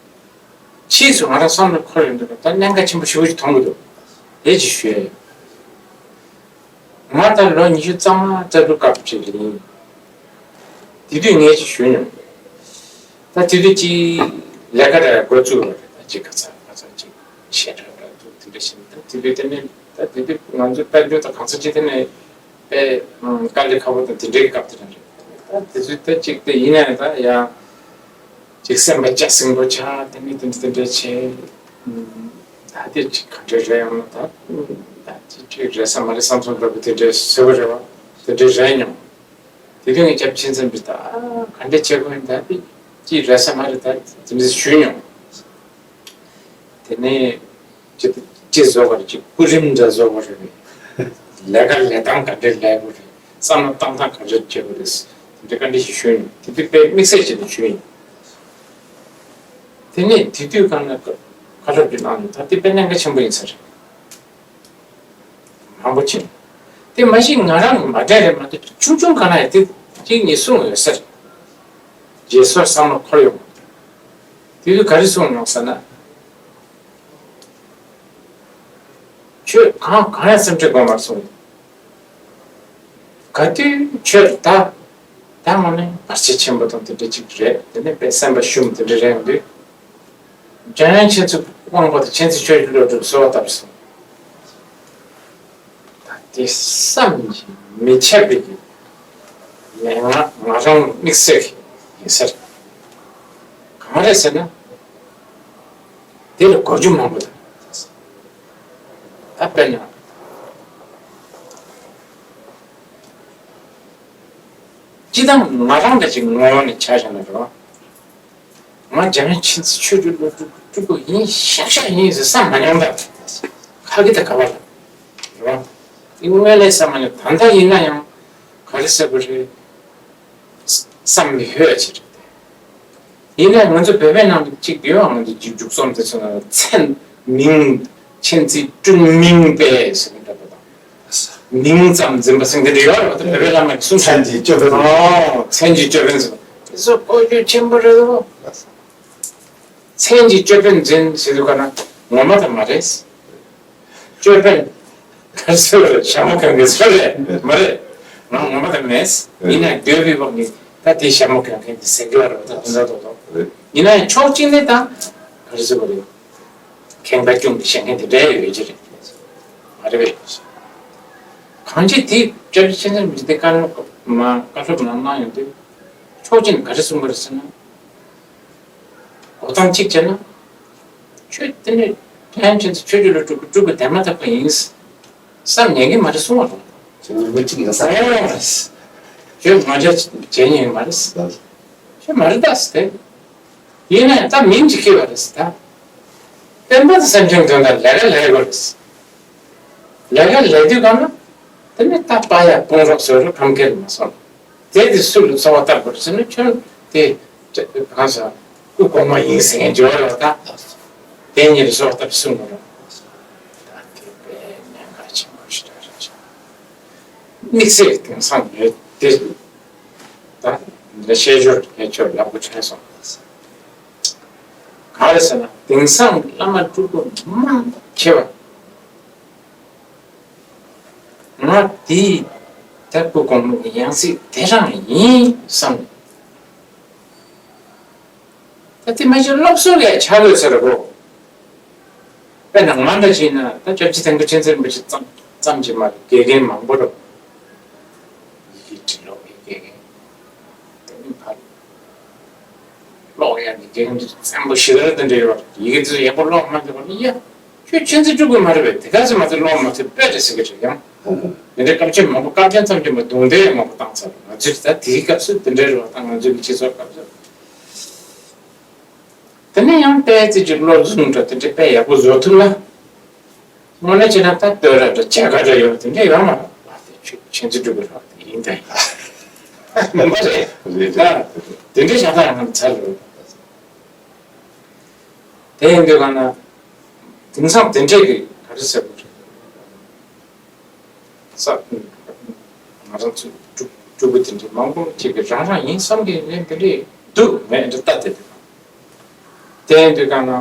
ཕྱིས་སུ་ང་རང་བསམ་བློ་འཁོར་ཡོང་དུས་ད་གནད་འགག་ཆེན་པོ་ཞེ་པོ་ཅིག་མཐོང་གི་འདུག་དེ་ཅིག་ཞུ་ཡ་ཡོད། ང་ད་ལོ་ཉི་ཤུ་རྩ་ལྔ་རྩ་དྲུག་སྐབས་ཅིག་ཡིན། དེ་དུས་ངས་ཅིག་ཞུས་མྱོང་། ད་དེ་དུས་ཅིག་ལས་ཀ་རེ་འགོ་བཙུགས་པ་རེད། ད་ཅིག་ག་ཚ་ག་ཚ་ཅིག་བཤད་གྲྭ་འདྲ་འདུག་དེ་འདྲ་བྱས་ནས་ད་དེ་དུས་དེ་ནས་ད་དེ་དུས་ང་ཚོའི་དཔལ་འབྱོར་དང་གང་ས་ཅིག་དེ་ནས་དཔེ་དཀའ་ལས་ཁག་པོ་དང་དེ་འདྲའི་སྐབས་དེ་རང་རེད། ད་དེ་དུས་ད་ཅིག་དེ་ཡིན་ན་ཡང་ད་ཡ་ཅིག་སེམས་པ་སྐྱ་སེང་པོ་ཆགས་དེ་ནས་དེ་འདྲ་དེ་འདྲ་བྱས། ད་དེ་ཅིག་ག་འདྲ་རེད་ཡང་ན་ད་ད་ཅིག་ཅིག་རེད་ས་མ་རེད་བསམ་བསམ་འདྲ་པོ་དེ་འདྲའི་བཟོ་བ་རེད་བ། དེ་འདྲའི་རེད་མྱོང་། དེ་དུས་ངས་སྐྱབས་ཆེན་བཙན་པོས་ད་ག་འདྲ་བྱེད་དགོས་ཡིན་ད་དེ་ཅིག་རེད་ས་མ་རེད་ད་དེ་འདྲ་ཞུས་མྱོང་། དེ་ནས་ཅི་ཅི་བཟོ་བར་ཅིག་སྐུ་རིམ་འདྲ་བཟོ་བར་རེད། ལས་ཀ་ལས་སྟངས་ག་འདྲ་ལས་དགོས་རེད། བསམ་བློ་བཏང་སྟངས་ག་འདྲ་བྱེད་དགོས་རེད། དེ་འདྲ་ག་འདྲ་ཞིག་ཞུས་ཡིན། དེ་དུས་དཔེ་དམིགས་བསལ་བྱས་ནས་ཞུས་ཡིན། དེ་ནས་དེ་དུས་གང་ན་བཀའ་སློབ་ཀྱི་ནང་ནས་ད་དེ་དཔེ་གནད་འགག་ཆེན་པོ་ཡིན་ས་རེད། མང་པོ་ཕྱིན། དེ་མ་གཞི་ང་རང་མ་གྲལ་རེད་མ་གཏོགས་ཆུང་ཆུང་གང་ན་ཡང་དེ་གཅིག་གཉིས་གསུངས་ཡོད་ས་རེད། རྗེས་སོར་བསམ་བློ་འཁོར་ཡོང་། དེ་དུས་ག་རེ་གསུངས་མྱོང་ཟེར་ན། ཁྱོད་གང་གང་ཡང་སེམས་ཁྲལ་དགོས་མ་གསུངས། ག་དུས་ཁྱོད་ད་ད་ངོ་ནས་བར་ཆད་ཆེན་པོ་དང་དེ་འདྲ་ཅིག་རེད། དེ་ནས་དཔེ་སེམས་པ་ཞུམ་དེ་འདྲ་རེད་འདུག་འཇམ་དབྱངས་ཆོས་ཚུལ་དབང་པོ་དང་མཁྱེན་བརྩེ་ཆོས་ཀྱི་བློ་གྲོས་གསོལ་བ་བཏབ་སོང་། ད་དེ་བསམ་གྱིས་མི་ཁྱབ་པའི་གི་ལས་ང་ང་རང་དམིགས་བསལ་ཡིན་ཟེར། གང་རེད་ཟེར་ན། དེ་ལ་གོ་རྒྱུ་མང་པོ་འདུག་ད་དཔེར་ན། སྤྱི་བཏང་ང་རང་འདྲ་ཅིག་ངོ་བོ་ནས་ཆ་བཞག་ན་རེད་བ། ང་འཇམ་དབྱངས་མཁྱེན་བརྩེ་ཆོས་ཀྱི་བློ་གྲོས་སྤྲུལ་སྐུ་ཡིན་ཤག་ཤག་ཡིན་ཟེར་བསམ་མ་མྱོང་ད། ཁ་གི་ད་ག་བ་ལ། རེད་བ། དེ་དངོས་གནས་བསམ་མ་མྱོང་། ད་ལྟ་ཡིན་ན་ཡང་ག་རེ་ཟེར་དགོས་རེད། བསམ་མི་ཕོད་ཅིག་རེད། ཡིན་ནའང་ང་ཚོ་བོད་པའི་ནང་གཅིག་ཡོད། ང་ཚོ་མཇུག་མཇུག་རྩོམ་དེ་ཚོ་ན་མཚན་མིང་མཁྱེན་བརྩེ་སྤྲུལ་མིང་པས་ཟེར་གྱི་འདྲ་པོ་དང་། མིང་ཙམ་འཛིན་པ་ཟེར་གྱི་འདི་འདྲ་ཡོད་རེད་བ། ད་བོད་པའི་བླ་མ་གསུང་མཚན་གྱི་ཅོད་པན། ཨོ་མཚན་གྱི་ཅོད་པན་ཟེར་བ་དེ་ཚོ་བཀོལ་སྤྱོད་ཆེན་པོ་རེད་བ། མཚན་གྱི་ཅོད་པན་འཛིན་ཟེར་དུས་ག་ན་ངོ་མ་དེ་མ་རེད། ཅོད་པན། ག་རེ་ཟེར་བ་རེད། ཞྭ་མོ་གོན་མཁན་ཟེར་བ་རེད། མ་རེད། ང་ངོ་མ་དེ་མེད། ཡིན་ནའང་འདོད་པའི་འོག་ནས་ད་དེ་ཞྭ་མོ་གོན་མཁན་དེ་ཟེར་གྱི་ཡོད་རེད་བ། ད་དེ་འདྲ་ཏོག་ཏོག་ཡིན་ནའང་ཕྱོགས་གཅིག་ནས་ད་ག་རེ་ཟེར་བ་རེད། ཁེངས་པ་སྐྱུང་གི་བཤད་མཁན་དེ་འདྲ་ཡོད་ཀྱི་རེད། མ་རེད་པས། གང་ཅི་དེ་སྐྱབས་རྗེ་མཁྱེན་བརྩེ་རིན་པོ་ཆེ་དེ་བཀའ་སློབ་མ་བཀའ་སློབ་ནང་གནང་ཡོང་དུས་ཕྱོགས་གཅིག་ནས་ག་རེ་གསུངས་པ་རེད་ཟེར་ན། འགྲོ་སྟངས་གཅིག་བྱས་ན། ཁྱོད་དེ་ནས་ཕན་ཆད་ཆོས་རྒྱལ་ལ་སྤྲུལ་སྐུ་སྤྲུལ་སྐུ་དེ་མ་ཐག་པ་ཡིན། བསམ་ཉན་གི་མ་རེད་གསུང་བ་རེད། ཁྱོད་ཉིན་མོ་གཅིག་ཡིན་ས་རེད། ཁྱོད་ང་ཅག་བྱེད་ཉན་གི་མ་རེད། ཁྱོད་མ་རེད་ད་ཟེར་ཏེ། ཡིན་ན་ད་མིང་ཅིག་ཁྱེར་བ་རེད་ཟེར་ད། བསྟན་པ་དང་སེམས་ཅན་དོན་དག་ལས་ཀ་ལས་དགོས་རེད་ཟེར། ལས་ཀ་ལས་དུས་གང་ན། དེ་ནས་ད་པ་ཡ་དཔུང་རོགས་ཟེར་རུ་ཁམས་སྐད་ལ་མ་སོང་། དེ་དེ་སུ་ལ་གསོལ་བ་བཏབ་དགོས་ཟེར་ན་ཁྱོད་དེ་གང་ཟེར་སྐུ་གོང་མ་ཡིན་ཟེར་མཁན་འབྱོར་ལ་ད། དེ་ཉིད་ལ་གསོལ་བ་བཏབ་གསུང་དགོས་རོགས། ད་དེ་དཔེ་གནད་འགག་ཆེན་པོ་ཞིག་རེད་ཤག་དམིགས་བསལ་དེང་སང་ཡོད་དེ། ད་འདི་བཤད་སྦྱོར་ངས་ཁྱོད་ཡག་པོ་དྲན་སོང་། གང་རེད་ཟེར་ན་དེང་སང་བླ་མ་སྤྲུལ་སྐུ་མང་ཆེ་བ། ང་དེའི་ད་སྐུ་གོང་མ་གི་ཡང་སྲིད་དེ་རང་ཡིན་བསམ། ད་དེ་མ་གཞི་སློབ་གསོ་ལས་ཆགས་ཡོད་ཟེར་གོ། ནང་མ་འདྲ་བྱས་ན་ད་སྐྱབས་རྗེ་ཐེག་པ་ཆེན་པོ་མཆོག་ཙམ་ཙམ་གྱིས་མ་རེད། དགེ་རྒན་མང་པོ་རུ་ཡི་གེ་འབྲི་ཀློག་གི་དགེ་རྒན་དེ་ནི་ཕར་ཀློག་ཡ་ནི་དགེ་རྒན་བཙན་པོ་ཞེ་དྲག་དེ་འདྲ་ཡོད་རེད། ཡི་གེ་དེ་ཚོ་ཡག་པོ་ཀློག་མ་ཐུབ་པ་ནི་ཡ། ཁྱོད་ཆོས་འཛིན་སྤྲུལ་སྐུ་མ་རེད་པས། དེ་ག་ཚོད་མ་ཚད་ཀློག་མ་ཐུབ་པས་རེད་ཟེར་གི་རེད་ཡང་། དེ་འདྲའི་སྐབས་ཆེན་མང་པོ་བཀའ་བསྟན་ཙམ་གྱིས་མ་རྡུང་རྡེག་མང་པོ་བཏང་ཚར། ང་ཚོས་ད་དེའི་སྐབས་སུ་དེ་འདྲའི་རེད་བ། ད་ང་ཚོའི་སྤྱི་ཚོགས་སྐབས་སུ། དེ་ནས་ཡང་དཔེ་ཙི་ཅིག་བློ་བཟུང་འདྲ་དེ་འདྲའི་དཔེ་ཡག་པོ་བཟོ་ཐུབ་ན། དངོས་གནས་བྱས་ན་ད་བསྟོད་ར་འདྲ་བྱ་དགའ་འདྲ་ཡོད་དེ་འདྲ་ཡོད་མ་རེད། ཨ་དེ་ཆོས་ཆོས་འཛིན་སྤྲུལ་སྐུ་རེད་བ། དེ་ཡིན་ད་ཡིན། མིན་པ་རེད། རེད། ད་དེ་འདྲའི་བྱ་དགའ་ཡང་ཚར་རེད། དེ་ཡིན་དུས་གང་ན་དེང་སང་དེ་འདྲས་ཀྱི་ག་རེ་ཟེར་དགོས་རེད། ས། ང་རང་ཚོ་སྤྲུལ་སྤྲུལ་སྐུ་དེ་འདྲ་མང་པོ་ཅིག་གིས་རང་རང་ཡིན་བསམ་གྱི་ལན་དེ་འདྲས་འདུག་ངས་འདི་ལྟ་དེ་འདུག་དེ་ཡིན་དུས་གང་ན་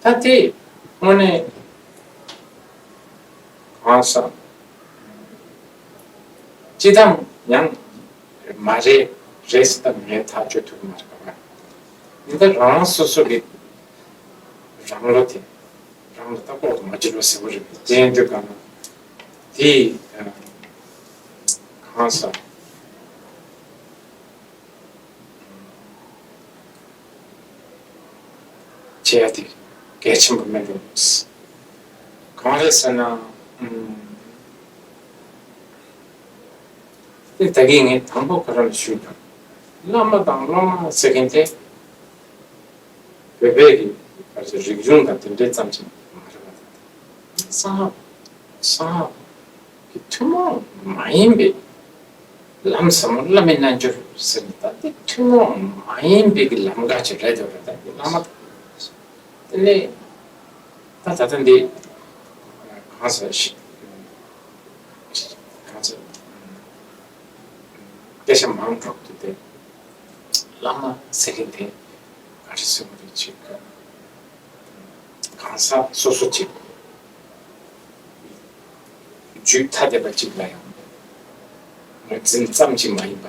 ད་དེ་དངོས་གནས་གང་ཟག་སྤྱི་བཏང་ཡང་མ་རེད། རེད་ཟེར་ད་ངས་ཐག་གཅོད་ཐུབ་ཀྱི་མ་རེད་པ། ཡིན་ད་རང་སོ་སོ་གི་རང་བློ་དེ། རང་ལ་ལྟ་ལྐོག་ཏུ་མ་འགྱུར་བ་ཟེར་བ་རེད། དེ་ཡིན་དུས་གང་ན་དེ་གང་ཟག་བྱེད་ཡ་དེ་གལ་ཆེན་པོ་མེད་འགྲོ། གང་རེད་ཟེར་ན། ཨུམ། དེ་ད་གིན་ངས་དང་པོ་ཁོ་རང་ལ་ཞུས་དང་། བླ་མ་དང་སློབ་མ་ཟེར་མཁན་དེ། བོད་པའི་གི་བར་གྱི་རིག་གཞུང་དང་དེ་འདྲའི་ཙམ་ཞིག་མ་རེད་པ། ད་ལྟ་གསང་སྔགས་གསང་སྔགས་ཀྱི་ཐུན་མོང་མ་ཡིན་པའི་ལམ་ཟབ་མོ་བླ་མའི་རྣལ་འབྱོར་ཟེར་ནས། ད་དེ་ཐུན་མོང་མ་ཡིན་པའི་གི་ལམ་ཁ་ཅིག་རེད་འདུག་རེད། ད་བླ་མ་དེ་ནས་ད་ད་ལྟ་འདི་གང་ཟེར་ཞིག་གང་ཟེར་སྐད་ཆ་མང་དྲགས་འདུག་སྟེ། བླ་མ་ཟེར་མཁན་དེ་ག་རེ་ཟེར་དགོས་རེད། ཅིག་གང་ཟག་སོ་སོ་ཅིག་རྒྱུད་ཐ་དད་པ་ཅིག་ལ་ཡང་ངོས་འཛིན་ཙམ་ཅིག་མ་ཡིན་པ།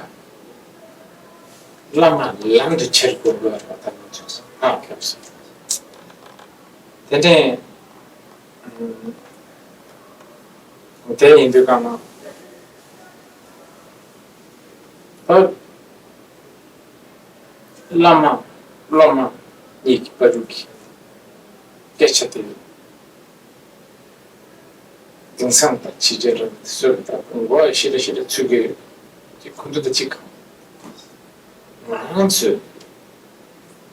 བླ་མ་ལམ་དུ་ཁྱེར་དགོས་པ་རེད་པ། ད་ང་ཚོས་ཧ་གོ་སོང་། དེ་འདྲའི་དེ་ཡིན་དུས་གང་ན་ད་བླ་མ་སློབ་མ་གཉིས་ཀྱི་བར་གྱི་སྐད་ཆ་དེ་དེང་སང་དང་ཕྱི་རྒྱལ་རབས་སུ་ད་མགོ་ཤི་རེ་ཤི་རེ་ཚུད་ཀྱི་ཁོ་ཚོ་ད་ཅིག་གང་། ང་རང་ཚོས་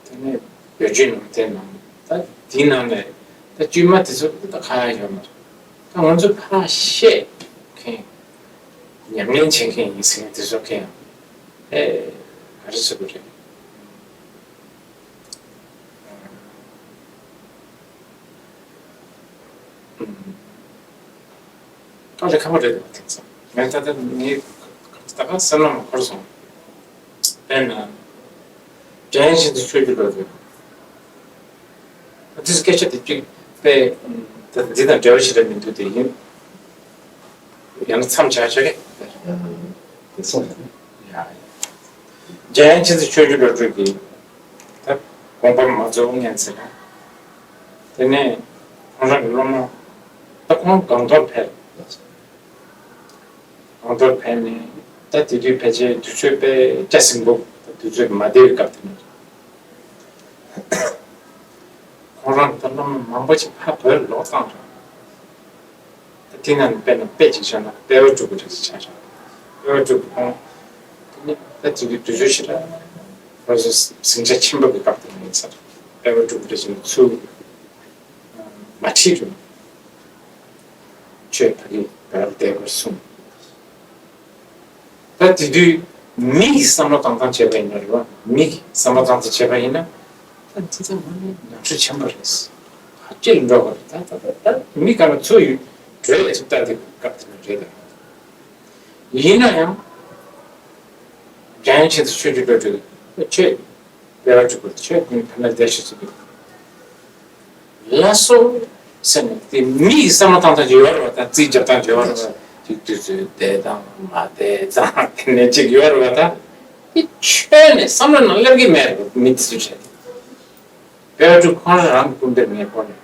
དེ་ནས་བོད་བརྒྱུད་ནང་བསྟན་ནང་ད་དེའི་ནང་ནས་ད་དཀྱུས་མ་དེ་ཚོ་ད་ག་ཡང་ཡོད་མ་རེད། ད་ང་ཚོ་ཕར་བཤད་མཁན་ཉམས་ལེན་བྱེད་མཁན་ཡིན་ཟེར་མཁན་དེ་ཚོ་མཁན་ཡང་ཨེ་ག་རེ་ཟེར་དགོས་རེད། ཨ་ལས་ཁག་པོ་རེད་འདུག་དེང་སང་། ངས་ད་ལྟ་ངའི་ད་ག་སེམས་ནང་ལ་འཁོར་སོང་། དཔེར་ན། འགྲན་ཞིག་ཏུ་ཆོས་རྒྱུད་ལ་དགོས། ཨ་དེ་སྐད་ཆ་དེ་གཅིག་དཔེ་ད་འདི་དང་འབྲེལ་བ་ཞིག་རེད་མི་འདུག་དེ་ཡིན། ཡང་ན་མཚམས་བཞག་ཆོག་གི། དེ་སོང་། ཡ། འཇམ་དབྱངས་མཁྱེན་བརྩེ་ཆོས་རྒྱལ་བློ་གྲོས་ཀྱིས་ད་དགོངས་པ་མ་རྫོགས་སྔོན་ཟེར་ན། དེ་ནས་ཁོང་རང་གི་སློབ་མ་ད་ཁོང་སྒང་ཏོག་ཕེབས། སྒང་ཏོག་ཕེབས་ནས་ད་དེ་དུས་ཕལ་ཆེར་དུས་ཚོད་དཔེ་སྐྱ་ཟིང་པོ། ད་དུས་ཚོད་མ་བདེ་བའི་སྐབས་དེ་ནས། ཁོང་རང་ད་སློབ་མ་མང་པོ་ཅིག་ཕར་བོད་ལོག་བཏང་རེད། ད་དེ་ནང་ནས་དཔེར་ན་དཔེ་ཅིག་བཞག་ན་དཔལ་བ་སྤྲུལ་སྐུ་རེད་ཅེས་བྱ་བཞག་དཔལ་བ་སྤྲུལ་སྐུ་ཁོང་དེ་ནས་ད་དེ་དུས་དུས་ཚོད་ཞིག་ལ་ཁོ་ཚོ་ཟིང་ཆ་ཆེན་པོ་གི་སྐབས་དེ་ནས་ཡིན་ས་རེད། དཔལ་བ་སྤྲུལ་སྐུ་རེད་ཅེས་ཚུར་མ་ཁྲིད་རུང་། ཁྱོད་ད་གིན་བོད་ལ་བསྡད་དགོས་གསུངས། ད་དེ་དུས་མི་གི་བསམ་བློ་བཏང་སྟངས་བྱས་པ་ཡིན་ན་རེད་བ། མི་གི་བསམ་བློ་བཏང་སྟངས་བྱས་པ་ཡིན་ན། ད་འདི་ཚོ་དངོས་གནས་ནོར་འཁྲུལ་ཆེན་པོ་རེད། ཕར་ཅི་ལ་འགྲོ་དགོས་རེད། ད་ད་ད་ད་མི་ག་ལ་ཚུར་ཡོད་བྲོས་ལ་ཅིག་ལྟ་དེ་སྐབས་དེ་ནས་རེད་ད། ཡིན་ན་ཡང་འཇམ་དབྱངས་མཁྱེན་བརྩེ་ཆོས་རྒྱལ་བློ་གྲོས་ཁྱོད། དཔལ་བ་སྤྲུལ་སྐུ་ཁྱོད་ཀྱིས་ཕ་མ་བསྡད་ཤོག་ཟེར་གི། ལགས་སོ་ཟེར་ནས་དེ་མི་ཡི་བསམ་བློ་བཏང་སྟངས་ཅིག་ཡོད་རེད་བ། ད་རྩིས་རྒྱབ་སྟངས་ཅིག་ཡོད་རེད་བ། ཅིག་དུས་ཚོད་བསྡད་སྟངས་མ་བསྡད་སྟངས་དེ་ནས་ཅིག་ཡོད་རེད་བ། ད་དེ་ཁྱོན་ནས་བསམ་བློ་ནང་སླེབས་ཀྱི་མེད་རེད་བ། མི་དེ་ཚོའི་གྲས་དེ། དཔལ་སྤྲུལ་ཁོང་རང་རང་གི་སྐུ་འདིར་ངས་གོ་ནས།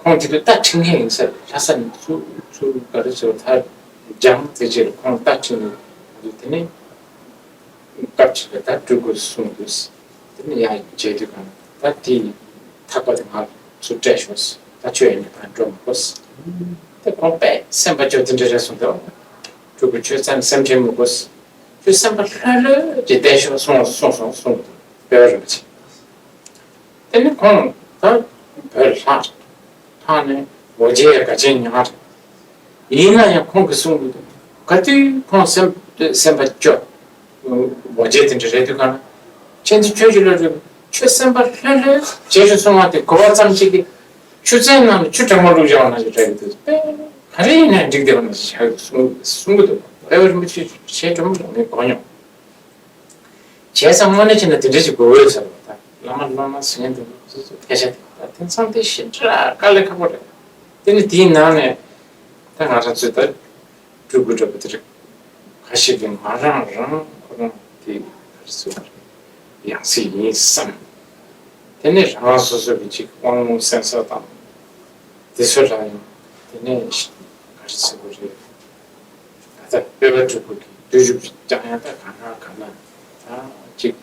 ཁོང་དེ་དུས་རྟ་ཁྲིད་མཁན་ཡིན་ས་རེད། ལྷ་ས་ནས་ཚུར་ཚུར་ག་རེ་ཟེར་ཐར་འགྱངས་དེ་རྗེས་ལ་ཁོང་རྟ་ཁྲིད་ནས་དེ་ནས་སྐབས་ཅིག་ལ་ད་སྤྲུལ་སྐུ་གསུང་དུས། དེ་ནས་ཡང་མཇལ་དུས་གང་ད་དེའི་ཐག་པ་དེ་ང་ཚོ་སྤྲད་ཤོག་ད་ཁྱོད་ཡིན་ན་གང་འགྲོ་མི་དགོས། དེ་ཁོང་དཔེ་སེམས་པ་སྐྱོ་དེ་འདྲ་རེད་གསུངས་འདུག་སྤྲུལ་སྐུ་ཁྱོད་རྩ་ནས་སེམས་ཁྲལ་མི་དགོས། ཁྱོད་སེམས་པ་ལྷོད་ལྷོད་ཀྱིས་བསྡད་ཤོག་གསུངས་གསུངས་སོང་གསུངས་འདུག་དཔལ་བ་རིན་པོ་ཆེ། དེ་ནི་ཁོང་ད་བོད་ལྷག་ལྷག་ནས་འོ་བརྒྱལ་དགའ་ཆེན་ཉག་རེད། ཡིན་ན་ཡང་ཁོང་གིས་གསུང་གི་འདུག་ག་དུས་ཁོང་སེམས་སེམས་པ་སྐྱོ། འོ་བརྒྱལ་དེ་འདྲ་རེད་དུས་གང་ན། ཁྱེད་ཚོ་ཁྱོད་ཀྱི་བློ་གྲོས་ཁྱོད་སེམས་པ་ལྷོད་ལྷོད་བྱེད་ཤོག་གསུང་བ་དེ་གོ་བ་ཙམ་ཅིག་གིས་ཆུ་ཚན་ནང་ལ་ཆུ་གྲང་མོ་བླུགས་བཞག་པ་ནང་བཞིན་རེད་གི་འདུག་དཔེ་ག་རེ་ཡིན་ན་འགྲིག་བསྡད་པ་ནང་བཞིན་བྱ་གི་འདུག་གསུང་གསུང་གི་འདུག་དཔལ་བ་རིན་པོ་ཆེ་ཞལ་དྲོན་མོ་ལ་ངས་གོ་མྱོང་། བྱས་ཙང་དངོས་གནས་བྱས་ན་དེ་འདྲ་ཞིག་དགོས་ཡོད་ཟེར་བ་དང་བླ་མ་སློབ་མ་ཟེར་མཁན་དེ་ཚོ་སྐད་ཆ་དེ་ད་དེང་སང་དེ་ཞེ་དྲག་དཀའ་ལས་ཁག་པོ་རེད། དེ་ནི་དེའི་ནང་ནས་ད་ང་རང་ཚོས་ད་སྤྲུལ་སྐུ་འདྲ་པོ་དེ་རིགས་ཁ་ཤས་ཀྱིས་ང་རང་རང་ཁོ་རང་དེ་ག་རེ་ཟེར་བ་རེད། ཡང་སྲིད་ཡིན་བསམ། དེ་ནས་རང་རང་སོ་སོ་གི་ཅིག་དབང་ལུང་སེམས་གསོ་དང་དེ་ཚོ་ལ་ཡང་དེ་ནས་ག་རེ་ཟེར་དགོས་རེད། ད་ལྟ་དཔལ་བ་སྤྲུལ་སྐུ་གི་བསྟུན་ཞུགས་ཀྱང་ཡང་ད་ག་ན་ག་ན་ད་ཅིག་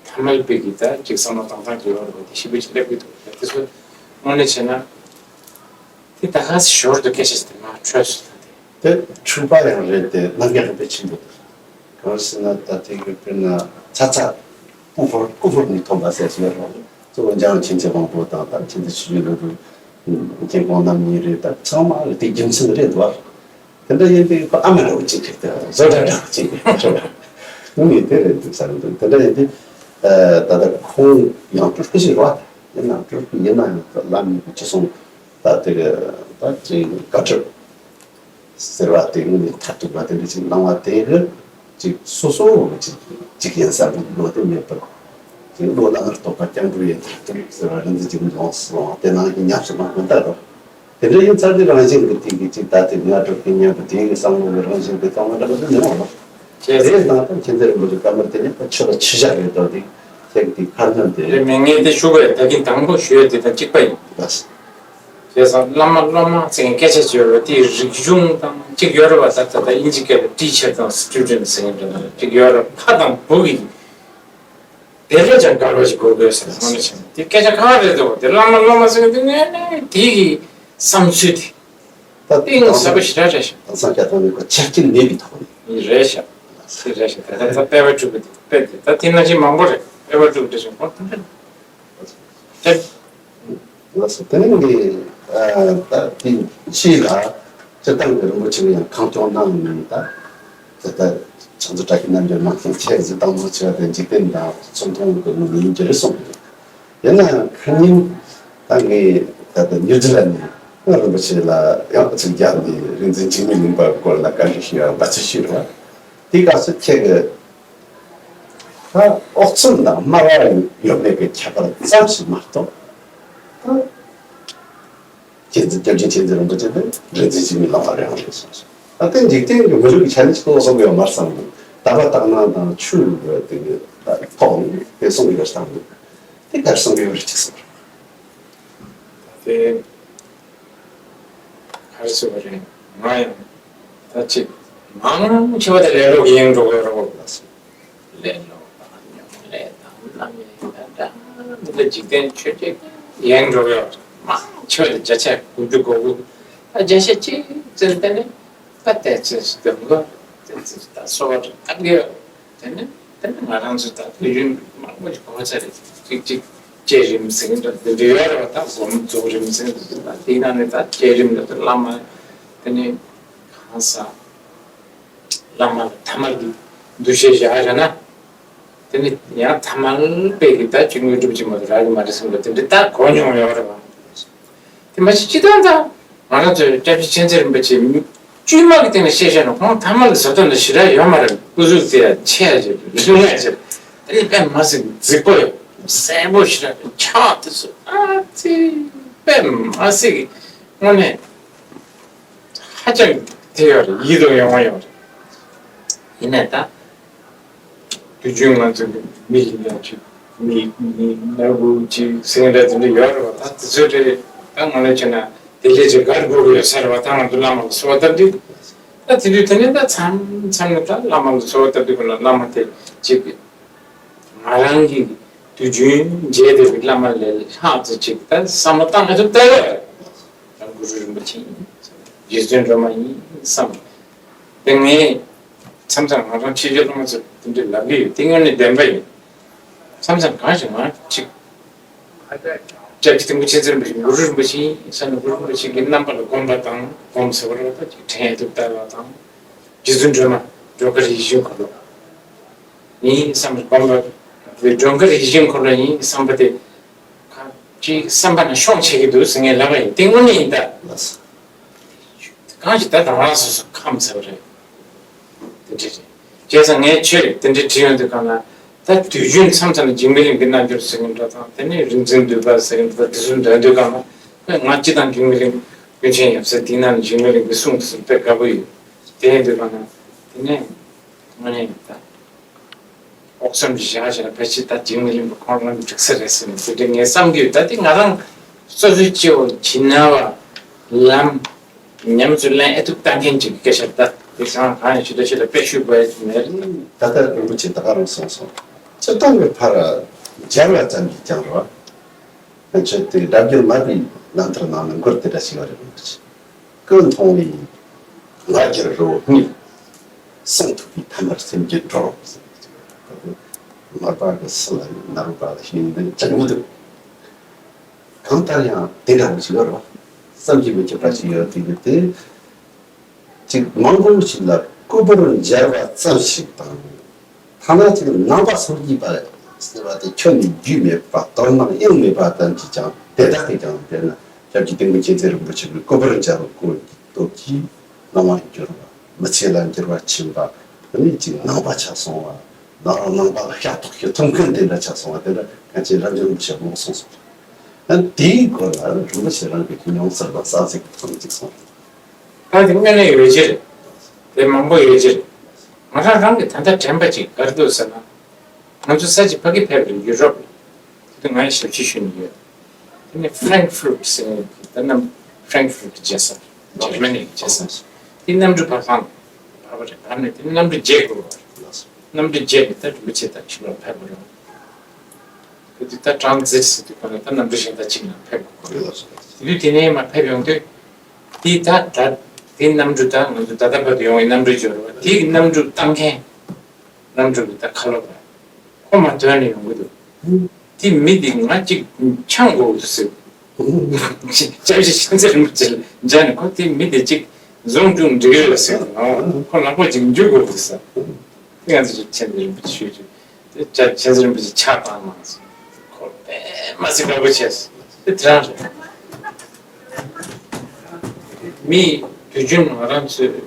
ཐ་མལ་པའི་གི་ད་ཅིག་བསམ་བློ་བཏང་སྟངས་ཀྱི་ཡོད་རེད་པ་དེ་ཞིབ་པོ་ཅིག་སླེབས་ཀྱི་འདུག་དེ་ཚོ་དངོས་གནས་བྱས་ན་དེ་ད་ག་ཞོར་དུ་སྐད་ཆ་ཞིག་དེ་མ་འཕྲོད་སོང་ད་དེ། དེ་འཁྲུལ་པ་ཡང་རེད་དེ་རྣམ་རྒྱལ་རིན་པོ་ཆེན་པོ་དེ། གང་ཟེར་ན་ད་ལྟའི་གི་དཔེར་ན་ཚ་ཚ་སྐུ་ཕུར་སྐུ་ཕུར་ནས་ཐོན་པ་ཟེར་ཞིག་ཡོད་རེད། གཙོ་བོ་འཇང་མཁྱེན་བརྩེ་དབང་པོ་དང་ད་མཁྱེན་བརྩེ་ཆོས་རྒྱལ་སློབ་དཔོན་མཁྱེན་ཀོང་རྣམ་གཉིས་རེད། ད་ཚང་མ་གི་དེ་རྒྱུ་མཚན་རེད་འདུག་དེ་འདྲ་ཡིན་དུས་ཁོ་ཨ་མ་འདྲ་བོ་གཅིག་རེད་དེ་བཟོ་འདྲ་འདྲ་བོ་གཅིག་རེད་ཞོག་ངས་དེ་རེད་འདུག་བསམ་འདུག་དེ་འདྲ་ཡིན་དུས་ད་ལྟ་ཁོང་ཡང་སྤྲུལ་སྐུ་ཞིག་རེད་བ། ཡིན་ནའང་སྤྲུལ་སྐུ་ཡིན་ན་ཡང་བླ་མའི་གི་ཅི་གསུང་ད་དེ་གི་ད་དེ་བཀའ་ཁྲིད། ཟེར་བ་དེ་དངོས་གནས་མཐར་ཐུག་པ་དེ་འདྲ་ཅིག་གནང་བ་དེ་གི་ཅིག་སོ་སོ་ཅིག་ཅིག་ཡིན་ས་རེད་ལོ་དེ་མེད་པར་ཅིག་བློ་ལ་ངར་རྟོགས་པ་སྐྱབས་འགྲོ་ཡི་མཐར་ཐུག་ཟེར་བ་རིན་འཛིན་འཇིགས་མེད་ལོངས་སུ་སོང་བ་དེ་ནང་གི་ཉམས་སུ་བླངས་ཀུན་ལྟར་རོ། དེ་འདྲ་ཡིན་ཚར་དུས་རང་བཞིན་གྱི་དེ་གི་ཅིག་ད་དེ་ང་གྲུབ་ཀྱི་མཉམ་པོ་དེ་གི་བསམ་བློ་གི་རང་བཞིན་གྱི་གཏོང་བ་འདྲ་པོ་དེ་མི་འོང་ལ། ཅེས་དེའི་ནང་དུ་མཁྱེན་བརྩེ་རིན་པོ་ཆེ་བཀའ་མོལ་དེ་ཉིད་ད་ཆོས་ལ་ཆུ་བཞག་རེད་དོ་དེ་ཁྱེད་ཀྱི་ཁ་སྣོན་དེ། རེད་མིན་ངས་དེ་ཞུ་དགོས་ད་གིན་དང་པོ་ཞུ་ཡ་དེ་དང་གཅིག་པ་ཡིན། ལགས། བྱས་ཙང་བླ་མ་སློབ་མ་ཟེར་མཁན་སྐད་ཆ་ཅིག་ཡོད་རེད་དེའི་རིག་གཞུང་དང་གཅིག་ཡོད་རེད་བ། ད་ད་ད་དབྱིན་ཇི་སྐད་ལ་teacher་དང་student་ཟེར་མཁན་འདྲ་ན་གཅིག་ཡོད་རེད། ཕ་དང་བུ་གི་དེ་ལས་ཀྱང་འགལ་བ་ཞིག་དགོས་དགོས་ཟེར་དངོས་གནས་བྱས་ན་དེ་སྐད་ཆ་ཁ་བ་རེད་འདུག་དེ་བླ་མ་སློབ་མ་ཟེར་མཁན་དེ་དངོས་གནས་དེ་གི་བསམ་ཚུལ་དེ། ད་གཏིང་ཟབ་པོ་ཞེ་དྲག་རེད་ཤག་དེང་སང་སྐད་ཐོག་ནས་ཁོ་ཆ་རྐྱེན་མེད་པའི་ཐོག་ནས། རེད་ཤག་དེ་རེད་ཤག་ད་ལྟ་དཔལ་བ་སྤྲུལ་སྐུ་དེ་དཔེ་དེ་ད་དེ་ནང་བཞིན་མང་པོ་རེད། དཔལ་བ་སྤྲུལ་སྐུ་དེ་བཞིན་ཁོང་དེ་འདྲ་རེད། ལགས་སོ། དེ་ནས་ངས་ད་དེ་ཕྱིས་ལ་སྤྱིར་བཏང་གི་རིན་པོ་ཆེ་ཡང་གང་སྐྱོང་གནང་ནས་ད་ད་ལྟ་ཕྱག་མཛོད་བཀྲ་ཤིས་རྣམ་རྒྱལ་མ་མཁན་ཆེ་གཟི་བཏང་ནོ་ཆེ་བ་དང་འཇིག་རྟེན་དང་ཚོང་མཐོང་གི་ངོ་མི་ཡིན་གྱི་རེད་གསུངས་འདུག་ཡིན་ན་ཡང་ཁ་ཉིན་ད་ངས་ད་ལྟ་ཉི་ཟེར་ལ་ནས་ང་རིན་པོ་ཆེ་ལ་ཡང་ཨ་ཚིག་རྒྱག་ནས་རིག་འཛིན་འཇིགས་མེད་གླིང་པ་སྐོར་ལ་བཀའ་འདྲི་ཞུ་ཡ་འབད་རྩོལ་ཞུས་རོགས། དེ་སྐབས་སུ་ཁྱེད་ཀྱིས་ད་ཨོག་ཚོམ་དང་སྨྲ་བ་ཡོད་མེད་ཀྱི་ཁྱད་པར་ཙམ་ཞིག་མ་གཏོགས་ད། མཁྱེན་བརྩེ་སྐྱབས་རྗེ་མཁྱེན་བརྩེ་རིན་པོ་ཆེ་དེ་རིག་འཛིན་འཇིགས་མེད་གླིང་པ་རང་རེད་གསུངས་སོང་། ད་ལྟའི་འཇིག་རྟེན་གྱི་མི་ལུས་ཀྱི་ཆ་ནས་ཅིག་ཏུ་གསུང་གི་ཡོད་མ་རེད་བསམ་གི། ད་བར་དག་སྣང་དང་ཆོས་ཀྱི་དེ་གི་ཐོག་ནས་དེ་གསུང་གི་ཡོད་བསམ་གི། དེ་གར་གསུང་གི་ཡོད་རེད་ཅིག་གསུང་རེད། ད་དེ་ག་རེ་ཟེར་བ་རེད། ང་ཡང་ད་ཅིག་མང་ཆེ་བ་དེ་ལེ་ལོ་གི་ཡེངས་འགྲོ་གི་ཡོད་རེད་བ། ལེ་ལོ་དང་སྨྱུང་གནས་དང་བླ་མའི་ད་ལྟ་འདི་འདྲ་འཇིག་རྟེན་ཆོས་བརྒྱད་ཡེངས་འགྲོ་ཡོད། མང་ཆེ་བ་དེ་བརྒྱ་ཆ་དགུ་བཅུ་གོ་དགུ་ད་བརྒྱ་ཆ་གཅིག་ཙམ་དེ་ནི་ད་བལྟས་ཚོད་སྡོམ་གོ་དེ་ཚོད་ད་སོ་བ་ད་གི་ཡོད། དེ་ནི་དེ་ནི་ང་རང་ཚོ་ད་དུས་རྒྱུན་མང་པོ་ཞིག་གོ་ཚར་རེད། གཅིག་གཅིག་བསྐྱེད་རིམ་ཟེར་གྱི་འདྲ་འདི་འདྲ་ཡོད་རེད་བ། ད་སྒོམ་རྫོགས་རིམ་ཟེར་གྱི་འདུག་ད་དེའི་ནང་ནས་ད་བསྐྱེད་རིམ་ལ་ད་བླ་མ་དེ་ནི་གང་ཟག་བླ་མ་ལ་ཐ་མལ་གྱི་འདུ་ཤེས་བཞག་བཞག་ན། དེ་ནི་ཡང་ཐ་མལ་པའི་གི་ད་ཅིག་དངོས་གྲུབ་ཅིག་མ་གཏོགས་རག་གི་མ་རེད་གསུངས་པ་དེ་འདྲ་ད་གོ་མྱོང་ཡོད་རེད་བ། དེ་མ་གཞི་སྤྱི་བཏང་ད་ང་རང་ཚོའི་སྐྱབས་རྗེ་མཁྱེན་བརྩེ་རིན་པོ་ཆེ་མི་དཀྱུས་མ་གི་སྟེང་ནས་བཤད་བཤད་ན་ཁོང་ཐ་མལ་གྱི་བཟོ་ལྟ་འདི་ཞེ་དྲག་ཡོད་མ་རེད། སྐུ་གཟུགས་དེ་ཡང་ཆེ་ཡ་ཆེ་རིང་ཡ་ཆེ། དེ་ནི་དཔེ་མ་སྲིད་རྫིག་པོ་ཡོད། གསལ་པོ་ཞེ་དྲག་ཕྱག་དེ་ཚོ་ཨ་ཙི་དཔེ་མ་སྲིད་གི་དངོས་གནས་ཧ་ཅང་དེ་ཡོད་རེད། ཡིད་དུ་ཡོང་བ་ཡོད་རེད། ཡིན་ནའི་ད། དུས་རྒྱུན་ང་ཚོ་མི་ཡིན་ཡང་ཅིག་ མི་མི་ནག་པོ་ཅིག་ཟེར་མཁན་འདྲ་དེ་འདྲ་ཡོད་རེད་བ། ད་དེ་ཚོའི་གྲས་ད་ང་ལ་བྱས་ན་དེ་ལས་ཅིག་གར་དགོས་ཀྱི་ཡོད་ས་རེད་བ། ད་ང་ཚོ་བླ་མ་ལ་གསོལ་བ་བཏབ་དུས་ད་དེ་དུས་དེ་ནས་ད་མཚམས་མཚམས་ནས་ད་བླ་མ་ལ་གསོལ་བ་བཏབ་དུས་ཀ་ལ་བླ་མ་དེ་ཅིག་ང་རང་གི་དུས་རྒྱུན་མཇལ་བསྡད་པའི་བླ་མ་ལས་ལྷག་ཙམ་ཅིག་ད་བསམ་བློ་བཏང་མ་ཐུབ་ལྟ་ཡོད། ད་གུ་རུ་རིན་པོ་ཆེ་ཡིན། རྗེ་བཙུན་སྒྲོལ་མ་ཡིན་བསམ། དེ་ངས་མཚམས་མཚམས་ང་རང་ཕྱི་རྒྱལ་སློབ་མ་ཚོར་དེ་འདྲ་ལབ་ཀྱི་ཡོད། དེ་དངོས་གནས་བདེན་པ་ཡིན། མཚམས་མཚམས་གང་ཞིག་ང་ཅིག་སྐྱབས་རྗེ་ཐིམ་ཕུ་མཁྱེན་བརྩེ་རིན་པོ་ཆེ་གུ་རུ་རིན་པོ་ཆེ་ཡིན་བསམ་ན་གུ་རུ་རིན་པོ་ཆེ་གི་རྣམ་པ་ལ་བསྒོམ་པ་དང་སྒོམ་ཟེར་བ་རེད་པ། ཅིག་དྲན་ཐུབ་ལྟ་བ་དང་། རྗེ་བཙུན་སྒྲོལ་མ་སྒྲོལ་དཀར་ཡིད་བཞིན་འཁོར་ལོ་ཡིན་བསམ་པ་སྒོམ་པ། སྒྲོལ་དཀར་ཡིད་བཞིན་འཁོར་ལོ་ཡིན་བསམ་པ་དེ། ཅིག་བསམ་པ་ན་ཤོང་བྱེད་ཀྱི་འདུག་ཟེར་ངས་ལབ་པ་ཡིན། དེ་དངོས་གནས་ཡིན་ད། གང་ཞིག་ད་རང་རང་སོ་སོ་ཁམས་ཟེར་བ་རེད། དེ་འདྲ་རེད། བྱས་ཙང་ངས་ཁྱོད་དེ་འདྲ་དྲིས་ཡོང་དུས་གང་ལ་ད་དུས་རྒྱུན་མཚམས་མཚམས་ལ་འཇིགས་མེད་གླིང་གི་རྣལ་འབྱོར་ཟེར་མཁན་འདྲ་དང་དེ་ནས་རིག་འཛིན་འདུས་པ་ཟེར་མཁན་འདྲ་དེ་ཚོ་འདོན་དུས་གང་ལ་ཁོས་ང་སྤྱི་དང་འཇིགས་མེད་གླིང་ཀུན་མཁྱེན་ཡབ་སྲས་དེའི་ནང་ནས་འཇིགས་མེད་གླིང་གི་གསུང་དེ་ཚོ་དཔེ་དགའ་པོ་ཡོད། དེ་ཡིན་དུས་གང་ལ་དེ་ནས་དངོས་གནས་ཡིན་ད། ཨོག་ཚོམ་གྱི་བཞག་བྱས་ན་ཕལ་ཆེར་ད་འཇིགས་མེད་གླིང་པ་ཁོང་རང་གི་འགྲིག་ས་རེད་ཟེར་ནས་དེ་འདྲ་ངས་བསམ་གྱི་ཡོད། ད་དེ་ང་རང་སོ་སོའི་སྐྱེ་བོ་བྱིན་ན་བ་ལམ་ཉམས་སུ་ལེན་ཨེ་ཐུབ་ལྟ་མཁན་ཅིག་གི་སྐད་ཆ་རེད། ད་དེ་ཚང་གང་ཡིན་ཞུ་ད་ཞུ་ད་དཔེ་ཞུ་དགོས་ཡ་ཅིག་མེད། ད་ལྟ་རིན་པོ་ཆེ་ད་ག་རང་གསུངས་སོང་། སྤྱིར་བཏང་གི་ཕར་སྦྱར་བ་ཙམ་གྱིས་ཀྱང་རེད་བ། ཁྱོད་དེ་སྒྲ་བསྒྱུར་མ་པའི་རྣམ་ཐར་ནང་ནས་མགུར་དེ་འདྲ་ཞིག་ཡོད་རེད། མི་ཅི་ཀུན་མཐོང་བའི་ང་རྒྱལ་རི་བོ་རྨིས། གསང་ཐུབ་པའི་ཐ་མར་སེམས་ཀྱི་གྲོགས། མར་པ་གི་སུ་ལ་ནར་པ་ལ་ཤེས་ཡོན་ཅང་མི་འདུག་གང་ལྟར་ཡང་དེ་འདྲ་བོ་ཞིག་ཡོད་རེད་བ། བསམ་གྱིས་མི་ཁྱབ་པ་ཞིག་ཡོད་དེ་གི་དེ། ཅིག་མང་པོ་ཞིག་ལ་སྐུ་པར་སྦྱར་བ་ཙམ་ཞིག་དང་། ཐ་ན་ཅིག་ནང་པ་སངས་རྒྱས་པ་ཟེར་བ་དེ་ཁྱོན་ནས་རྒྱུས་མེད་པ་དོན་དག་ཡང་མེད་པ་ཙམ་གྱིས་ཀྱང་དེ་དག་གིས་ཀྱང་དཔེར་ན་སྐྱབས་རྗེ་ཏིང་ངེ་འཛིན་རིན་པོ་ཆེ་གི་སྐུ་པར་སྦྱར་བའི་སྐོར་གྱི་སྟོབས་ཀྱིས་སྣང་བ་འགྱུར་བ་མི་ཚེ་ལ་འགྱུར་བ་ཕྱིན་པ། དེ་ནས་ཅིག་ནང་པ་ཆགས་སོང་བ། ནང་ནང་པ་ལ་ཤ་ཐོག་ཤི་ཐུམ་མཁན་དེ་འདྲ་ཆགས་སོང་བ་དེ་འདྲ་གང་ཅི་རབ་འབྱམས་རིན་པོ་ཆེ་མང་སོང་སོང་། ཨ་དེའི་སྐོར་ལ་རིན་པོ་ཆེ་རང་གི་ཉུང་ཟད་པ་གསལ་གཟིགས་ཐུབ་ཅིག་སོང་། ད་དེ་དངོས་གནས་ཡོད་ཀྱི་རེད། དེ་མང་པོ་ཡོད་ཀྱི་རེད། ང་རང་རང་གི་ད་ལྟ་དྲན་པ་ཅིག་ག་རེ་འདུག་ཟེར་ན། ང་ཚོ་ས་ཅིག་ཕ་གི་ཕེབས་རེད། ཡུ་རོབ་ལ། དེ་དུས་ང་ཡི་ཞབས་ཕྱི་ཞུས་ནས་ཡོད། དེ་ནས་ཧྥ་རེང་ཧྥུ་རུད་ཟེར་ནས་ད་ནམ་ཧྥ་རེང་ཧྥུ་རུད་རྒྱལ་ས། འཇར་མ་ནི་རྒྱལ་ས། དེ་གནམ་གྲུ་བབས་ཁང་བབས་པ་རེད། བབས་ནས་དེ་ནས་གནམ་གྲུ་བརྒྱད་དགོས་པ་རེད། གནམ་གྲུ་བརྒྱད་ནས་ད་རིན་པོ་ཆེ་དང་ཁྱིམ་ལ་ཕེབས་པ་རེད། དེ་དུས་ད་ཊྲན་ཛིཊ་ཟེར་དུས་ག་ལ་ད་གནམ་གྲུ་གཞན་དག་ཅིག་ནང་ཕེབས་དགོས་པ་རེད། དེ་དུས་དེ་ནས་མར་ཕེབས་ཡོང་དུས། དེ་ད་ད་དེ་གནམ་གྲུ་ད་ང་ཚོ་ད་ལྟ་བར་དུ་ཡོང་བའི་གནམ་གྲུ་འབྱོར་བ་དེ་གི་གནམ་གྲུ་བཏང་མཁན། གནམ་གྲུ་གི་ད་ཁ་ལོ་བ། ཁོ་མ་ཐོན་ནས་ཡོང་གི་འདུག་དེ་མི་དེ་ང་གཅིག་འཆང་དགོས་འདུག་ཟེར། སྐྱབས་རྗེ་མཁྱེན་བརྩེ་རིན་པོ་ཆེ་ལ་མཇལ་ནས་ཁོ་དེ་མི་དེ་གཅིག་བཟུང་བཅུག་འགྲིག་ཡོད་ལ་ཟེར། ཁོ་ལག་པ་གཅིག་འཇུ་དགོས་འདུག་ཟེར། དེ་ང་ཚོ་མཁྱེན་བརྩེ་རིན་པོ་ཆེ་ཞུས་ཀྱི། དེ་མཁྱེན་བརྩེ་རིན་པོ་ཆེ་ཕྱག་བཏང་གནང་སོང་། ཁོ་དཔེ་མ་སྲིད་དགའ་པོ་བྱས་སོང་། དེ་དེ་རང་རེད། མི་དུས་རྒྱུན་ང་རང་ཚོས།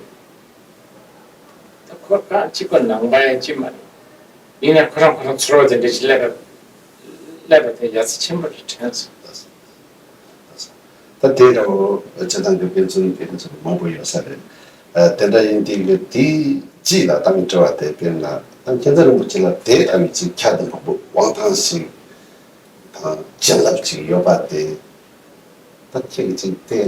ད་ཁོ་ག་གཅིག་པ་ནང་པ་ཡང་གཅིག་མ་རེད། ཡིན་ན་ཁོ་རང་ཁོ་རང་ཚོར་བ་དེ་འདྲ་ཞིག་སླེབས་པ་སླེབས་པ་དེ་ཡ་མཚན་ཆེན་པོ་རེད་དྲན་སོང་། ད་དེ་འདྲ་བོ་སྤྱིར་བཏང་གི་དཔེ་མཚོན་དཔེ་མཚོན་མང་པོ་ཡོད་ས་རེད། ཨ་དེ་འདྲ་ཡིན་དུས་ཀྱི་དེ་གཅིག་ལ་ད་ངས་དྲི་བ་དེ་དཔེར་ན་ད་མཁྱེན་བརྩེ་རིན་པོ་ཆེ་ལ་དེ་ལྟ་བུའི་ཅིག་ཁྱད་དུ་འཕགས་པའི་དབང་ཐང་ཞིག་དང་བྱིན་རླབས་ཅིག་ཡོད་པ་དེ། ད་ཁྱེད་ཀྱིས་ཅིག་དེ་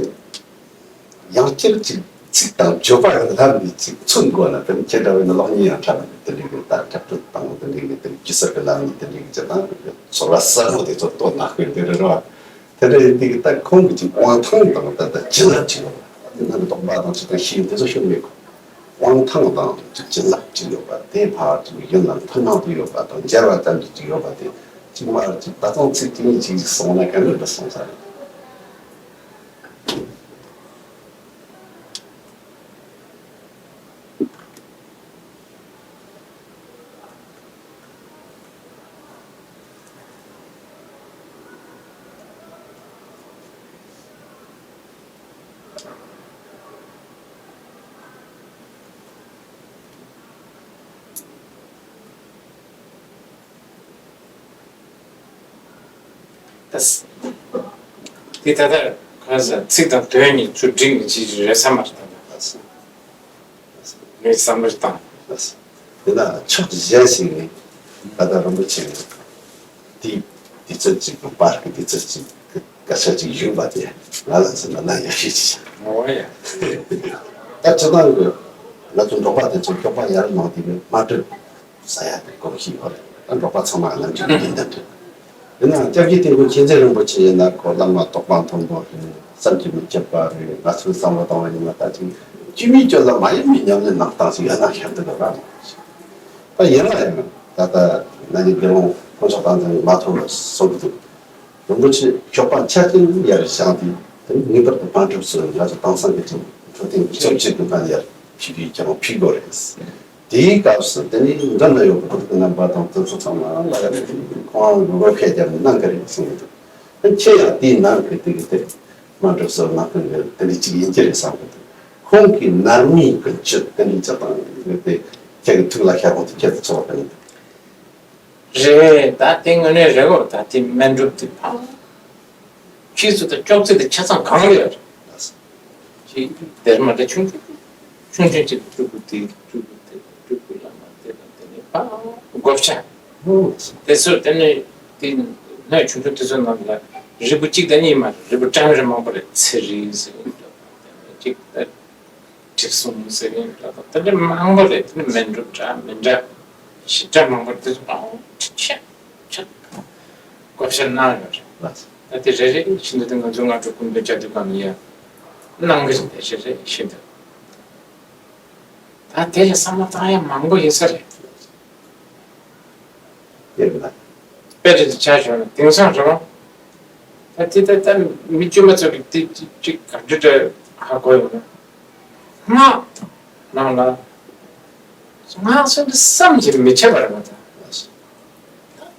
ཡང་བསྐྱར་ཅིག་ཚིག་དང་བརྗོད་པ་ལ་ལབ་ནས་ཅིག་མཚོན་དགོས་ན། དེ་ནི་ཁྱེད་འདྲ་བའི་ནི་གློག་བརྙན་ཡང་འཁྲབ་ནས་དེ་འདྲའི་གི་ད་འཁྲབ་སྟོན་དང་དེ་འདྲའི་གི་དེ་སྒྱུ་རྩལ་གྱི་ལམ་ནས་དེ་འདྲའི་གི་ཅིག་དང་ཚོར་བ་གསར་བ་དེ་ཚོ་སྟོན་ན་དགོས་དེ་རེད་བ། དེ་འདྲ་ཡིན་དུས་ཀྱི་ད་ཁོང་གི་ཅིག་དབང་ཐང་དང་ད་ད་བྱིན་རླབས་ཅིག་ཡོད་པ་དེ་ནང་གི་རྟོགས་པ་དང་ཅིག་དང་ཤེས་ཡོན་དེ་ཚོ་ཤོར་མེད་གོ། དབང་ཐང་དང་ཅིག་བྱིན་རླབས་ཅིག་ཡོད་པ་དེ་ཕར་ཅིག་ཡུན་ལ་འཕུར་སྣང་དུ་ཡོད་པ་དང་སྦྱར་བ་ཙམ་གྱིས་ཅིག་ཡོད་པ་དེ་ཅིག་མར་ཅིག་ད་ཐེངས་ཚིག་གཅིག་གཉིས་ཅིག་གསུངས་ན་ག་འདྲ་འདྲ་གསུངས་ས་རེད། ད་ས། དེ་ད་ལྟ་ག་ས་ཚིག་དང་དོན་གཉིས་ཚུར་བསྒྲིགས་ནས་ཅིག་རེད་བསམ་པ་རེད་ད། ངས་བསམ་པར་བཏང་། དེ་ལ་ཕྱོགས་གཞན་ཞིག་ནས་ད་ལྟ་རིན་པོ་ཆེ་ནས་དེ་ དེ་དུས་ཚོད་ཅིག་གི་པར་གྱི་དུས་ཚོད་ཅིག་གི་སྐད་ཆ་ཅིག་ཞུས་པ་དེ་ང་ལ་ཟེར་ན་ལ་ཡག་ཤོས་ཅིག་བྱུང་། འོ་ཡ། ད་སྤྱིར་བཏང་གི་ང་ཚོ་འབྲོག་པ་དེ་ཚོ་སྐྱོབ་པ་ཡར་ལངས་དེ་གི་དམའ་འབྲིང་ཟ་ཡ་དེ་གོམས་གཤིས་ཡོད་རེད། ད་འབྲོག་པ་ཚང་མ་ལམ་རྒྱུད་ཀྱི་ཡིན་འདྲ་འདྲ། ཡིན་ནའང་སྐྱབས་རྗེ་སྐྱབས་མགོན་མཁྱེན་བརྩེ་རིན་པོ་ཆེ་ཡིན་ན་ཁོ་བླ་མ་རྟོགས་པ་མཐོན་པོ་རེད། བསམ་གྱིས་མི་ཁྱབ་པ་རེད། ང་ཚོའི་བསམ་བློ་བཏང་བ་ཡིན་ན་ད་ཅིག་སྐྱེ་མེད་སྐྱོན་ལ་མ་ཡིན་པའི་ཉམས་ལེན་གནང་སྟངས་ཤིག་ཡོད་ན་ཤར་འདུག་ག་རང་། ད་ཡིན་ན་ཡང་ད་ལྟ་ན་ནིང་དགེ་སློང་ལྷོ་ཕྱོགས་བསྟན་འཛིན་མ་ཐོན་པར་གསུངས་འདུག་རིན་པོ་ཆེ་སྐྱོབ་པ་ཆ་རྐྱེན་ཡར་བཞེངས་ཏེ་དེ་ངེས་པར་དུ་དཔལ་འབྲུག་སུ་ང་ཚོ་དེང་སང་གི་ཅིག་འཕྲོད་བསྟེན་གྱི་ཚོགས་ཆེན་གྱི་ནང་ཡར་ཕུལ་དུས་ཀྱང་ཕུལ་དགོས་རེད། དེའི་སྐབས་སུ་དེ་ནི་འདྲ་ན་ཡོད་པ་ཁོང་གི་རྣམ་པ་དང་དེ་ཚོ་ཚང་མ་ལ་ཡང་ཁོང་རང་གི་བོད་སྐད་རྒྱབ་ནས་གནང་གི་རེད་གསུངས་འདུག་ཁྱེད་ཡང་དེའི་ནང་གི་དེ་གི་དེ་དམའ་འབྲིང་སོགས་ནང་ཁུལ་གྱི་དེ་འདྲ་གཅིག་ཡིན་གྱི་རེད་བསམ་གི་འདུག་ཁོང་གི་ནར་མའི་ཀུན་སྤྱོད་དེ་འདྲ་ཅིག་དང་དེ་ཁྱེད་ཀྱི་ཐུགས་ལ་ཤར་ཁོང་དེ་ཁྱེད་དུ་ཚོར་བ་ག་ཡིན་འདུག་རེད། ད་དེ་དངོས་གནས་རེད་འོ། ད་དེ་སྨན་སྒྲུབ་དེ་ཕ་ཁྱི་ཚོ་དང་ཅོག་ཙེ་དེ་ཆ་ཚང་གང་ལ་ཡོད་རེད། ཅིག་སྡེར་མ་འདྲ་ཆུང་ཆུང་ཆུང་ཆུང་ཅིག་སྤྲུལ་སྐུ་དེ་སྤྲུལ་སྐུ་དེ་སྤྲུལ་སྐུ་བླ་མ་དེ་དང་དེ་ནས་ཕ་བགོ་བཤའ་དེ་ཚོ་དེ་ནས་དེ་སྣོད་ཆུང་ཆུང་དེ་ཚོ་ནང་ལ་རིལ་བུ་གཅིག་དང་གཉིས་མ་རེད། རིལ་བུ་གྲངས་རེ་མང་པོ་རེད། ཚེ་རིལ་ཟེར་གྱི་འདུག་དེ་ནས་གཅིག་ད། གྲིབ་སོང་ཟེར་གྱིན་འདྲ་དང་དེ་འདྲ་མང་པོ་རེད། དེ་ནི་སྨན་སྒྲུབ་འདྲ་མི་འདྲ་ཞིབ་ཕྲ་མང་པོ་རེད། དེ་ཚོ་ཨང་ཆ་ཆ་བགོ་བཤའ་གནང་ཡོད་རེད། ད་དེ་རེ་རེ་བཞིན་དུ་དེ་ང་ཚོ་སྔ་དྲོ་སྐུ་མདུན་བཅར་དུས་སྒང་ནས་ཡ་གནང་གི་རེད། དེ་རེ་རེ་བཞིན་དུ་ད་དེ་ལ་བསམ་བློ་བཏང་ཡ་མང་པོ་ཡིན་ས་རེད། དཔེ་རེད་ཆ་བཞག་ན་དེང་སང་རེད་བ། ད་དེ་ད་ལྟ་མི་དཀྱུས་མ་ཚོ་གི་དེ་གཅིག་ག་འདྲ་འདྲ་ཧ་གོ་ཡོང་ན། སྔགས་ནང་ལ་སྔགས་ཟེར་དུས་བསམ་གྱིས་མི་ཁྱབ་པ་རེད་བ། ད་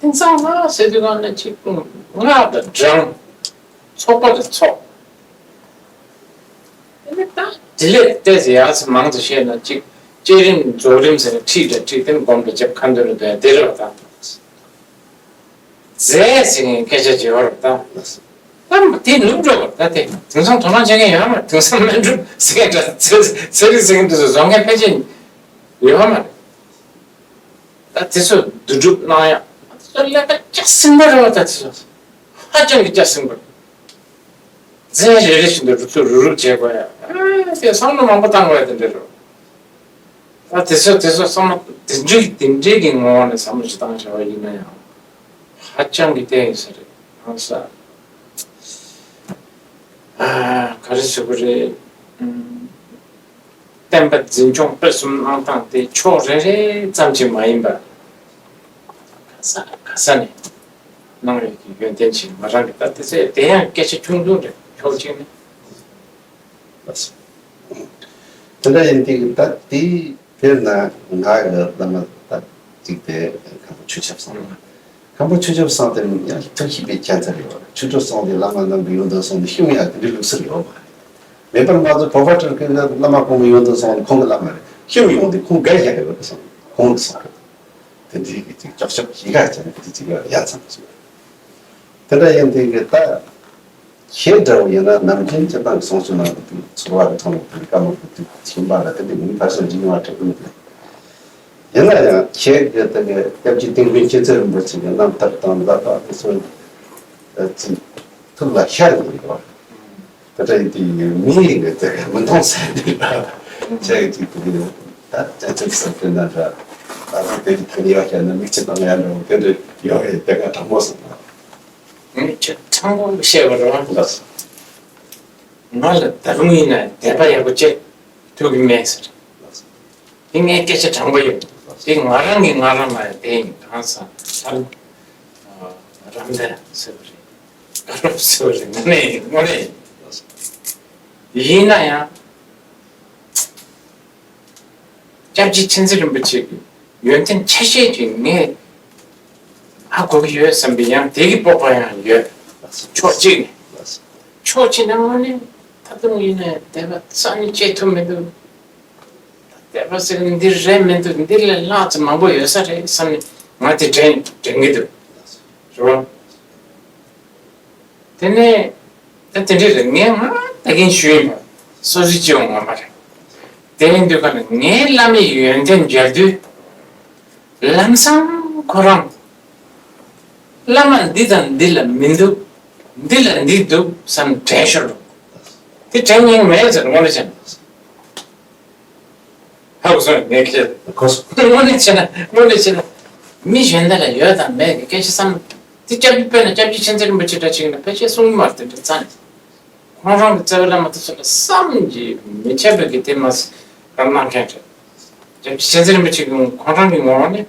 དེང་སང་སྔགས་ཟེར་དུས་སྒང་ནས་གཅིག་སྔགས་དང་བགྲང་། ཚོགས་པ་དང་ཚོགས། དེ་ནི་ད་དེ་ལས་ཏོག་ཙམ་ཡག་ཙམ་མང་ཙམ་བཤད་ན་གཅིག་བསྐྱེད་རིམ་རྫོགས་རིམ་ཟེར་ནས་ཁྲིད་འདྲ་ཁྲིད་དེ་ནི་སྒོམ་འདྲ་བརྒྱབ་ཁ་འདོན་འདྲ་འདོན་དེ་རེད་བ། ད་རྫས་ཟེར་མཁན་སྐད་ཆ་བརྗེ་བ་རེད་ད། ད་དེ་ནུབ་འགྲོ་བ་ད་དེ་དེང་སང་དོ་སྣང་བྱེད་མཁན་ཡོད་མ་རེད། དེང་སང་སྨན་སྒྲུབ་ཟེར་མཁན་འདྲ་ཚེ་ཚེ་རིང་ཟེར་མཁན་འདྲ་ཚོ་བཟོ་མཁན་ཕལ་ཆེར་ཡོད་མ་རེད། ད་དེ་ཚོ་བསྡུ་སྒྲུབ་གནང་ཡག་ད་དེ་ཚོ་ལས་ཀ་རྒྱ་ཆེན་པོ་རེད་བ། ད་དེ་ཚོ་ཧ་ཅང་གི་རྒྱ་ཆེན་པོ་རེད། རྫས་རེ་རེ་བཞིན་དུ་རུབ་ཚུགས་རུབ་རུབ་བྱེད་དགོས་ཡ། ཨ་དེ་བསམ་བློ་མང་པོ་བཏང་དགོས་ཡ་དེ་འདྲ་རེད། ད་དེ་ཚོ་དེ་ཚོ་བསམ་བློ་དེ་འདྲའི་དེ་འདྲའི་གི་ངོ་བོ་ནས་བསམ་བློ་ཞིག་བཏང་བྱ་བ་ཡིན་ན་ཡང་ཧ་ཅང་གི་བརྟན་ཡོད་ས་རེད། ཧང་ས། ཨ་ག་རེ་ཟེར་དགོས་རེད། ཨུམ། བསྟན་པ་འཛིན་སྐྱོང་སྤེལ་གསུམ་གནང་སྟངས་དེ་ཕྱོགས་རེ་རེ་ཙམ་གྱིས་མ་ཡིན་པར་ག་ས་ག་ས་ནས་གནང་ཡོད་ཀྱི་ཡོན་ཏན་ཆེ། ང་རང་གི་ད་དེ་ཚོ་དེ་ཡང་སྐད་ཆ་ཆུང་ཆུང་རེད། ཕྱོགས་གཅིག་ནས། དེ་འདྲ་ཡིན་དུས་ད་དེ་དཔེར་ན་ང་གི་བླ་མ་ད་གཅིག་དེ་མཁན་པོ་ཆོས་ཁྱབ་ཚང་མ། མཁན་པོ་ཆོས་ཁྱབ་ཚང་དེ་ཡང་ཐུགས་ཤེས་པའི་ཁྱད་མཚར་ཡོད་རེད། ཆོས་དྲུག་གསུངས་ཏེ་བླ་མ་རྣམས་ཀྱི་ཡོན་ཏན་གསུངས་ནས་ཤེས་ཡ་དེ་འདྲའི་ལུགས་སྲོལ་ཡོད་མ་རེད། མེད་པར་ང་ཚོ་བོད་པ་སྤྲུལ་སྐུ་ལ་བླ་མ་གོང་མའི་ཡོན་ཏན་གསུངས་ནས་ཁོང་གི་བླ་མ་རེད། ཤེས་ཡོང་དུས་ཁོང་དགའ་བཞག་ཡོད་རེད་གསུངས། ཁོང་གིས་གསུངས་རེད། དེ་འདྲའི་གི་ཅིག་ཀྱོག་ཀྱོག་ཞིག་ག་ཅན་གི་ཅིག་ཡ་ཚང་ཅིག་དེ་འདྲ་ཡིན་དུས་གི་ད། ཁྱེད་འདྲ་བོ་ཡིན་ན་ནམ་རྒྱུན་སྤྱིར་བཏང་གི་གསུང་ཆོས་ནང་དུ་ཚོར་བ་རེ་མཐོང་བ་དང་བཀའ་མོལ་དུ་དུས་ཁྱིམ་པ་ལ་དེ་འདྲའི་མི་ཕར་ཕྱིན་འཇིགས་ཉེན་བ་དྲག་པོ་མེད་པས། ཡིན་ན་ཡང་ཁྱེད་ཀྱི་དེ་གི་སྐྱབས་རྗེ་སྟེང་དཔོན་མཁྱེན་བརྩེ་རིན་པོ་ཆེ་གི་རྣམ་ཐར་དང་མཛད་པ་དེ་ཚོ་ཅིག་ཐུགས་ལ་ཤར་ཡོང་གི་བ། དེ་འདྲ་ཡིན་དུས་མི་ཡི་གི་དེ་གི་མི་མཐོང་ས་ཡིན་པ་ཁྱེད་ཀྱི་ཅིག་དེ་གི་ད་བྱ་ཚིག་ཟེར་དེ་ན་འདྲ་ད་ལྟ་དེ་གི་ཐ་སྙད་བཤད་ན་མིག་ཆུ་བཏང་ཡ་འདྲ་བོ་དེ་འདྲ་ཡོད་རེད། དེ་ག་དྲང་མོ་སོང་ན། ངས་ཁྱེད་དྲང་པོ་བཤད་པ་རེད་བ། ལགས། ང་ལ་ད་རུང་ཡིན་ན་དད་པ་ཡག་པོ་བྱེད་ཐུབ་ཀྱི་མེད་ཟེར། ལགས། དེ་ངའི་སྐད་ཆ་དྲང་པོ་ཡིན། དེ་ང་རང་གིས་ང་རང་ལ་དེ་ཡིན་གང་ཟག་ལྟར་རམ་འདེགས་ཟེར་བ་རེད། དགའ་རབ་ཟེར་བ་རེད། དངོས་གནས་ཡིན། དངོས་གནས་ཡིན། ཡིན་ན་ཡང་། སྐྱབས་རྗེ་མཁྱེན་བརྩེ་རིན་པོ་ཆེ་གི་ཡོན་ཏན་ཆ་ཤས་ཅིག་ངས་ཧ་གོ་གི་ཡོད་བསམ་པའི་ཡང་དེ་གི་སྤོབས་པ་ཡང་ཡོད། ཕྱོགས་གཅིག་ནས། ཕྱོགས་གཅིག་ནས་དངོས་གནས་ད་དུང་ཡིན་ནའི་དད་པ་རྩ་ནས་བྱེད་ཐུབ་མི་འདུག་དད་པ་ཟེར་ནི་འདི་རེད་མི་འདུག་འདི་ལས་ལྷག་ཙམ་མང་པོ་ཡོད་ས་རེད་བསམ་ནས་ང་དེ་དྲན་དྲན་གི་འདུག་རེད་བ། དེ་ནས་ད་དེ་འདྲས་རེད། ངས་ང་ད་གིན་ཞུས་ཡིན་པ། སོ་སོའི་སྤྱི་ཡོངས་ངོ་མ་རེད། དེ་ཡིན་དུས་ཀ་ནས་ངའི་བླ་མའི་ཡོན་ཏན་མཇལ་དུས་ལམ་སང་ཁོ་རང་ བླ་མ་འདི་དང་འདི་ལ་མི་འདུག་འདི་ལ་འདི་འདུག་བསམ་དྲན་ཤོར་འགྲོ། དེ་དྲན་སྙིང་མེད་ཟེར་དངོས་གནས་བྱས་ན། ཧ་གོ་སོང་ངས་ཁྱེད། གོ་སོང་། དངོས་གནས་བྱས་ན་དངོས་གནས་བྱས་ན། མི་གཞན་དག་ལ་ཡོད་དང་མེད་ཀྱི་སྐད་ཆ་བསམ། དེ་སྐྱབས་རྗེ་དཔེར་ན་སྐྱབས་རྗེ་མཁྱེན་བརྩེ་རིན་པོ་ཆེ་འདྲ་ཅིག་ཡིན་ན་ཕལ་ཆེར་གསུང་གི་མ་རེད་དེ་འདྲ་རྩ་ནས། ཁོང་རང་གི་རྩ་བའི་བླ་མ་དེ་ཚོ་ལ་བསམ་གྱིས་མི་ཁྱབ་པའི་གི་དེ་མ་ཟད་གནང་མཁན་རེད། སྐྱབས་རྗེ་མཁྱེན་བརྩེ་རིན་པོ་ཆེ་གི་ཁོང་རང་གི་ངོ་བོ་ནི།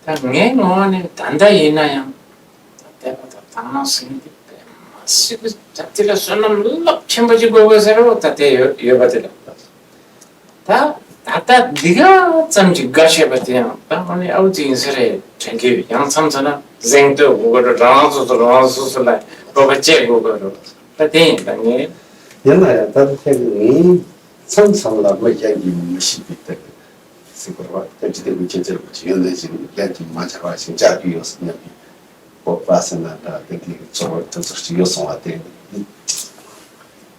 ད་ངའི་ངོ་བོ་ནི་ད་ལྟ་ཡིན་ན་ཡང་། ད་བསྡད་པ་དང་དག་སྣང་ཟེར་མཁན་དེ་དཔེ་མ་སྲིད་པའི་ད་དེ་ལ་བསོད་ནམས་རླབས་ཆེན་པོ་ཅིག་དགོས་དགོས་ཟེར་རོ། ད་དེ་ཡོད་ཡོད་པ་དེ་ལ། ད་ད་ལྟ་འདི་ག་ཙམ་གྱིས་དགའ་ཤེས་པ་དེ་ཡང་ད་ཨ་ནི་ཨའུ་ཙི་ཡིན་ས་རེད་དྲན་གྱི་ཡོད། ཡང་མཚམས་མཚམས་ན་གཟེངས་བསྟོད་དགོས་ཀྱི་རེད། རང་རང་སོ་སོ་རང་རང་སོ་སོ་ལ་སྤོབས་པ་བསྐྱེད་དགོས་ཀྱི་རེད། ད་དེ་ཡིན་ད་ངས། ཡིན་ན་ཡང་ད་ལྟ་ཁྱེད་ཀྱིས་ངའི་མཚམས་མཚམས་ལ་མི་གཞན་གྱིས་མི་ཤེས་པའི་ལྟར་ཟེར་དགོས་རེད་བ། སྐྱབས་རྗེ་བསྟན་པའི་མཁྱེན་བརྩེ་རིན་པོ་ཆེ་ཡོན་ཏན་ཅན་གྱིས་མ་སྦྱར་བ་ཞིག་སྦྱར་གྱི་ཡོད་སྙམ་པའི་སྤོབས་པ་ཟེར་ན་འདྲ། དེ་འདྲའི་ཚོར་བ་དེ་ཚོ་ཞིག་ཡོད་སོང་བ་དེ།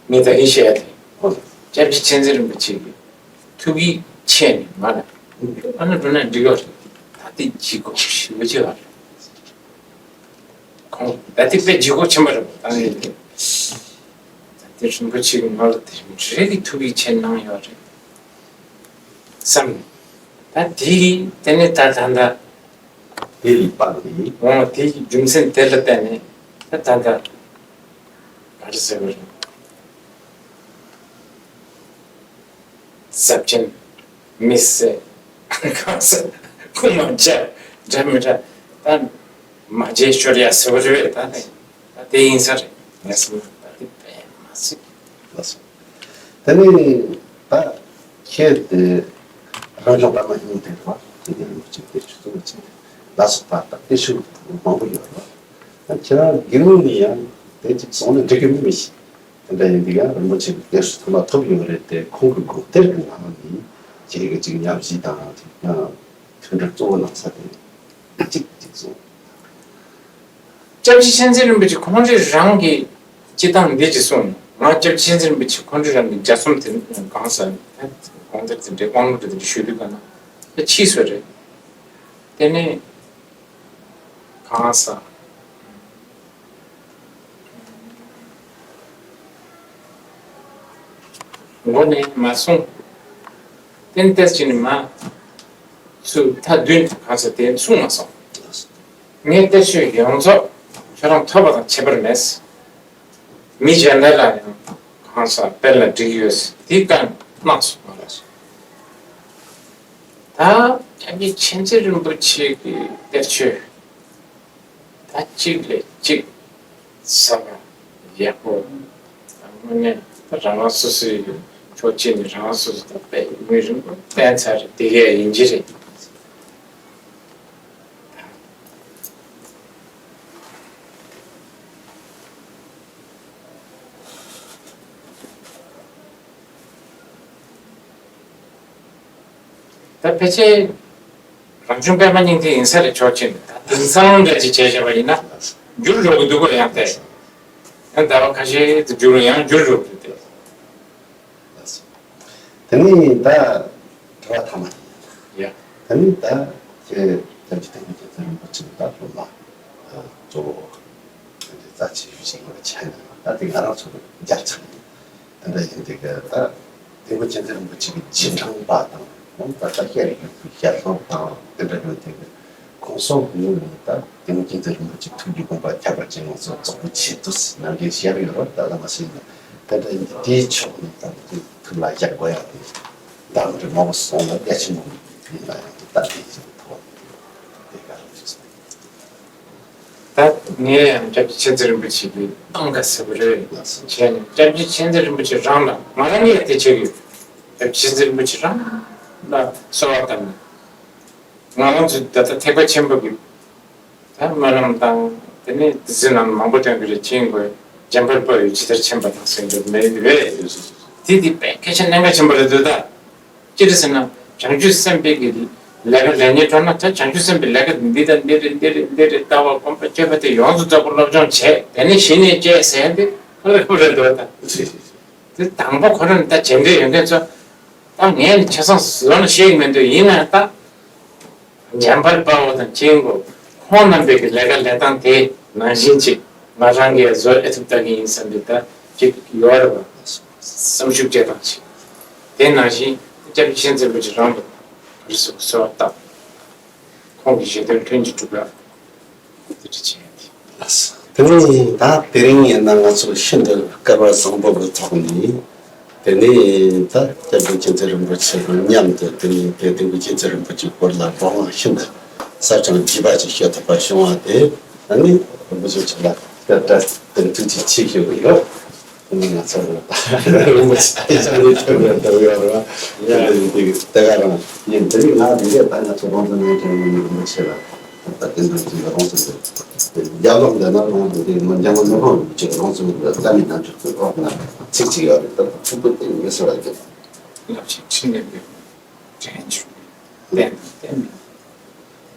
ངས་ད་ཡིན་བཤད་ཡ་དེ། ཨོ། སྐྱབས་རྗེ་མཁྱེན་བརྩེ་རིན་པོ་ཆེ་གི་ཐུགས་ཀྱི་ཆེ་ནས་ང་ལ་ཨ་ན་འགྲོ་ན་འགྲིག་ཡོད་རེད། ད་ལྟའི་ལྗིད་ཁོག་ཞེ་པོ་ཅིག་ཡོད་རེད། ཁོང་ད་ལྟའི་དཔེ་ལྗིད་ཁོག་ཆེན་པོ་རེད། ད་ནི་ད་ལྟའི་རིན་པོ་ཆེ་གི་ང་ལ་དེ་རིང་རེ་གི་ཐུགས་ཀྱི་ཆེ་གནང་ཡོད་རེད་བསམ། ད་དེ་ཡིས་དེ་ནས་ད་ད་ད། དེ་ཡི་དཔལ་ནི། འོ་དེ་ཡི་རྒྱུ་མཚན་དེ་ལ་བརྟེན་ནས་ད་ད་ད་ག་རེ་ཟེར་བ་རེད། ཟབ་ཅིང་མི་གསལ། གང་ཟེར་ཁུངས་མ་འཇལ་འདྲ་མི་འདྲ་ད་མ་བརྗེད་ཤོར་ཡ་ཟེར་བ་རེད། ད་ནི་ད་དེ་ཡིན་ས་རེད། ངས་སེམས་ན་ད་དེ་དཔེ་མ་སྲིད། ལགས་སོ། དེ་ནས་ད་ཁྱེད་དེ་རང་སྦྱོང་བླ་མ་ཡིན་དེ་རེད་བ། དེ་ནས་ལོ་གཅིག་དེ་ཆུ་ཚོད་གཅིག་ལ་སོགས་པ་ད་དེ་ཤུགས་མང་པོ་ཡོད་རེད་བ། ད་ཁྱེད་རང་དགེ་སློང་ནི་ཡང་དེ་གཅིག་སོང་ན་འགྲིག་གི་མིན་མི་ཤེས། དེ་འདྲ་ཡིན་དུས་ཡང་རིན་པོ་ཆེ་གི་དེ་སུ་ཐོག་མ་ཐོབ་ཡོད་རེད་དེ། ཁོང་གི་སྒོ་གཏེར་གི་ནང་ནས་ཁྱེད་ཀྱི་གཅིག་ཉམས་ཞིབ་དང་དེ་ཡང་མཐུན་སྒྲིལ་གཙོ་བོ་གནང་ས་དེ་གཅིག་གཅིག་སོང་། སྐྱབས་རྗེ་མཁྱེན་བརྩེ་རིན་པོ་ཆེ་ཁོང་རང་རང་གི་སྤྱི་བཏང་འདི་ཅིག་གསུངས། ང་སྐྱབས་རྗེ་མཁྱེན་བརྩེ་རིན་པོ་ཆེ་ཁོང་རང་རང་གི་རྒྱ་གསུམ་དེ་གང་ཟག་དགོངས་དོན་དེ་འདྲའི་དབང་ལུང་དེ་འདྲ་ཞུ་དུས་ག་ན་ད་ཕྱིས་སུ་རེད། དེ་ནས་གང་ཟག་མགོ་ནས་མ་གསུངས། ཏན་ཏན་ཅིག་ནས་མ་ཚུར་མཐའ་བདུན་གང་ཟག་དེ་གསུངས་མ་སོང་། ངས་གཏེར་ཆོས་ཡོངས་རྫོགས་ཁྱོད་རང་ཐོབ་པ་དང་ཁྱད་པར་མེད། མི་གཞན་དག་ལ་ཡང་གང་ཟག་དཔལ་ལ་འགྲིག་ཡོད་དེ་གང་གནང་སོང་བ་ལ། ད་སྐྱབས་རྗེ་མཁྱེན་བརྩེ་རིན་པོ་ཆེ་གི་གཏེར་ཆོས་ད་གཅིག་ལས་གཅིག་ཟབ་པ་ཡག་པོ། ད་དངོས་གནས་ད་རང་རང་སོ་སོའི་ཕྱོགས་གཅིག་ནས་རང་རང་སོ་སོ་ད་དཔེ་མི་རིང་པོ་བསྟན་ཚར་དེ་གས་ཡིན་གྱི་རེད། ད་ཕལ་ཆེར་རང་བྱུང་པད་མ་སྙིང་ཐིག་ཡིན་ས་རེད། ཕྱོགས་གཅིག་ནས་ད་དེང་སང་འདྲ་ཅིག་བྱས་བཞག་པ་ཡིན་ན་འགྱུར་འགྲོ་གི་འདུག་གོ། ཡང་ཏེ་ཡང་ཟླ་བ་ཁ་ཤས་དུ་འགྱུར་ཡང་འགྱུར་འགྲོ་གི་འདུག་སྟེ། དེ་ནས་ད་དྲི་བ་ཐ་མ་ཡིན། ཡ། དེ་ནས་ད་ཁྱེད་སྐྱབས་རྗེ་བསྟན་པའི་རྒྱལ་མཚན་རིན་པོ་ཆེ་ད་སློབ་མ་གཙོ་བོ་རྩ་ཆེ་ཤོས་ཤིག་ཡིན་པ་ཆ་ནས་ད་དེ་ང་རང་ཚོ་མཇལ་ཚར་ཡིན། དེ་འདྲ་ཡིན་དུས་ཀྱི་ད་སྟོན་པ་སྤྱན་རས་གཟིགས་རིན་པོ་ཆེ་གི་རྗེས་འབྲང་པ་དང་། ད་ལྟ་ཤེས་རིག་ཡོད་པའི་ཞལ་སློབ་དང་དེ་འདྲ་ཡོད་དུས་ཀྱི་ཁོང་ཚོ་ངོས་ནས་ད་སྟོན་པ་སྤྱན་རས་གཟིགས་རིན་པོ་ཆེ་ཐུགས་ཀྱི་དགོངས་པ་ཁྱད་པར་ཅན་ཡོངས་སུ་རྫོགས་པའི་ཆེད་དུ་ནམ་རྒྱུན་བཤད་ཀྱི་ཡོད་རེད། ད་ལྟ་མ་ཤེས་ན་དེ་འདྲ་ཡིན་དུས་དེའི་ཕྱོགས་ནས་ད་ཐུགས་ལ་བཞག་དགོས་ཡ་དེ་ད་འདྲ་མང་པོ་སོང་ལ་གལ་ཆེན་པོ་ཡིན་ལ་ཡང་དུ་ད་དེ་བཞིན་དུ་དེ་ག་རང་ཞིག་སོང་། ད་ངས་ཡང་སྐྱབས་རྗེ་མཁྱེན་བརྩེ་རིན་པོ་ཆེ་གི་གཏམ་འགའ་ཟེར་བ་རེད། བྱས་ནས་སྐྱབས་རྗེ་མཁྱེན་བརྩེ་རིན་པོ་ཆེ་རང་ལ་ང་རང་ངས་དེ་བྱེད་ཀྱི་ཡོད། སྐྱབས་རྗེ་མཁྱེན་བརྩེ་རིན་པོ་ཆེ་རང་ལ་གསོལ་བ་བཏབ་ནས། ང་རང་ཚོ་ད་ལྟ་ཐེག་པ་ཆེན་པོ་གི་ད་སྨོན་ལམ་དང་དེ་ནས་དེ་ཚོའི་ནང་མང་པོ་སྟོན་གྱི་རེད། ཅིང་གོ་འཇམ་དཔལ་དཔའ་བོས་ཇི་ལྟར་མཁྱེན་པ་དང་ཟེར་འདུག་མེད་དེ་བས། དེ་དེ་དཔེ་སྐད་ཆ་གནད་འགག་ཆེན་པོ་རེད་འདུག་ད། ཅི་རེད་ཟེར་ན། བྱང་ཆུབ་སེམས་དཔའི་གི་ལས་ཀ་ལས་ཉེ་དྲོ་ན་ད་བྱང་ཆུབ་སེམས་དཔའི་ལས་ཀ་འདི་དང་འདི་རེད་འདི་རེད་འདི་རེད། ལྟ་བ་སྒོམ་པ་སྤྱོད་པ་དེ་ཡོངས་སུ་རྫོགས་པ་སློབ་སྦྱོང་བྱས། དེ་ནས་གཞི་ནས་བཅས་ཟེར་ཡ་འདི་ཁོ་རེ་ཁོ་རེ་འདུག་ད། དེ་དང་པོ་ཁོ་རང་ད་བྱས་འབྲས་ཡོད་མཁན་ཚོ་ད་ངས་ནི་ཆ་ཚང་བཟོ་ན་ཤེས་ཀྱི་མི་འདུག་ཡིན་ན་ད་འཇམ་དཔལ་དཔའ་བོ་དང་ཅིང་གོ་ ཁོང་རྣམ་པའི་གི་ལས་ཀ་ལས་སྟངས་དེ་ནང་བཞིན་ཅིག་ང་རང་གིས་བཟོ་ཨེ་ཐུབ་ལྟ་གི་ཡིན་བསམ་པའི་ད་ཅིག་ཡོད་རེད་བ། བསམ་ཤུགས་བསྐྱེད་སྟངས་ཅིག་དེ་ནང་བཞིན་སྐྱབས་རྗེ་མཁྱེན་བརྩེ་རིན་པོ་ཆེ་རང་ལ་རི་སུ་གསོལ་བ་བཏབ། ཁོང་གི་བཞེད་དོན་ལྷུན་གྱིས་གྲུབ་པ། དེ་འདྲ་བྱས་ཏེ། དེ་ནས་ད་དེ་རིང་ཡིན་ན་ང་ཚོ་ཤིན་ཏུ་སྐལ་བ་བཟང་པོ་གི་ཐོག་ནས། དེ་ནས་ད་སྐྱབས་མགོན་མཁྱེན་བརྩེ་རིན་པོ་ཆེ་དང་མཉམ་དུ་དེ་ནས་དགེ་ལྡན་པའི་མཁྱེན་བརྩེ་རིན་པོ་ཆེའི་སྐོར་ལ་སྒྲོག་སློང་ཤིན་ཏུ་ཟབ་ཅིང་རྒྱས་པ་ཅིག་ཤེས་ཐུབ་པ་བྱུང་བ་དེ། ད་ནི་རིན་པོ་ཆེ་མཆོག་ལ་སྐད་བཀྲ་དང་ཐུགས་རྗེ་ཆེ་ཞུ་གི་ཡོད། དེ་ནས་ང་ཚོ་རིན་པོ་ཆེ་དེ་ཅང་ནས་ཐུབ་པའི་འདོད་ཡོད་རེད་བ། ཡ་དེ་ག་རང་ཡིན། དེ་ནི་ང་དེ་གས་ད་ང་ཚོ་རོང་ཚོ་ནས་དྲན་ཡོང་རིན་པོ་ཆེ་ལ། ད་ལྟ་དེ་འདྲ་ཅིག་ལ་རོང་ཚོ་འདི་རྒྱབ་ལོགས་འདི་ན་རོང་ཚོ་འདི་མི་འཇང་མི་རོང་ཅིག་རོང་ཚོ་འདི་རྩ་མེད་ན་འཇུག་ཏུ་རོགས་ན་ཚིག་ཅིག་ཡོད་རེད། ད་ཕྲུ་གུ་དེ་ངེས་སུ་ར་རྒྱབ། ལབ་ཅིག་ཁྲིད་ནས་འདི་དྲན་བྱུང་། ལན་བསྟན་མེད།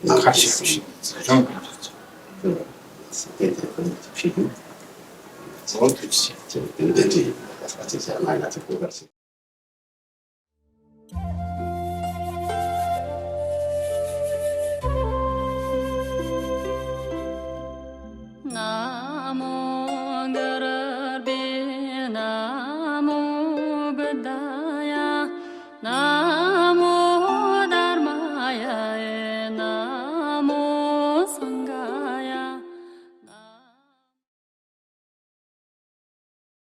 ཁ་ཤས་ཤིག་འཛིན་སྐྱོང་གནང་ཆོག་ཅིག་དེ་དེ་དེ་ནི་ཕྱི་རྒྱུ། ཚོགས་འདུ་ཅིག་བྱས། དེ་དེ་འདྲ་ཅིག་ཡིན་པ་ཁ་ཅིག་བྱས་ང་ང་ཚོ་སྐུ་གར་ཞིག